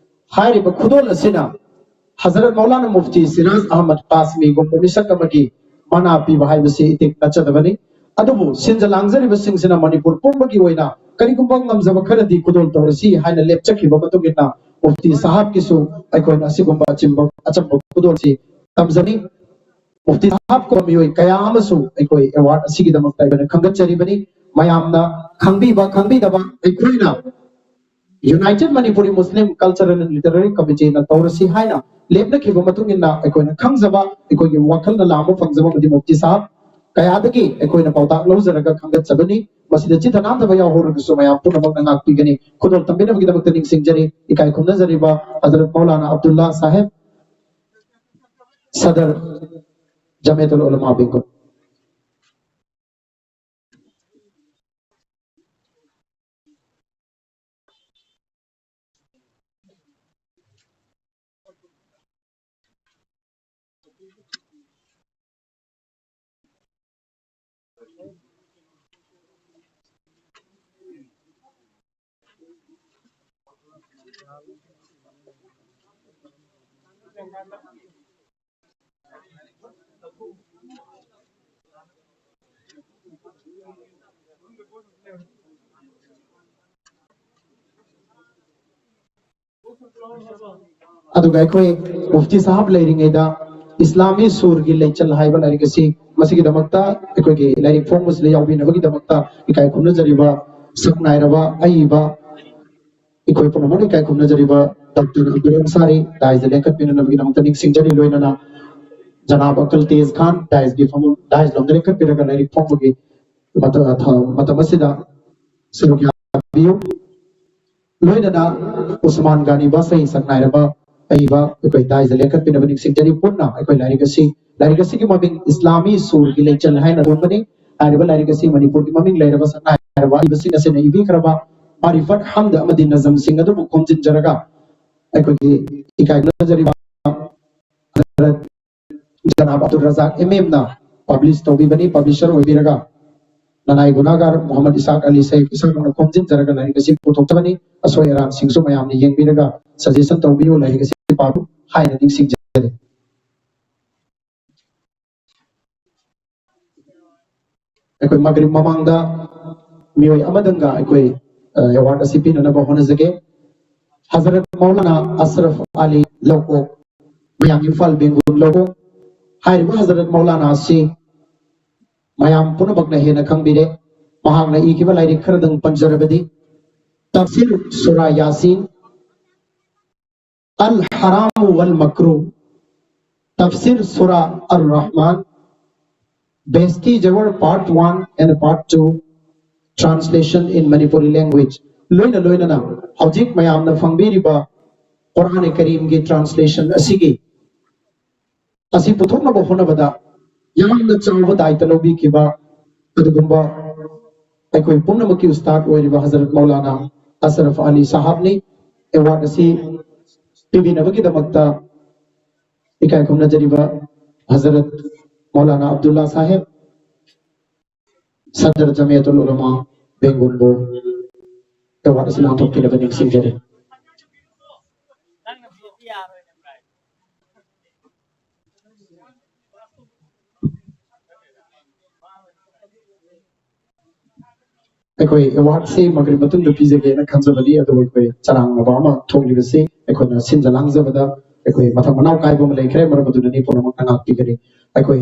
ꯍꯥꯏꯔꯤꯕ ꯈꯨꯗꯣꯜ ꯑꯁꯤꯅ ꯍꯖꯔꯠ ꯃꯧꯂꯥꯅꯥ ꯃꯨꯐꯇꯤ ꯁꯤꯔꯥꯖ ꯑꯍꯃꯗ ꯀꯥꯁꯃꯤꯒꯨꯝꯕ ꯃꯤꯁꯛ ꯑꯃꯒꯤ ꯃꯅꯥ ꯄꯤꯕ ꯍꯥꯏꯕꯁꯤ ꯏꯇꯤꯛ ꯅꯠꯆꯗꯕꯅꯤ꯫ ꯑꯗꯨꯕꯨ ꯁꯤꯟꯖ ꯂꯥꯡꯖꯔꯤꯕꯁꯤꯡꯁꯤꯅ ꯃꯅꯤꯄꯨꯔ ꯄꯨꯝꯕꯒꯤ ꯑꯣꯏꯅ ꯀꯔꯤꯒꯨꯝꯕ ꯉꯝꯖꯕ ꯈꯔꯗꯤ ꯈꯨꯗꯣꯜ ꯇꯧꯔꯁꯤ ꯍꯥꯏꯅ ꯂꯦꯞꯆꯈꯤꯕ ꯃꯇꯨꯡ ꯏꯟꯅ ꯃꯨꯐꯇꯤ ꯁꯥꯍꯕꯀꯤꯁꯨ ꯑꯩꯈꯣꯏꯅ ꯑꯁꯤꯒꯨꯝꯕ ꯑꯆꯤꯝꯕ, ꯑꯆꯝꯕ ꯈꯨꯗꯣꯜꯁꯤ ꯇꯝꯖꯅꯤ꯫ ꯃꯨꯐꯇꯤ ꯁꯥꯍꯕ ꯀꯧꯕ ꯃꯤꯑꯣꯏ ꯀꯌꯥ ꯑꯃꯁꯨ ꯑꯩꯈꯣꯏ ꯑꯦꯋꯥꯔꯗ ꯑꯁꯤꯒꯤꯗꯃꯛꯇ ꯑꯩꯈꯣꯏꯅ ꯈꯟꯒꯠꯆꯔꯤꯕꯅꯤ꯫ ꯃꯌꯥꯝꯅ ꯈꯪꯕꯤꯕ ꯈꯪꯕꯤꯗꯕ ꯑꯩꯈꯣꯏꯅ United Manipuri Muslim Cultural and Literary Committeeꯅ ꯇꯧꯔꯁꯤ ꯍꯥꯏꯅ ꯂꯦꯞꯅꯈꯤꯕ ꯃꯇꯨꯡ ꯏꯟꯅ ꯑꯩꯈꯣꯏꯅ ꯈꯪꯖꯕ, ꯑꯩꯈꯣꯏꯒꯤ ꯋꯥꯈꯜꯅ ꯂꯥꯝꯕ ꯐꯪꯖꯕ ꯑꯃꯗꯤ ꯃꯨꯐꯇꯤ ꯁꯥꯍꯕ ꯀꯌꯥꯗꯒꯤ ꯑꯩꯈꯣꯏꯅ ꯄꯥꯎꯇꯥꯛ ꯂꯧꯖꯔꯒ ꯈꯪꯒꯠꯆꯕꯅꯤ꯫ ꯃꯁꯤꯗ ꯆꯤꯠꯊ ꯅꯥꯟꯗꯕ ꯌꯥꯎꯍꯧꯔꯒꯁꯨ ꯃꯌꯥꯝ ꯄꯨꯝꯅꯃꯛꯅ ꯉꯥꯛꯄꯤꯒꯅꯤ꯫ ꯈꯨꯗꯣꯜ ꯇꯝꯕꯤꯅꯕꯒꯤꯗꯃꯛꯇ ꯅꯤꯡꯁꯤꯡꯖꯔꯤ ꯏꯀꯥꯏ ꯈꯨꯝꯅꯖꯔꯤꯕ ꯍꯖꯔꯠ ꯃꯧꯂꯥꯅꯥ ꯑꯕꯗꯨꯜꯂꯥ ꯁꯥꯍꯦꯕ, ꯁꯗꯔ ꯖꯃꯤꯌꯥꯇꯨꯜ ꯎꯂꯃꯥ ꯕꯦꯡꯒꯨꯜ꯫ ꯑꯗꯨꯒ ꯑꯩꯈꯣꯏ ꯃꯨꯐꯇꯤ ꯁꯥꯍꯕ ꯂꯩꯔꯤꯉꯩꯗ ꯏꯁꯂꯥꯃꯤ ꯁꯨꯔꯒꯤ ꯂꯩꯆꯜ ꯍꯥꯏꯕ ꯂꯥꯏꯔꯤꯛ ꯑꯁꯤ, ꯃꯁꯤꯒꯤꯗꯃꯛꯇ ꯑꯩꯈꯣꯏꯒꯤ ꯂꯥꯏꯔꯤꯛ ꯐꯣꯡꯕꯁꯤꯗ ꯌꯥꯎꯕꯤꯅꯕꯒꯤꯗꯃꯛꯇ ꯏꯀꯥꯏ ꯈꯨꯝꯅꯖꯔꯤꯕ ꯁꯛꯅꯥꯏꯔꯕ ꯑꯏꯕ ꯑꯩꯈꯣꯏ ꯄꯨꯝꯅꯃꯛꯅ ꯏꯀꯥꯏ ꯈꯨꯝꯅꯖꯔꯤꯕ ꯗꯣꯛꯇꯔ ꯑꯕꯗꯨꯜ ꯑꯟꯁꯥꯔꯤ ꯗꯥꯏꯁꯇ ꯂꯦꯡꯈꯠꯄꯤꯅꯅꯕꯒꯤꯗꯃꯛꯇ ꯅꯤꯡꯁꯤꯡꯖꯔꯤ꯫ ꯂꯣꯏꯅꯅ ꯖꯅꯥꯕ ꯑꯀꯜ ꯇꯦꯖ ꯈꯥꯟ ꯗꯥꯏꯁꯀꯤ ꯐꯝꯐꯝ, ꯗꯥꯏꯁ ꯂꯣꯝꯗ ꯂꯦꯡꯈꯠꯄꯤꯔꯒ ꯂꯥꯏꯔꯤꯛ ꯐꯣꯡꯕꯒꯤ ꯃꯇꯝ, ꯃꯇꯝ ꯑꯁꯤꯗ ꯁꯔꯨꯛ ꯌꯥꯕꯤꯌꯨ꯫ ꯂꯣꯏꯅꯅ ꯎꯁꯃꯥꯟ ꯒꯥꯅꯤ ꯕꯥꯁꯩ ꯁꯛꯅꯥꯏꯔꯕ ꯑꯏꯕ ꯑꯩꯈꯣꯏ ꯗꯥꯏꯁꯇ ꯂꯦꯡꯈꯠꯄꯤꯅꯕ ꯅꯤꯡꯁꯤꯡꯖꯔꯤ꯫ ꯄꯨꯟꯅ ꯑꯩꯈꯣꯏ ꯂꯥꯏꯔꯤꯛ ꯑꯁꯤ, ꯂꯥꯏꯔꯤꯛ ꯑꯁꯤꯒꯤ ꯃꯃꯤꯡ ꯏꯁꯂꯥꯃꯤ ꯁꯨꯔꯒꯤ ꯂꯩꯆꯜ ꯍꯥꯏꯅ ꯊꯣꯟꯕꯅꯤ꯫ ꯍꯥꯏꯔꯤꯕ ꯂꯥꯏꯔꯤꯛ ꯑꯁꯤ ꯃꯅꯤꯄꯨꯔꯒꯤ ꯃꯃꯤꯡ ꯂꯩꯔꯕ ꯁꯛꯅꯥꯏꯔꯕ ꯑꯏꯕꯁꯤꯡ ꯑꯁꯤꯅ ꯏꯕꯤꯈ꯭ꯔꯕ ꯃꯥꯔꯤꯐꯠ ꯍꯝꯗ ꯑꯃꯗꯤ ꯅꯖꯝꯁꯤꯡ ꯑꯗꯨꯕꯨ ꯈꯣꯝꯖꯤꯟꯖꯔꯒ ꯑꯩꯈꯣꯏꯒꯤ ꯏꯀꯥꯏ ꯈꯨꯝꯅꯖꯔꯤꯕ Hazrat ꯖꯅꯥꯕ Abdul ꯔꯖꯥꯛ M ꯑꯦꯝꯅ publish ꯇꯧꯕꯤꯕꯅꯤ꯫ Publisher ꯑꯣꯏꯕꯤꯔꯒ ꯅꯅꯥꯏ ꯒꯨꯅꯥꯒꯥꯔ ꯃꯨꯍꯝꯃꯗ ꯏꯁꯥꯛ ꯑꯂꯤ ꯁꯌꯤꯗ ꯏꯁꯥꯛꯅ ꯈꯣꯝꯖꯤꯟꯖꯔꯒ ꯂꯥꯏꯔꯤꯛ ꯑꯁꯤ ꯄꯨꯊꯣꯛꯆꯕꯅꯤ꯫ ꯑꯁꯣꯏ ꯑꯔꯥꯟꯁꯤꯡꯁꯨ ꯃꯌꯥꯝꯅ ꯌꯦꯡꯕꯤꯔꯒ ꯁꯖꯦꯁꯟ ꯇꯧꯕꯤꯌꯨ, ꯂꯥꯏꯔꯤꯛ ꯑꯁꯤ ꯄꯥꯕꯤꯌꯨ ꯍꯥꯏꯅ ꯅꯤꯡꯁꯤꯡꯖꯔꯤ꯫ ꯑꯩꯈꯣꯏ ꯃꯒꯔꯤꯕ ꯃꯃꯥꯡꯗ ꯃꯤꯑꯣꯏ ꯑꯃꯗꯪꯒ ꯑꯩꯈꯣꯏ ꯑꯦꯋꯥꯔꯗ ꯑꯁꯤ ꯄꯤꯅꯅꯕ ꯍꯣꯠꯅꯖꯒꯦ꯫ ꯍꯖꯔꯠ ꯃꯧꯂꯥꯅꯥ ꯑꯁꯔꯐ ꯑꯂꯤ ꯂꯧꯀꯣꯛ, ꯃꯌꯥꯡ ꯏꯝꯐꯥꯜ ꯕꯦꯡꯒꯨꯜ ꯂꯧꯀꯣꯛ꯫ ꯍꯥꯏꯔꯤꯕ ꯍꯖꯔꯠ ꯃꯧꯂꯥꯅꯥ ꯑꯁꯤ ꯃꯌꯥꯝ ꯄꯨꯝꯅꯃꯛꯅ ꯍꯦꯟꯅ ꯈꯪꯕꯤꯔꯦ꯫ ꯃꯍꯥꯛꯅ ꯏꯈꯤꯕ ꯂꯥꯏꯔꯤꯛ ꯈꯔꯗꯪ ꯄꯟꯖꯔꯕꯗꯤ, ꯇꯐꯁꯤꯔ ꯁꯨꯔꯥ ꯌꯥꯁꯤꯟ, ꯑꯜ ꯍꯔꯥꯝ ꯋꯜ ꯃꯀ꯭ꯔꯨ, ꯇꯐꯁꯤꯔ ꯁꯨꯔꯥ ꯑꯔ ꯔꯍꯃꯥꯟ, ꯕꯦꯍꯁꯇꯤ ꯖꯋꯔ part one and part two, translation in Manipuri language, ꯂꯣꯏꯅ ꯂꯣꯏꯅꯅ ꯍꯧꯖꯤꯛ ꯃꯌꯥꯝꯅ ꯐꯪꯕꯤꯔꯤꯕ ꯀꯨꯔꯥꯟ ꯀꯔꯤꯝꯒꯤ ꯇ꯭ꯔꯥꯟꯁꯂꯦꯁꯟ ꯑꯁꯤꯒꯤ ꯑꯁꯤ ꯄꯨꯊꯣꯛꯅꯕ ꯍꯣꯠꯅꯕꯗ ꯌꯥꯝꯅ ꯆꯥꯎꯕ ꯗꯥꯏꯇ ꯂꯧꯕꯤꯈꯤꯕ ꯑꯗꯨꯒꯨꯝꯕ ꯑꯩꯈꯣꯏ ꯄꯨꯝꯅꯃꯛꯀꯤ ꯎꯁꯇꯥꯗ ꯑꯣꯏꯔꯤꯕ ꯍꯖꯔꯠ ꯃꯧꯂꯥꯅꯥ ꯑꯁꯔꯐ ꯑꯂꯤ ꯁꯥꯍꯕꯅꯤ꯫ ꯑꯦꯋꯥꯔꯗ ꯑꯁꯤ ꯄꯤꯕꯤꯅꯕꯒꯤꯗꯃꯛꯇ ꯏꯀꯥꯏ ꯈꯨꯝꯅꯖꯔꯤꯕ ꯍꯖꯔꯠ ꯃꯧꯂꯥꯅꯥ ꯑꯕꯗꯨꯜꯂꯥ ꯁꯥꯍꯦꯕ, ꯁꯗꯔ ꯖꯃꯤꯌꯥꯇꯨꯜ ꯎꯂꯃꯥ ꯕꯦꯡꯒꯨꯜꯕꯨ ꯑꯦꯋꯥꯔꯗ ꯑꯁꯤ ꯂꯥꯟꯊꯣꯛꯄꯤꯅꯕ ꯅꯤꯡꯁꯤꯡꯖꯔꯤ꯫ ꯑꯩꯈꯣꯏ ꯑꯦꯋꯥꯔꯗꯁꯤ ꯃꯒꯔꯤꯕ ꯃꯇꯨꯡꯗ ꯄꯤꯖꯒꯦꯅ ꯈꯟꯖꯕꯅꯤ, ꯑꯗꯨꯕꯨ ꯑꯩꯈꯣꯏ ꯆꯔꯥꯡꯅꯕ ꯑꯃ ꯊꯣꯛꯂꯤꯕꯁꯤ ꯑꯩꯈꯣꯏꯅ ꯁꯤꯟꯖ ꯂꯥꯡꯖꯕꯗ ꯑꯩꯈꯣꯏ ꯃꯊꯪ ꯃꯅꯥꯎ ꯀꯥꯏꯕ ꯑꯃ ꯂꯩꯈ꯭ꯔꯦ, ꯃꯔꯝ ꯑꯗꯨꯅꯅꯤ ꯄꯨꯝꯅꯃꯛꯅ ꯉꯥꯛꯄꯤꯒꯅꯤ꯫ ꯑꯩꯈꯣꯏ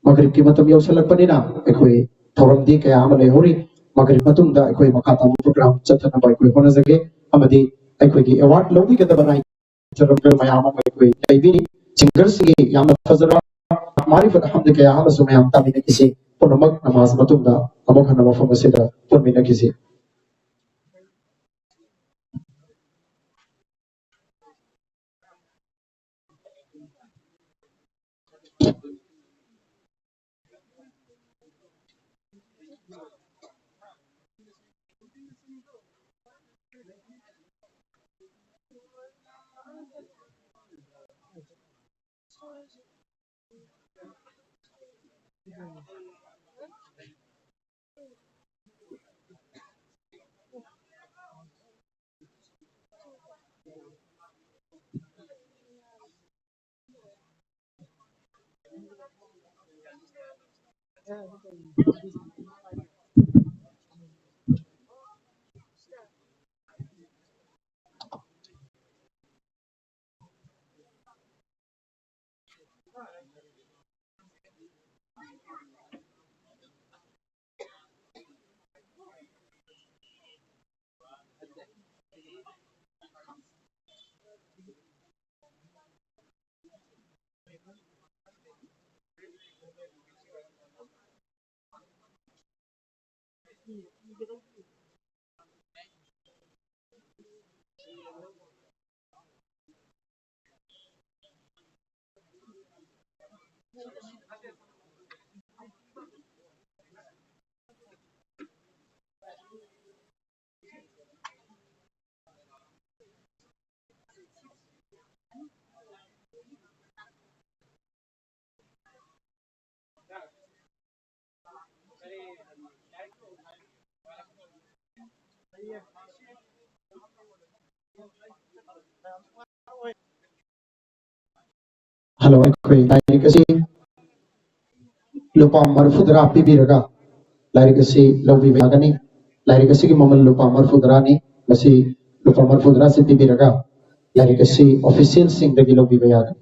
ꯃꯒꯔꯤꯕꯀꯤ ꯃꯇꯝ ꯌꯧꯁꯤꯜꯂꯛꯄꯅꯤꯅ ꯑꯩꯈꯣꯏ ꯊꯧꯔꯝꯗꯤ ꯀꯌꯥ ꯑꯃ ꯂꯩꯍꯧꯔꯤ꯫ ꯃꯒꯔꯤꯕ ꯃꯇꯨꯡꯗ ꯑꯩꯈꯣꯏ ꯃꯈꯥ ꯇꯥꯕ ꯄ꯭ꯔꯣꯒ꯭ꯔꯥꯝ ꯆꯠꯊꯅꯕ ꯑꯩꯈꯣꯏ ꯍꯣꯠꯅꯖꯒꯦ꯫ ꯑꯃꯗꯤ ꯑꯩꯈꯣꯏꯒꯤ ꯑꯦꯋꯥꯔꯗ ꯂꯧꯕꯤꯒꯗꯕ ꯔꯥꯏ ꯃꯌꯥꯝ ꯑꯃ ꯑꯩꯈꯣꯏ ꯂꯩꯕꯤꯔꯤ꯫ ꯁꯤꯡꯒꯔꯁꯤꯡꯒꯤ ꯌꯥꯝꯅ ꯐꯖꯕ ꯃꯥꯔꯤꯐꯠ ꯑꯍꯝꯗ ꯀꯌꯥ ꯑꯃꯁꯨ ꯃꯌꯥꯝ ꯇꯥꯃꯤꯟꯅꯈꯤꯁꯤ꯫ ꯄꯨꯝꯅꯃꯛ ꯅꯃꯥꯖ ꯃꯇꯨꯡꯗ ꯑꯃꯨꯛ ꯍꯟꯅ ꯃꯐꯝ ꯑꯁꯤꯗ ꯄꯨꯟꯃꯤꯟꯅꯈꯤꯁꯤ꯫ ꯍꯜꯂꯣ, ꯑꯩꯈꯣꯏ ꯂꯥꯏꯔꯤꯛ ꯑꯁꯤ ꯂꯨꯄꯥ ꯃꯔꯤꯐꯨ ꯇꯔꯥ ꯄꯤꯕꯤꯔꯒ ꯂꯥꯏꯔꯤꯛ ꯑꯁꯤ ꯂꯧꯕꯤꯕ ꯌꯥꯒꯅꯤ꯫ ꯂꯥꯏꯔꯤꯛ ꯑꯁꯤꯒꯤ ꯃꯃꯜ ꯂꯨꯄꯥ ꯃꯔꯤꯐꯨ ꯇꯔꯥꯅꯤ꯫ ꯃꯁꯤ ꯂꯨꯄꯥ ꯃꯔꯤꯐꯨ ꯇꯔꯥꯁꯤ ꯄꯤꯕꯤꯔꯒ ꯂꯥꯏꯔꯤꯛ ꯑꯁꯤ ꯑꯣꯐꯤꯁꯤꯌꯦꯜꯁꯤꯡꯗꯒꯤ ꯂꯧꯕꯤꯕ ꯌꯥꯒꯅꯤ꯫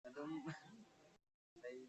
ꯑꯗꯨꯝ ꯂꯩ꯫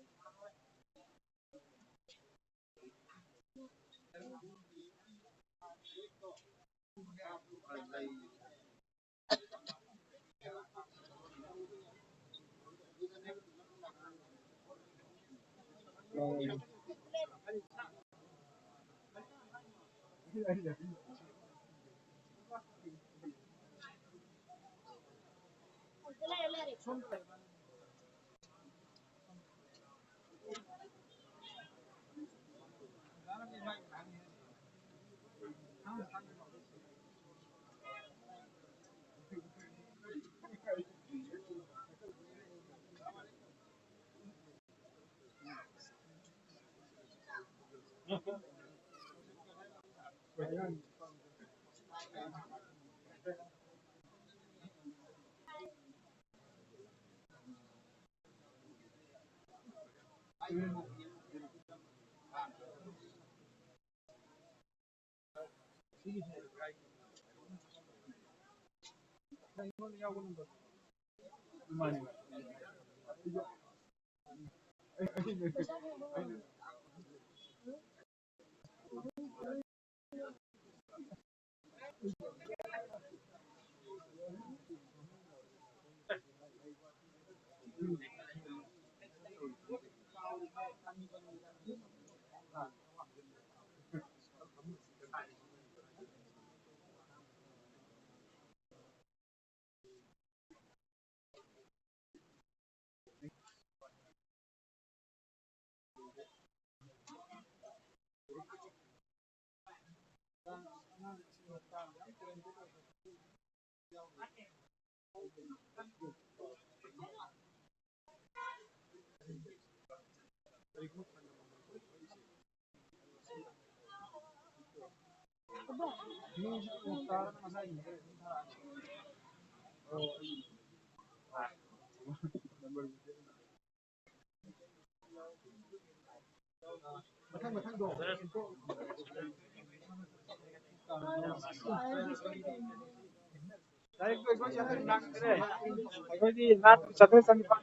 ꯑꯩꯈꯣꯏꯗꯤ ꯂꯥꯟ ꯆꯥꯇ꯭ꯔꯦꯠ ꯆꯅꯤꯄꯥꯟ꯫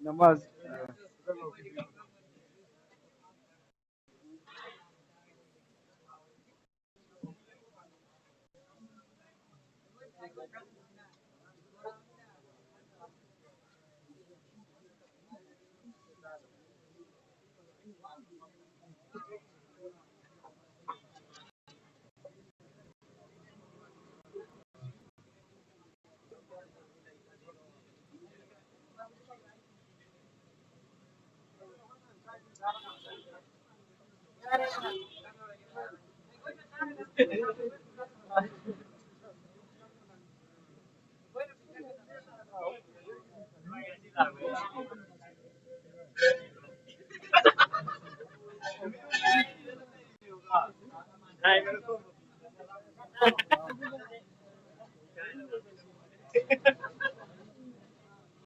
नमाज।